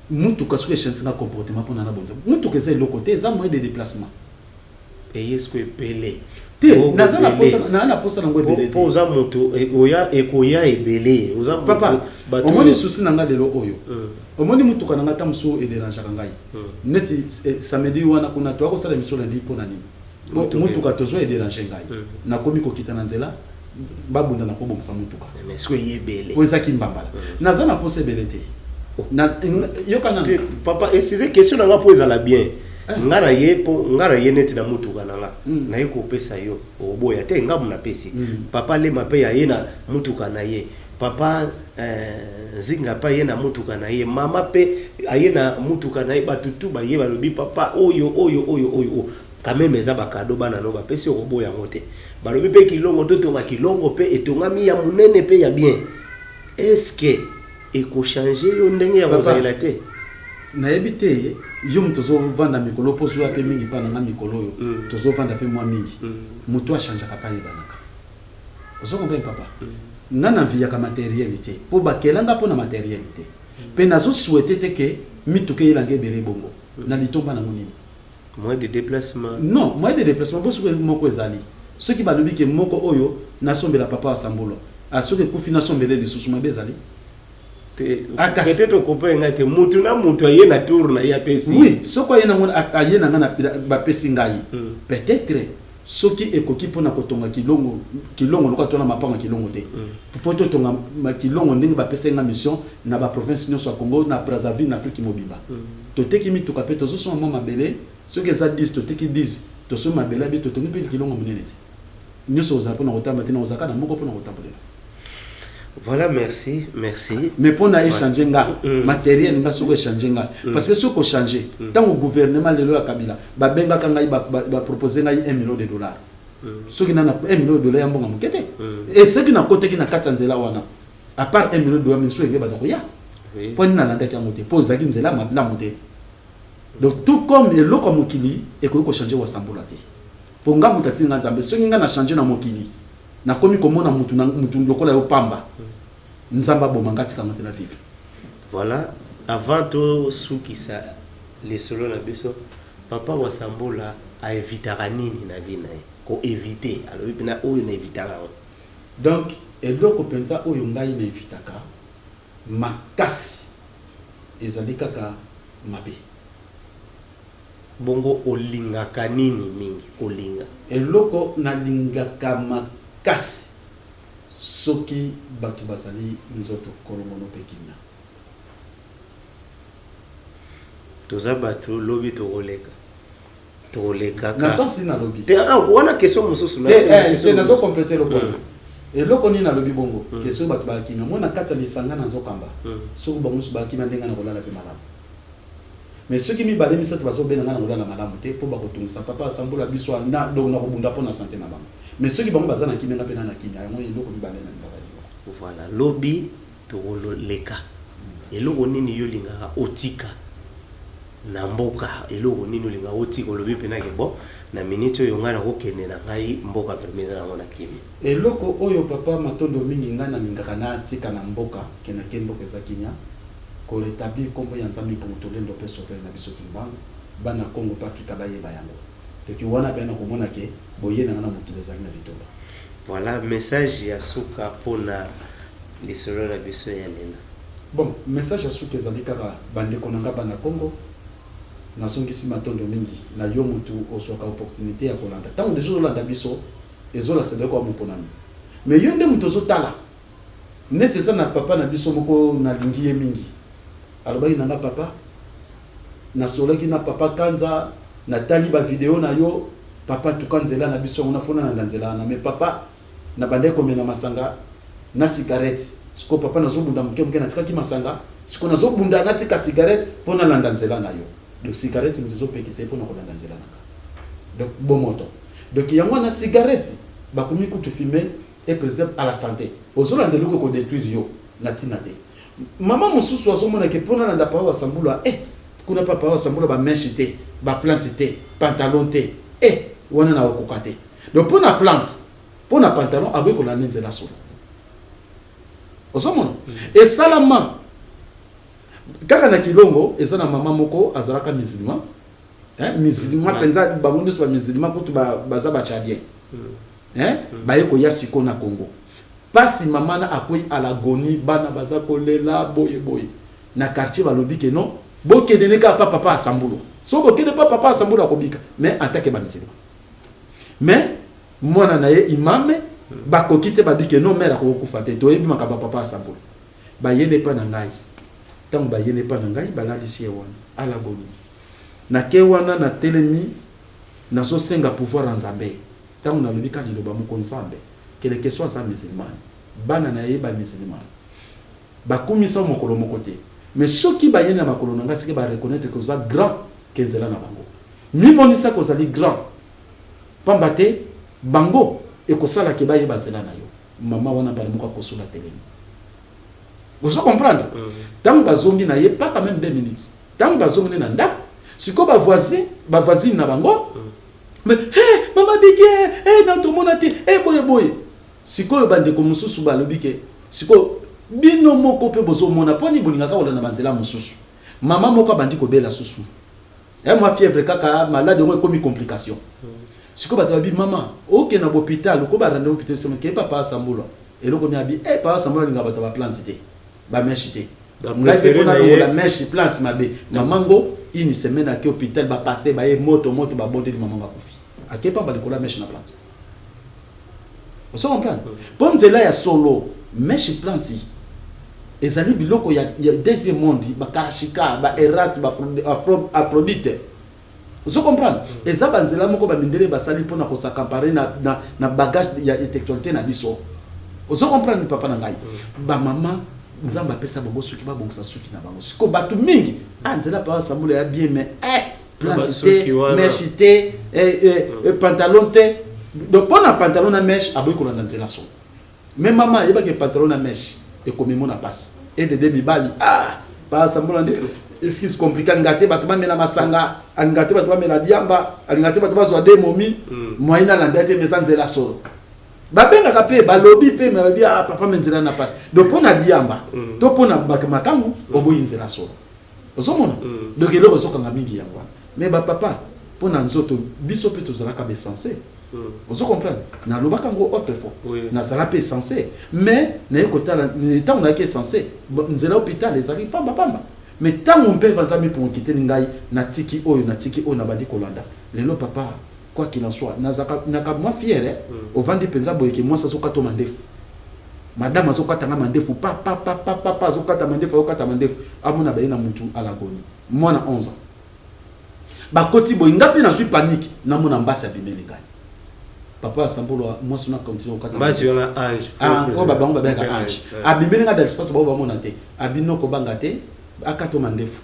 mutuka soki echangisanga comportement mpona nabonza mutuka, eza eloko te, eza moyen de déplacement. Eye siko ebele. Te, naza na posa, naa na posa nango ebele. Mpo oza moto oya ekoya ebele, oza papa. Omoni souci na nga lelo oyo, omoni mutuka na nga, ta mosusu ederangeaka ngai neti samedi wana kuna toya kosala émission lundi. Mpo na nini? Mutuka tozwa ederange ngai, nakomi kokita na nzela, babunda na kobongisa mutuka. Po ezaki mbambala. Naza na posa ebele te, yoka nanu. Papa, excuse, question na nga mpo ezala bien. Nga na ye, mpo nga na ye neti na mutuka na nga, naye kopesa yo, oboya te. Nga napesi papa Lema mpe aye na mutuka na ye, papa Nzinga mpe aye na mutuka na ye, mama mpe aye na mutuka na ye, bato tu baye, balobi papa oyo oyo oyo oyo oyo, quand même eza bacadeau bana no bapesi, okoboya yango te. Balobi mpe kilongo, totonga kilongo mpe etongami ya monene mpe ya bien, est ce que ekochange yo ndenge ya kozalela te? Nayebi te, yo moto ozovanda mikolo mpo ozwa mpe mingi mpa na nga mikolo oyo tozovanda mpe mwa mingi. Moto achangeaka mpe ayebanaka, ozo comprendre papa? Nga na enviaka matériel te, mpo bakelanga mpo na matériel te, mpe nazosouhaite te ke mituka eyelanga ebele bongo na litomba nango nini? Moyen de déplacement. Non, moyen de déplacement bo soki moko ezali, soki balobi ke moko oyo nasombela papa Asambulo, soki ekufi nasombele lisusu, mabe ezali? Peut-être okomprendre ngai te. Mutu na mutu aye na tour na ye, apesi. Oui, soki aye nango, aye na ngai, bapesi ngai, peut-être soki ekoki mpona kotonga kilongo, kilongo lokola tona mapango ya kilongo te, faut totonga kilongo ndenge bapesaki nga mission na baprovince nyonso ya Congo, na Brazzaville, na Afrique mobimba. Toteki mituka mpe tozosomba mwa mabele. Soki eza 10, toteki 10, tosombi mabele abi, totongi mpe kilongo monene te. Nyonso kozala mpona kotamba te, na kozalaka na moko mpona kotambolela. Voilà, merci, merci. Mais mpona échange nga matériel nga, soki échange nga, parce que soki ochange, ntango gouvernement lelo ya Kabila babengaka ngai, bapropose ngai 1 million de dollars, soki nana 1 million de dollars ya mbongo moke te, e soki nakotaki na kati ya nzela wana, à part 1 million de dollars, misu enge banda koya. Mpo nini nalandaki yango te? Mpo ezalaki nzela malamu te. Donc tout comme eloko ya mokili ekoki kochange Wasambola te, mpo nga moto atindi nga Nzambe. Soki nga na change na mokili, nakomi komona mutu na mutu lokola yo pamba, Nzambe aboma nga, atikanga te na vivre. Voilà, avant tosukisa lisolo na biso, papa Wasambola aevitaka nini na vie na ye? Koevite, alobi mpena oyo na evitaka yango. Donc eloko mpenza oyo ngai na evitaka makasi ezali kaka mabe. Bongo olingaka nini mingi kolinga? Eloko nalingaka makasi, soki bato bazali nzoto kolongono mpe kimia. Toza bato, lobi tokoleka, tokolekaka. Na sens nini nalobi? Te, wana question mosusu. Te, nazo complete eloko wana. Eloko nini nalobi bongo? Ke soki bato bakima moi na kati ya lisanga nazokamba, soki bango nyonso bakima, ndenge na kolala mpe malamu. Mais soki mibale, misato bazobela, ngai na kolala malamu te, mpo bakotungisa papa asambola biso na donc nakobunda mpo na santé na bango. Mais soki bango baza na kimia, nga mpe na kimia. Yango eloko mibale nalingaka eloko. Voilà, lobi tokoleka. Eloko nini yo olingaka otika na mboka? Eloko nini olingaka otika, olobi mpena ke bon, na minute oyo ngai nakokende na ngai, mboka vraiment eza nango na kimia? Eloko oyo, papa, matondo mingi, ngai nalingaka natika na mboka, ke nake mboka eza kimia, korétablir nkombo ya Nzambe Mpongo Tolendo mpe sauveur na biso Kimbangu, bana Kongo mpe Afrika bayeba yango. Donc wana mpe nakomona ke boye na nga na mokili ezalaki na litomba. Voilà, message ya suka mpona lisolo na biso ya lelo. Bon, message ya suka ezali kaka, bandeko na nga bana Kongo, nazongisi matondo mingi na yo motu ozwaka opportunité ya kolanda. Ntango deja ozolanda biso, ezolakisa deja kwa moponami, mais yo nde moto ozotala. Neti eza na papa na biso moko, nalingi ye mingi, alobaki na nga: "Papa, nasolaki na papa Kanza, natali bavideo na yo, papa, tuka nzela na biso yango nafona nanda nzela wana. Mais papa, nabandaki komela masanga na cigarette. Sikoyo papa, nazobunda moke moke, natikaki masanga. Sikoyo nazobunda natika cigarette mpo nalanda nzela na yo." Donc cigarette moto ezopekisa ye mpo na kolanda nzela na nga. Donc bomoto, donc yango wana cigarette bakomi kutu fumer est préserve à la santé. Ozolanda eloko ekodétruire yo na ntina te. Mama mosusu azomona ke mpo nalanda papa basambula, kuna papa basambula bamèches te, baplante te, pantalon te, wana na okoka te. Donc mpo na plante, mpo na pantalon, aboyi kolanda nzela solo. Ozomona, esalama kaka na Kilongo. Eza na mama moko azalaka musulman, hein, musulman mpenza. Bango nyonso bamusulman, kutu baza batchadien, hein, baye koya sikoyo na Congo. Pasi, mama na akwei à l'agonie, bana baza kolela boye boye na quartier. Balobi ke non, bokende ne kaka pa papa Asambulo. So bokende pa papa Asambulo, akobika. Mais en tant que bamusulman, mais mwana na ye imame, bakoki te. Babi ke non, mère akokufa te, toyebi makambo ya papa Asambulo. Bayene epa na ngai. Ntango bayene epa na ngai, balalisi ye wana à l'agonie. Nake wana, natelemi, nazosenga pouvoir ya Nzambe. Ntango nalobi kaka liloba moko Nzambe, quelque soit aza musulman, bana na ye bamusulman, bakumisa mokolo moko te. Mais soki bayei na makolo na ngai, seke bareconnaître ke oza grand, ke nzela na bango mimonisaka ozali grand, pamba te bango ekosalaka bayeba nzela na yo. Mama wana mbala moko akosola, telemi. Ozo comprendre? Ntango bazongi na ye, paka même 2 minutes, ntango bazongi nde na ndako, sikoyo bavoisin, bavoisine na bango, mais hey, mama biki, hey, na tomona te, hey, boye boye. Sikoyo bandeko mosusu balobi ke sikoyo bino moko mpe bozomona mpo nini bolingaka kolanda banzela mosusu. Mama moko abandi kobela susu, mwa fièvre kaka, malade yango ekomi complication. Sikoyo bato babi: "Mama, okende na hôpital, oko ba rendez-vous hôpital sema ke papa asambulwa." Eloko nini? Abi: papa asambulwa alingaka bato ya baplante te, bamèches te. Ngai mpe mpona longola mèche, plante mabe." Mama ngo, une semaine, ake hôpital, bapasteur baye moto moto, babondeli, mama ngo akufi. Ake pamba likolo ya mèche na plante. Ozo comprendre? Mpo nzela ya solo, mèche, plante ezali biloko ya deuxième monde, bakarashika, baeras, baaphrodite. Ozo comprendre? Eza banzela moko bamindele basali mpona kos'accaparer na bagage ya intellectualité na biso. Ozo comprendre, papa na ngai? Bamama, Nzambe apesa bango soki babongisa suki na bango. Sikoyo bato mingi, ah, nzela pa basambola ya bien, mais plante te, mèche te, pantalon te. Donc mpo na pantalon na mèche, aboyi kolanda nzela solo. Mais mama ayebaki pantalon na mèche ekomemo na pasi edede mibali. Ah, basambola nde excuse compliqué. Alinga te bato bamela masanga, alinga te bato bamela diamba, alinga te bato bazwa de momi moyen alanda te. Mais eza nzela solo. Babengaka mpe balobi mpe, me balobi: "Ah papa, me nzela na pasi." Donc mpo na diamba to mpo na makambo, oboyi nzela solo. Ozomona? Donc eloko ezokanga mingi yango wana. Mais bapapa, mpo na nzoto, biso mpe tozalaka baessence. Ozo comprendre? Nalobaka yango autrefois. Nazala mpe essence, mais naye kotala ntango nayaki essence, nzela hôpital ezalaki pamba pamba. Mais ntango mpe Nzambe mpo okiteli ngai, natiki oyo, natiki oyo, nabandi kolanda lelo. Papa, quoi qu'il en soit, nazalaka naka mwa fier, eh? Ovandi mpenza boye ke mwasi azokata mandefu, madame azokatanga mandefu, pa pa pa pa pa pa, azokata mandefu, azokata mandefu, amona baye na mutu alagoni, mwana 11 ans. Bakoti boye, nga mpe nazwi panique, namona mbasi abimeli ngai. Papa asambolwa mwasi na continue kokata. Mbasi wana ange. Ah, oyo bango babengaka ange. Abimeli nga dans l'espace, bao bamona te. Abino kobanga te, akata mandefu.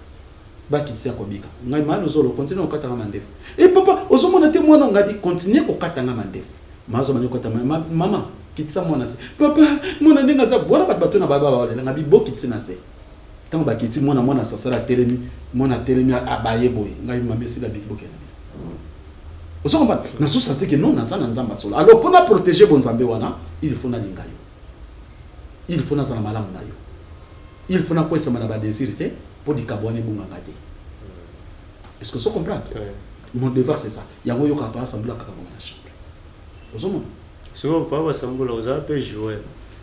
Bakitisi ya kobika. Ngai mali ozolo continue kokata nga mandefu. E papa, ozomona te mwana ngabi continue kokata nga mandefu. Mazo bani kokata mama kitisa mwana se. Papa, mwana ndenge aza bwana bato bato na baba baolela ngabi bokitisi na se. Ntango bakiti mwana, mwana sasala atelemi, mwana atelemi abaye boye. Ngai mama esila biki bokende. Ozo comprendre? Nazo sentir que non, naza na Nzambe solo. Alors pour na protéger bon Nzambe wana, il faut nalinga yo. Il faut nazala malamu na yo. Il faut nakwesama na ba désir te po likambo wana ebunganga te. Est-ce que ozo comprendre? Ouais. Mon devoir, c'est ça. Yango yoka pa asambula kaka bongo na chambre. Ozomona? Sikoyo papa basambula, oza mpe joueur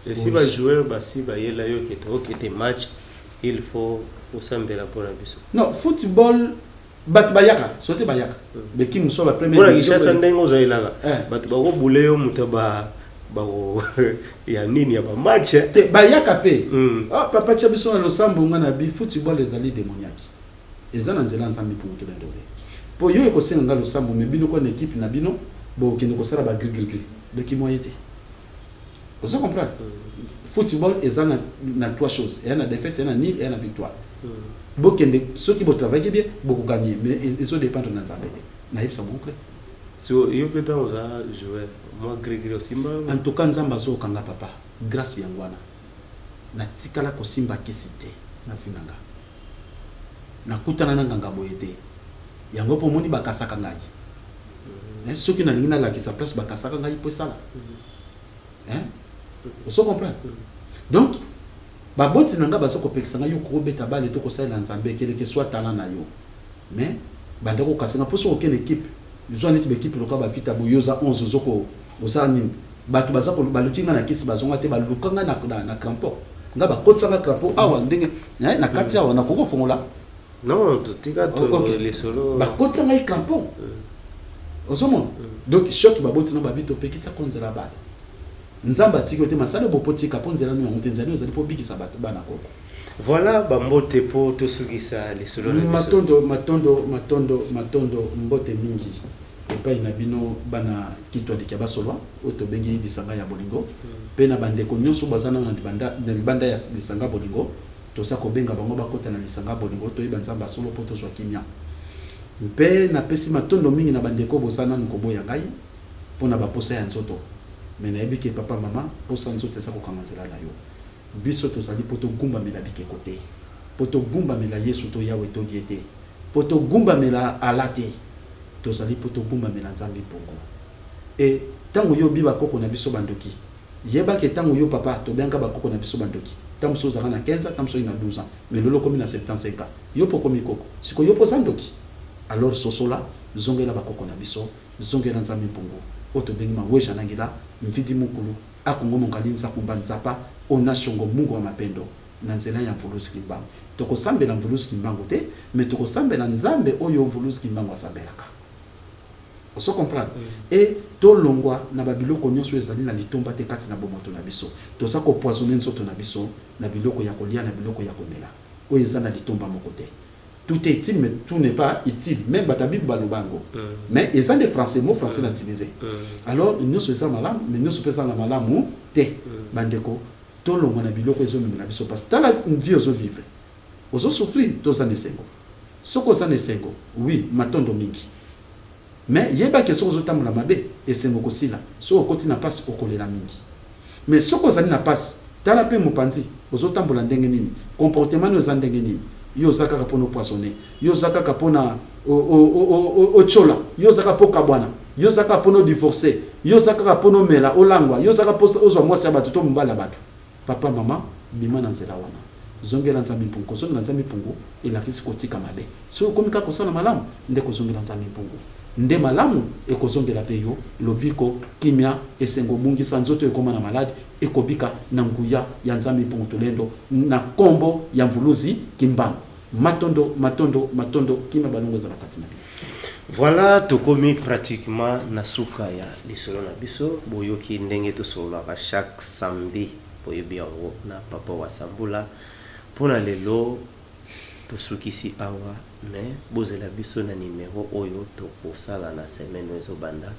esi. Oui. Bajoueur basi bayela yo kete okete match, il faut osambela mpona biso. Non, football bato bayaka so te, bayaka beki mosusu ba première Mpona division. Kinshasa ndenge ozalelaka, Eh. bato bakobule yo moto ba bako ya nini ya bamatch. Te, bayaka mpe. Ah, papa, tia biso na losambo. Nga na bi football ezali démoniaque, eza na nzela ya Nzambe mpo tolendo te, mpo yo ekosenga nga losambo, me bino kwa na équipe na bino bokende kosala ba gris-gris-gris doki moye te. Ozo comprendre? Football eza na trois choses: eya na défaite, eya na nul, eya na victoire. Bokende, soki botravaillaki bien, bokogagner, mais ezodépendre na Nzambe te. Nayebisa mon clair. So yo mpe ntango oza joueur, mwa gris-gris osimba? En tout cas, Nzambe azokanga papa grâce yango wana, natikala kosimba kisi te na vie na nga, nakutana na nganga boye te. Yango mpo omoni bakasaka ngai. Eh, soki nalingi nalakisa place bakasaka ngai mpo esala. Hein? Ozo comprendre? Donc baboti na ngai baza kopekisa ngai: yo kokobeta bale to kosalela Nzambe, keleke soit talent na yo. Mais banda kokasa nga mpo soki okende équipe, zwa neti baéquipe lokola bavita boye, yo oza 11, ozoko oza nini, bato baza baluki nga na kisi, bazonga te, baluka nga na crampon, nga bakotisanga crampon awa ndenge na kati awa nakoki kofongola. Non, totika to. Oh, ok. Lisolo. Bakotisa ngai crampon, ozomona? Donc choc, baboti na babi topekisa ko nzela bale, Nzambe atiki yo te, masala bopotika mpo nzela no yango te, nzela no ezali mpo obikisa bato bana koko. Voilà, bambote mpo tosukisa lisolo na biso. Matondo, matondo, matondo, matondo, mbote mingi epai na bino bana Kitwaliki ya basolwa oyo tobengi lisanga ya bolingo, mpe na bandeko nyonso baza nano na libanda ya lisanga bolingo. Toza kobenga bango bakota na lisanga bolingo, toyeba Nzambe ya solo mpo tozwa kimia. Mpe napesi matondo mingi na bandeko boza nanu koboya ngai mpo na baposa ya nzoto, me nayebi ke papa, mama, posa nzoto eza kokanga nzela na yo. Biso tozali mpo togumbamela bikeko te, mpo togumbamela Yesu to Yawe to Die te, mpo togumbamela Ala te. Tozali mpo togumbamela Nzambe mpongo. E ntango yo obi bakoko na biso bandoki, yebake ntango yo papa tobengaka bakoko na biso bandoki, ntango mosusu ozalaka na 15 ans, ntango mosusu oyi na 12 ans, mais lelo okomi na 75 ans, yo mpo okomi koko. Sikoyo yo mpo oza ndoki. Alors sosola, zongela bakoko na biso, zongela Nzambe mpongo oyo tobengi Maweja Nangila Mvidi Mukulu Akongo Mongali Nzakumba Nzapa Onashongo Mungu wa Mapendo na nzela ya Mvuluzi Kimbangu. Tokosambela Mvuluzi Kimbangu te, mais tokosambela Nzambe oyo Mvuluzi Kimbangu asambelaka. Ozo comprendre? E tolongwa na babiloko nyonso oyo ezali na litomba te kati na bomoto na biso. Toza kopoisonner nzoto na biso na biloko ya kolia, na biloko ya komela oyo eza na litomba moko te. Tout est utile, mais tout n'est pas utile. Même bato ya Bible baloba yango, mais eza nde français, mot français na utilisé. Alors nyonso eza malamu, mais nyonso mpe eza na malamu te. Bandeko, tolongwa na biloko ezomemela biso parce tala vie ozovivre, ozosouffrir. Toza na esengo soki oza na esengo, oui, matondo mingi, mais yebaki soki ozotambola mabe, esengo kosila. Soki okoti na mpasi, okolela mingi. Mais soki ozali na mpasi, tala mpe mopanzi, ozotambola ndenge nini, comportement no eza ndenge nini. Yo oza kaka mpona opoisonner, yo oza kaka mpona otyola, yo oza kaka mpo okabwana, yo oza kaka mpona odivorce, yo oza kaka mpona omela olangwa, yo oza kaka mpo ozwa mwasi ya bato to mobali ya bato. Papa, mama, bima na nzela wana, zongela Nzambe mpungu. Kozongela Nzambe mpungu elakisi kotika mabe. Soki okomi kaka kosala malamu, nde kozongela Nzambe mpungu nde malamu ekozongela mpe yo lobiko, kimia, esengo. Obungisa nzoto ekóma na maladi, ekobika na nguya ya Nzambe mpungu tolendo na nkombo ya Mvuluzi Kimbangu. Matondo, matondo, matondo. Kimia balongo ezala kati na bino. Voilà, tokomi pratiquement na suka ya lisolo na biso. Boyoki ndenge tosololaka chaque samedi, boyebi yango, na papa Wasambula. Mpona lelo tosukisi awa, mais bozela biso na nimero oyo tokosala na semaine oyo ezobanda.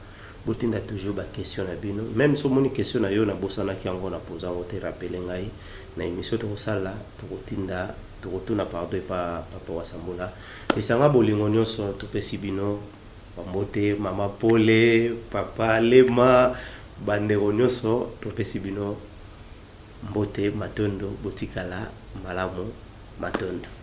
Botinda toujours ba question na bino. Meme soki omoni question na yo nabosanaki yango na poser yango te, rappeler ngai na emission tokosala, tokotinda, tokotuna pardon epa papa Wasambula. Lisanga bolingo nyonso topesi bino bambote, mama Pole, papa Lema, bandeko nyonso topesi bino mbote, matondo, botikala malamu, matondo.